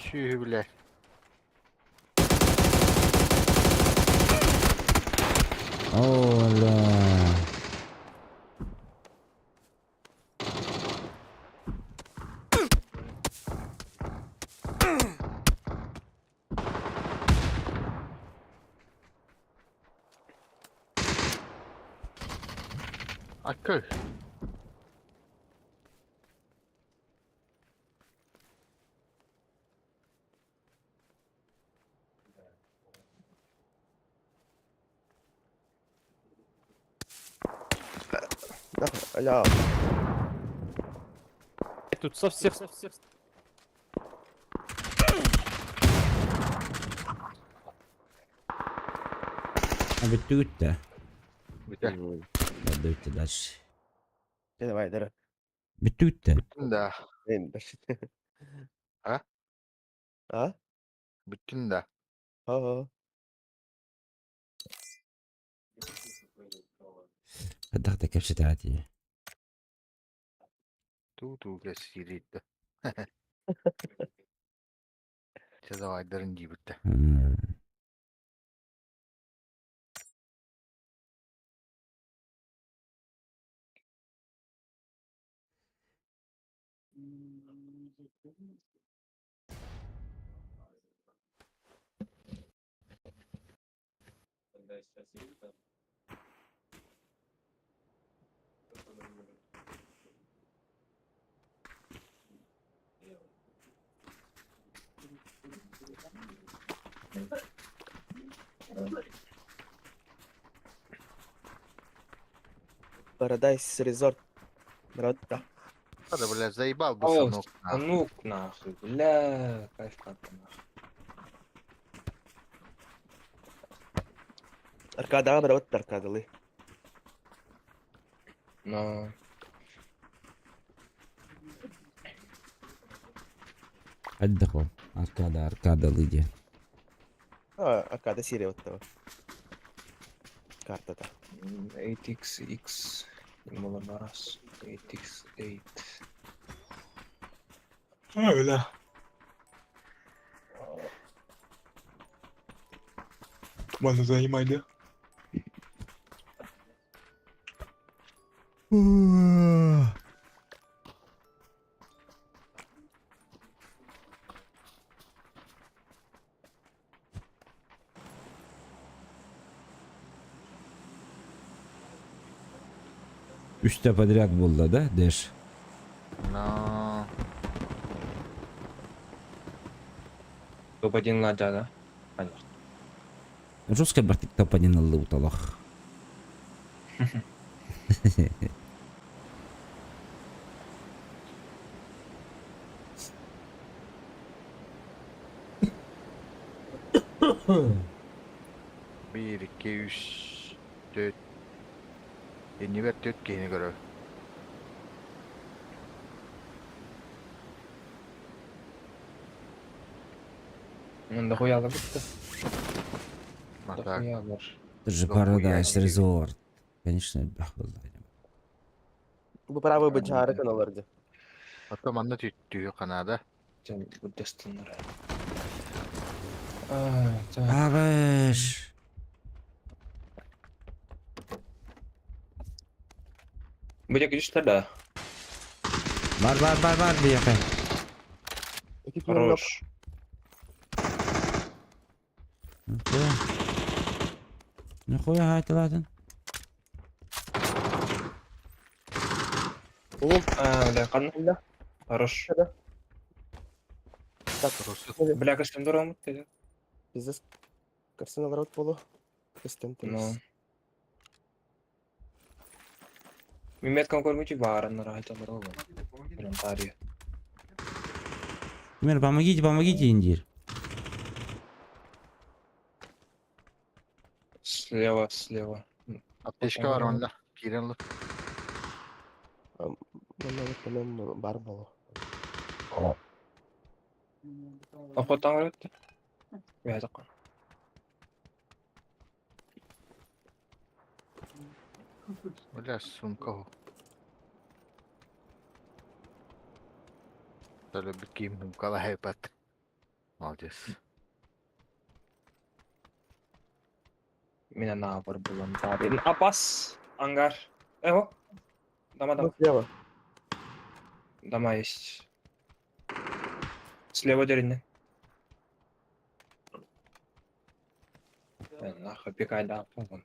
Сүүһү билэр. Оля. Аккөл. Аля. Тут со всех... А бүттүгүт да. Бүтэ. Бүттү дальше. Давай, давай. Бүттүгүт да. Бүттүн да. А? А? Бүттүн да. Ага. Хайдах кэпсэтээти. Туу-туу кэсиириттэ. Чэ давайдарын диибиттэ. Paradise Resort. Брат, да. Да, бля, заебал бы О, санок. Санук нахуй, бля, кайф как нахуй. Аркадаҕа барабыт аркадалыы. Но... Отдохол. Аркада, аркада, лыди. А, аркада серия вот того. Картата. 8xx Малабарас 8x8. А, бля. Можно занимать, да? Үстэ подряд буолла да, Дэш? Но... Топ-1 ладья, да? Понятно. Жестко бартык топ-1 ыллыбыт олох. Биир, икки, үс, төрт. Иннибэр төрт киһини көрөр. Дохуя алабыт. А так. Дохуя бар. Это же Дохуя Paradise не Resort. Конечно, элбэх буолла. Бу правый быдьаары гыналар дии. Оттон манна түттүү Канада. Дьэн былдьастыннар. А, так. Абыш! Бу диэки да? Бар бар бар бар биһиэхэ. Ики киһи Хорош. Нахуя? Нахуя хаайталаатын? Уол А, бля, ханна? Да. Хорош. Так, Бля, көстөн тураммыт деді. пиздец. Көрсөн олорот буолу. Көстөн Ну. турус. Мин меткам көрбүтү баарыннар айталар ол. Прям тария. Мир, помогите, помогите, Индир. Слева, слева. Аптечка бар онда. Киирэн ыл. Манна вот бар буолу. Охотан көрөттү. Бэйэтэ. Бля, сумка. Төлөбүт киим хумкала хайпат. Молодец. Меня наоборот было. Апас! Ангар. Эго. Дома, Ну, дома. слева. Дома есть. Слева деревня. Э, Нахуй, пикай, да, вон.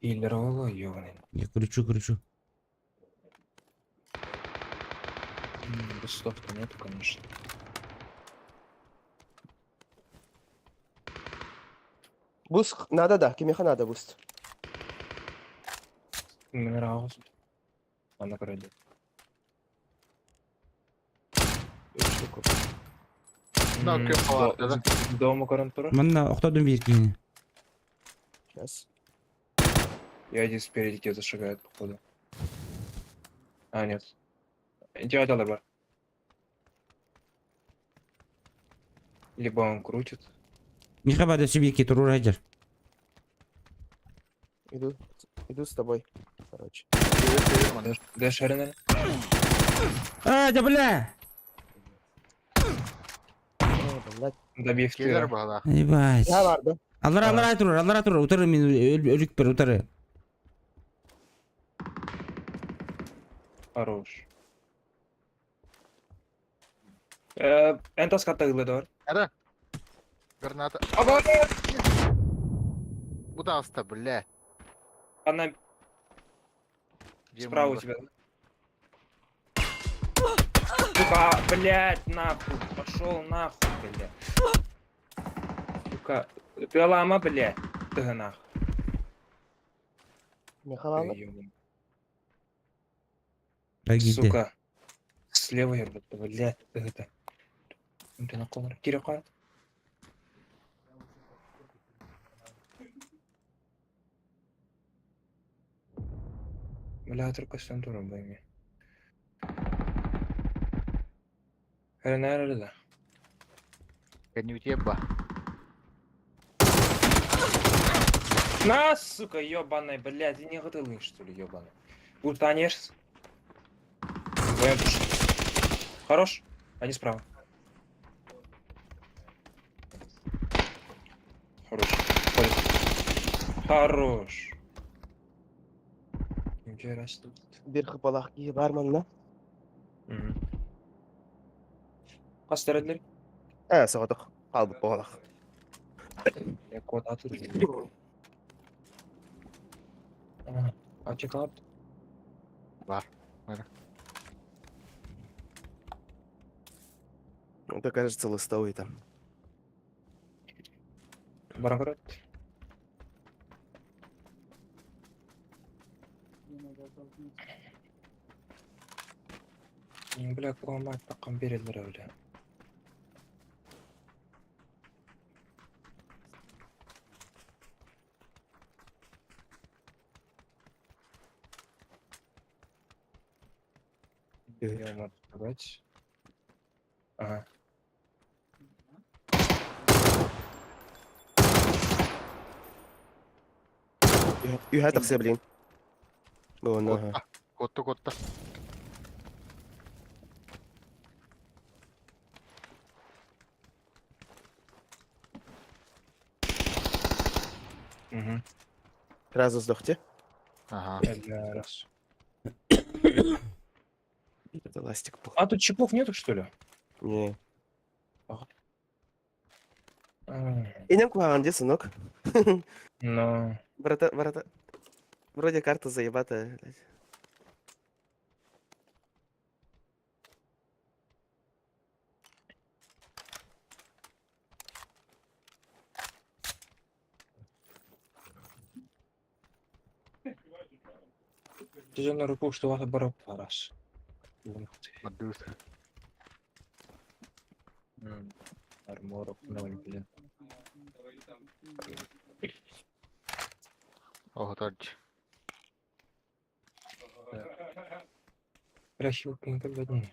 Киллер, ой, ёбаный. Я кричу, кричу. Бустов-то нету, конечно. Буст надо, да, кимиэхэ надо буст. Минерал. Ана көрөдө. Үч штука. Да, көп қалады, да? Дома көрөн турар. Манна охтодун биир киһини. Сейчас. Я один спереди где-то шагает, походу. А, нет. Дядя бар. Либо он крутит. Миха бада өссө биир киһи турур сылдьар. Иду, иду с тобой. Короче. Дэш шарина. А, да бля! О, блядь. Добив Киирэр тыра. баҕалаах. Ебать. Я бар, да? Аллара аллара турар, аллара турар. Утары мин өлүкпэр утары. Хорош. Энтас каттагылы да бар. Ара. Граната. Аба! Удался, бля. Она Где справа у мы? тебя. Сука, блядь, нахуй. Пошел нахуй, блядь. Сука, ты лама, блядь. Ты нахуй. Михалана. Ты ёбаный. Погибли. Сука. Слева я, блядь, ты это. Ты на колор. Кире кар. Бля, только сам турам байми. Хрена да. Кэннибитиэ ба. На, сука, ёбаный, блядь, ты не готовый, что ли, ёбаный. Утонешь. Вдвоем пушат. Хорош. Они справа. Хорош. Ходит. Хорош. Нихера раз тут. Биир хапалаах киһи бар манна. Хас төрөдүлэр? Ээ, соҕотох. Хаалбыт буолах. Я код атыр. Ачык алып. Бар. Бар. Это, кажется, листовый там. Баран көрөт. Бля, кулама таккан берелер бля. Я могу сказать. Ага. Үһэ тахсыа билигин. Бу онно Куотта. Куотта куотта. Угу. Сразу сдохти. Ага. Раз. Это ластик был. А тут чипов нету, что ли? Не. А, Инем куһаҕан дии, сынок. Но... Брата, брата. Вроде карта заебатая, блядь. Сезонный руку, что вас барап раз. Мадыс. Арморов ноль, блин. Оҕотор дьи. Бля, хилка никогда не.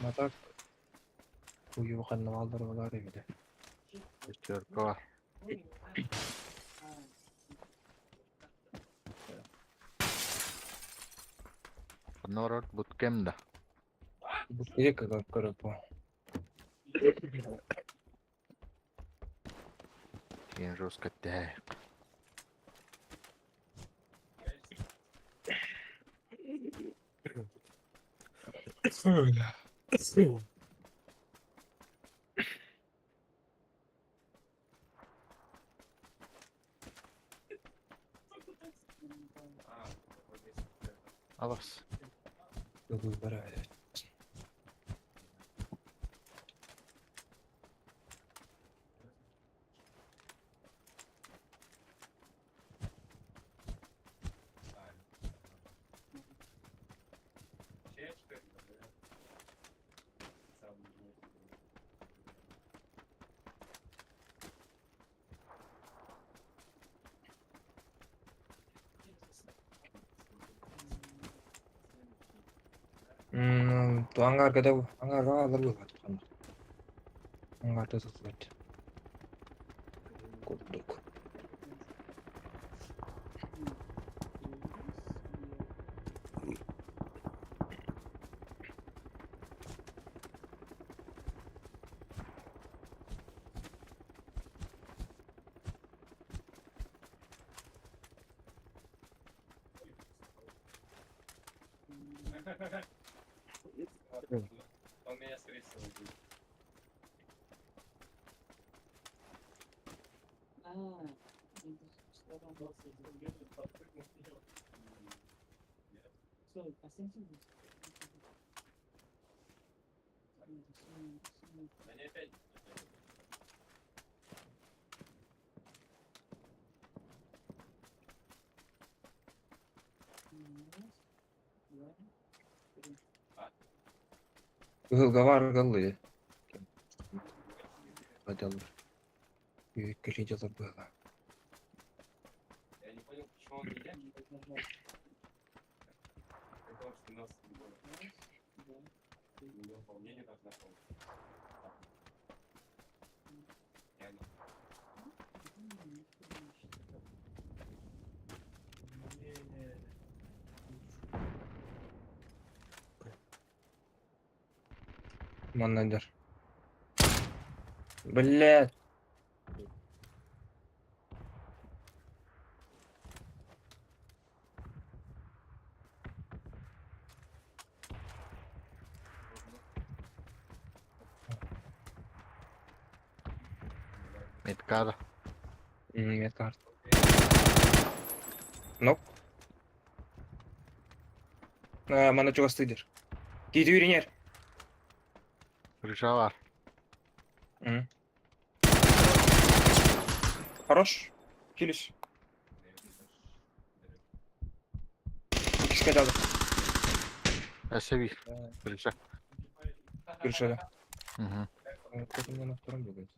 А так. Хуёво ханнавалдар балар эбит. Пятерка. Норот буткем да. Бутылка как карапа. Кин жестко так. Алас. Выбираю. Ангарга да ангарга алыр буолбат. Ангарда сатылат. Курдук. Кыһылга галлы. Хотел. Кэлидела было. Маннадер. Блядь. Меткада. Меткарт. Ноп. Мана чугастыдыр. Киитүүрүнэр. Крыша бар. Хорош. Килис. Иккискэ далы. Өссө биир. Крыша. Крышада. Мгм. Кто-то на втором бегает.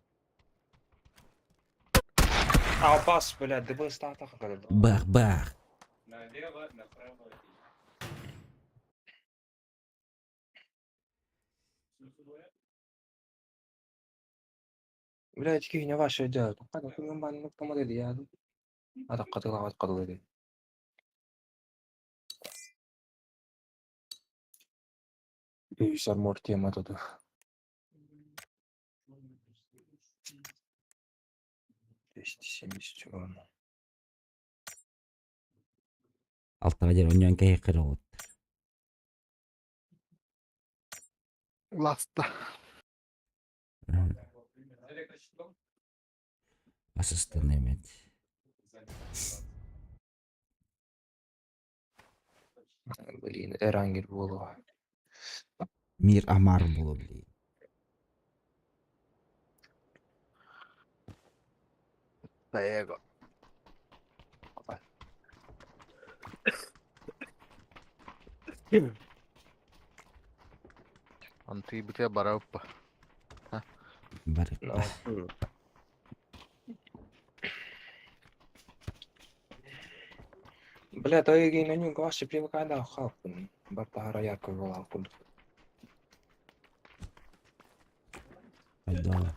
Албас, блядь, ДБ стата Бах, бах. Блядь, киһини ваша делать. Үс армор тема тут. 270 урона. Алтаҕа диэри оонньоон кэһиэххэ эрэ оҕут. Ласта. Асыстан эмэт. Блин, Эрангель буолуо. Мир Амар буолуо блин. Его. Антыйбытыа бараппа. Барыппа. No. Бля, то и на ню глаще привыкай да халпын. Бартахара яков курдук. Хайда.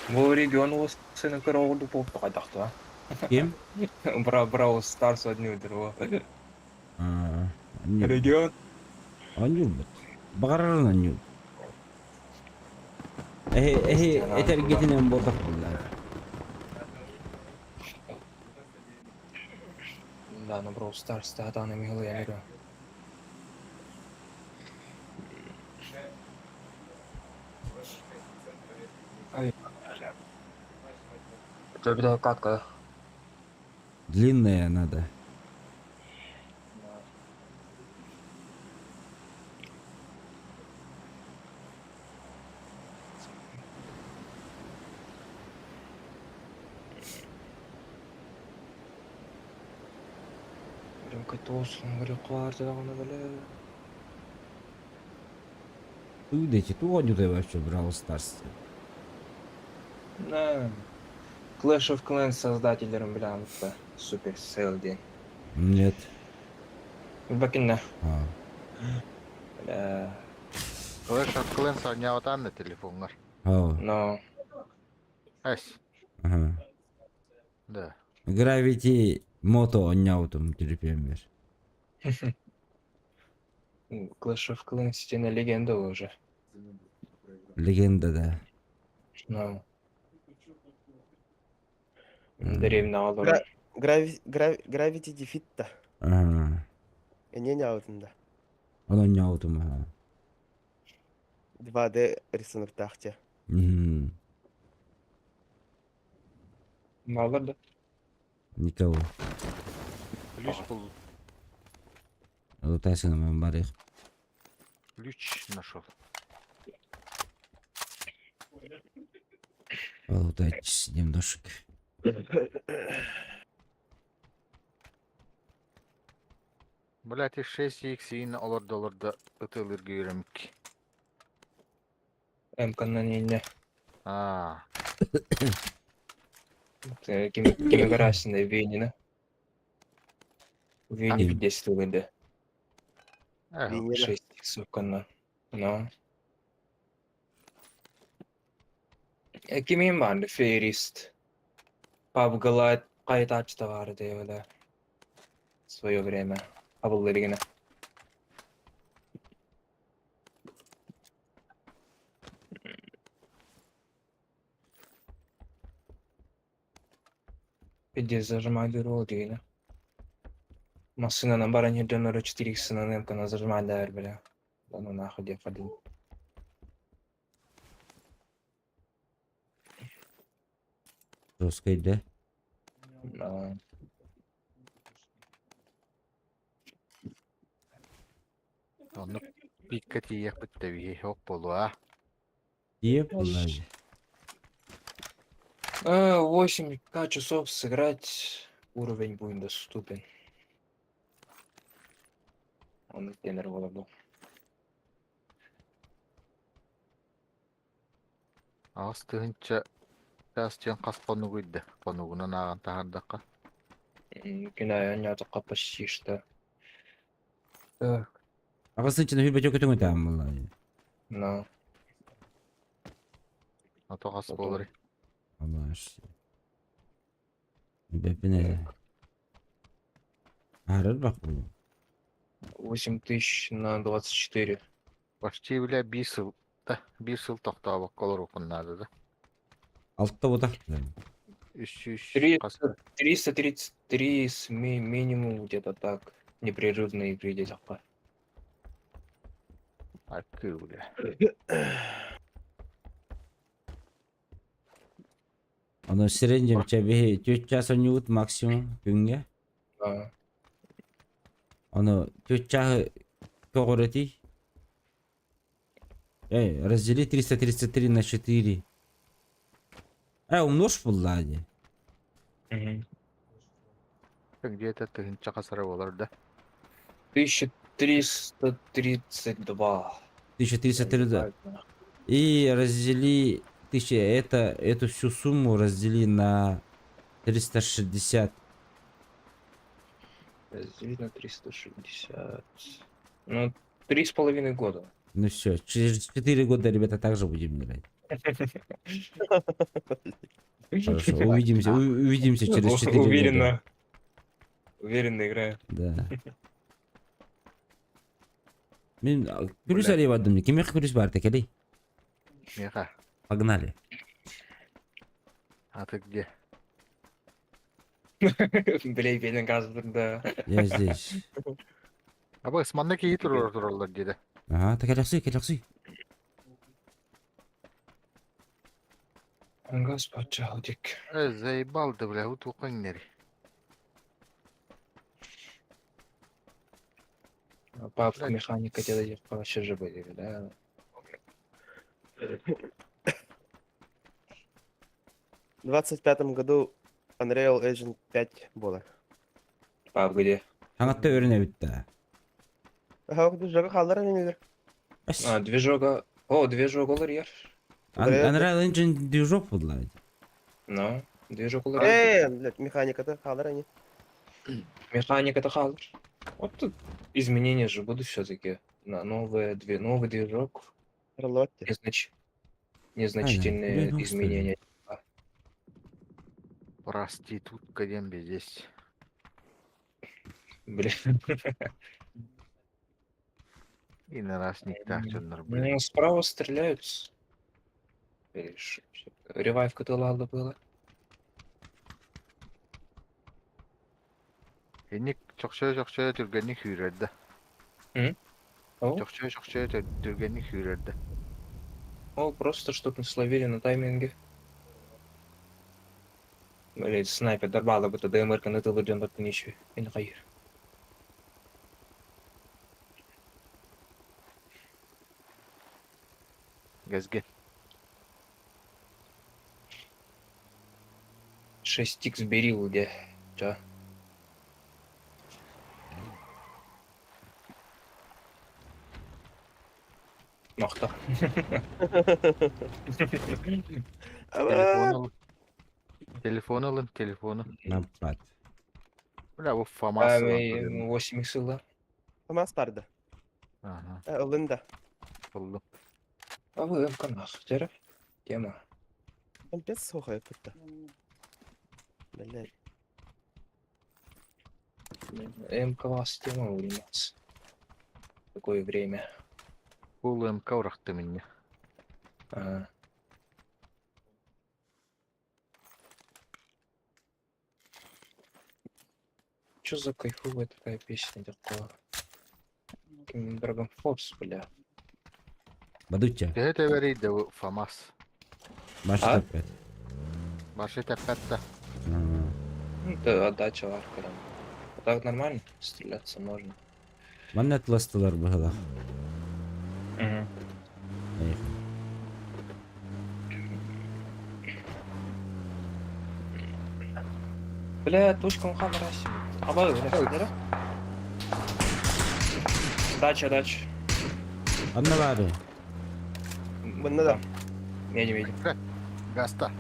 Бу регион сына көрө буолуп хайдахта. Ким? Бра Brawl Stars одни удруго. Аа, Регион. Оонньуурбут. Баҕарарын оонньуур. Эһи эһи этэргитинэн буолтах буоллаа. Да, на Brawl Stars таатааны михыл я Ай, бля. Это катка. Длинная надо. Блин, бля. Туйдете, ту оонньуутай вообще Brawl Stars. Да. Clash of Clans создателерин бля, Supercell диэн. Нет. Бакинна. А. Бля. Clash of Clans оонньоотаан да телефоҥҥар. О. Но. Эс. Ага. Да. Gravity Moto оонньообутум телефоммар. Clash of Clans стена легенда уже. Легенда, да. Но. Древний олорор. Gravity Defeat да. Ага. Эмиэ оонньообутум да. Ону оонньообутум ага. 2D рисуноктаах дии. Мгм. Баллар да. Никого. Ключ был. Лутайсың барыах. Ключ нашел. Полутать немножко. Блять, 6x иин олордо олордо ытыалыырга үөрэммит. М-канна не Аа. Ким ким гарасында Венина. Вени Ким? 10 тылыды. Э, Венера. 6 иксов канна. Но. Кимиин баанды феерист. Пабгала хайытааччыта баара диэбэлэ. Свое время. Абылларигина. Пиздец, зажимай дыру дигина. Массыынанан баран иһирдьэн 4 х мкна зажимайдаар бля. Да ну нахуй диэх ходил. Жесткой, да? Да. Оннук пикка тиийиэхпит тэбиһи ок буолуо. Еп, блядь. 8 часов сыграть уровень будет доступен. Он тенер был. 8000 чаас диэн хас хонугуй да хонугунан ааҕан таһаардахха Кино почти что. Так, Аҕыс тыһыынчаны сүүрбэ көтөҥө таам буолла. на. Ото хас буоларый? Алаш. Бэппин Арыр бак бу. 8000 на 24. Почти бля биир сыл да биир сыл тохтообокко олоруоххун наада да. Алта бутах. 300 хас 333 СМИ минимум где-то так. Непрерывно игры где-то. Аркы бля. Ону среднем чэбиһи 4 час оонньуубут максимум күҥҥэ. Да. Ону 4 чаһы көҕүрэтий. Эй, раздели 333 на 4. Умножь булла дии. Мгм. Где-то тыһыынча хасара буолар да. 1332. 1332. И раздели тысяча, это, эту всю сумму раздели на 360. Разделить на 360. Ну, 3,5 года. Ну все, через 4 года, ребята, также будем играть. Хорошо, увидимся, увидимся через 4 года. Уверенно. Уверенно играю. Да. Мин күрүс арыйа бардым. Кимиэхэ күрүс баар кэлий. Миэхэ. Погнали. А ты где? Блей, беден газ да. Я здесь. Аба ысманна киһи турар тураллар диэдэ. Ага, так кэлэхсий, кэлэхсий. Газ поджал дик. Э, заебал да бля, утуқаҥ нери. Папка Блядь. механика делает вообще же были, да? В 25 году Unreal Engine 5 было. Пап, где? Хаҥатта өрүнэ бүттэ. Ага, движога хааллар нелер. А, движога. О, движок олар Unreal Engine движок буолла. Ну, движок олар. Блядь, механика-то хаалар они. Механика это хаалар. Вот тут изменения же будут все-таки. На новые, две, новый движок. Ролотти. Незначительные ну, что ли. изменения. Проститутка дембе здесь. Блин. И на раз никак блин. Ну, справа стреляют. Или Ревайв ладно было. Эник чохчой чохчой түргэнник сүүрэрдэ. М? О, Чохчой чохчой түргэнник сүүрэрдэ. О, просто чтоб не словили на тайминге. Блять, снайпер дорвало бы ДМР на тылы ден ничего. И нахайр. Газге. 6х берил где? Чё? Мохто. Телефон алын. Телефон алын, телефону. Напад. Бля, бу ФАМАС. 8 х Фамас барды. Ага, Ылында. булдум. А вы МК нахуй, Тема. Капец суох эппит. Блядь. МК-вас тема у нас. Такое время. Бул МК урахты минне. А. Чё за кайфовая такая песня такого? Dragon Force, бля. Бадучча. Төһө тэбэрий да бу ФАМАС? Башы А? тэппэт. Башы тэппэт да. М. Ну, это отдача аркером. А так нормально? Стреляться можно. Манна тыластылар быһылах. Угу. Поехали. Бля, тушка мха мразь. Абай, бля, Дача, дача. Анна бары. Манна да. Я не видел. Гаста.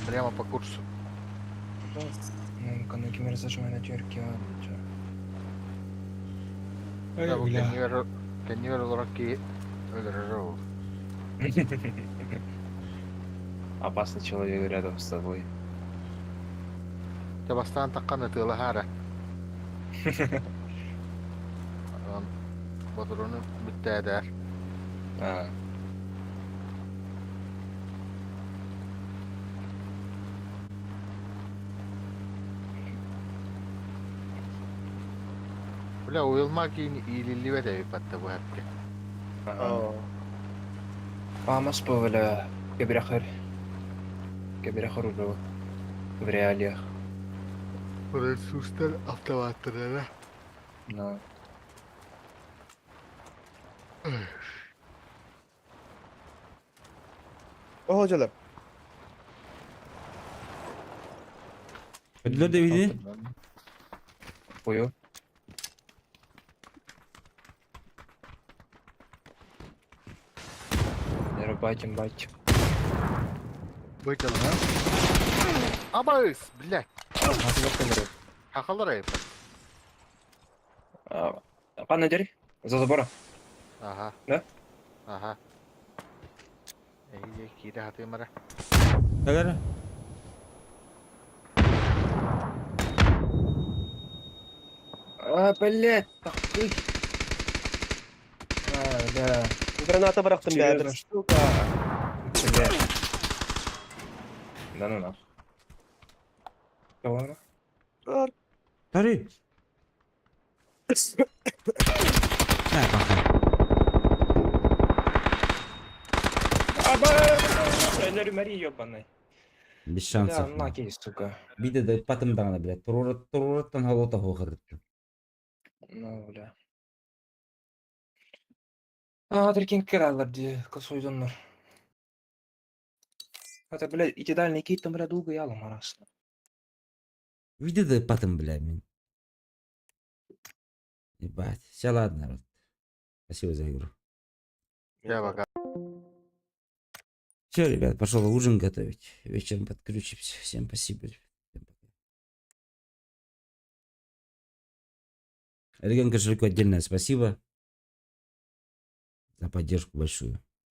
Прямо по курсу. Ну-ка, ну кемер зажимай на терке, а, чё. Да, бу кэннигэр кэннигэр олорор киһи өлөрөр ол. Опасный человек рядом с тобой. Дьэ бастаан таххан ытыалаһаара. Онон ботуруну бүттээтээр. А. Бля, уйулма киин иилиллибэт эбит батта бу эпкэ. Ага. Памас бля, кебряхар. Кебряхар уже в реалиях. Французтар автоматтара. Да. О, дьолор. Ödülör de biri. Хую. Батим, батим. Бытыл. Абайс, блядь. Хахалар айып. Пан дверь? За забора. Ага. Да? Ага. Эй, кире хатымара. Кэлэр. А, блядь, так ты. А, да. Граната бырахтым Серьезная бэдэр. штука. Блядь. Да ну нахуй. Кого она? Тары. На, пока. А, Мари, ебаный. Без Бля, шансов. наки, сука. Биде да патым даҕаны, блядь. Туруораттан холота хуохарыттым. Ну, бля. А, прикинь, краллар, где косой донор. Это, блядь, идеальный кейт там, бля, долго ялом раз. Виде да патым, бля, мин. Ебать. Все, ладно, народ. Спасибо за игру. Я пока. Все, ребят, пошел ужин готовить. Вечером подключимся. Всем спасибо. Всем пока. Реген кошельку отдельное спасибо за поддержку большую.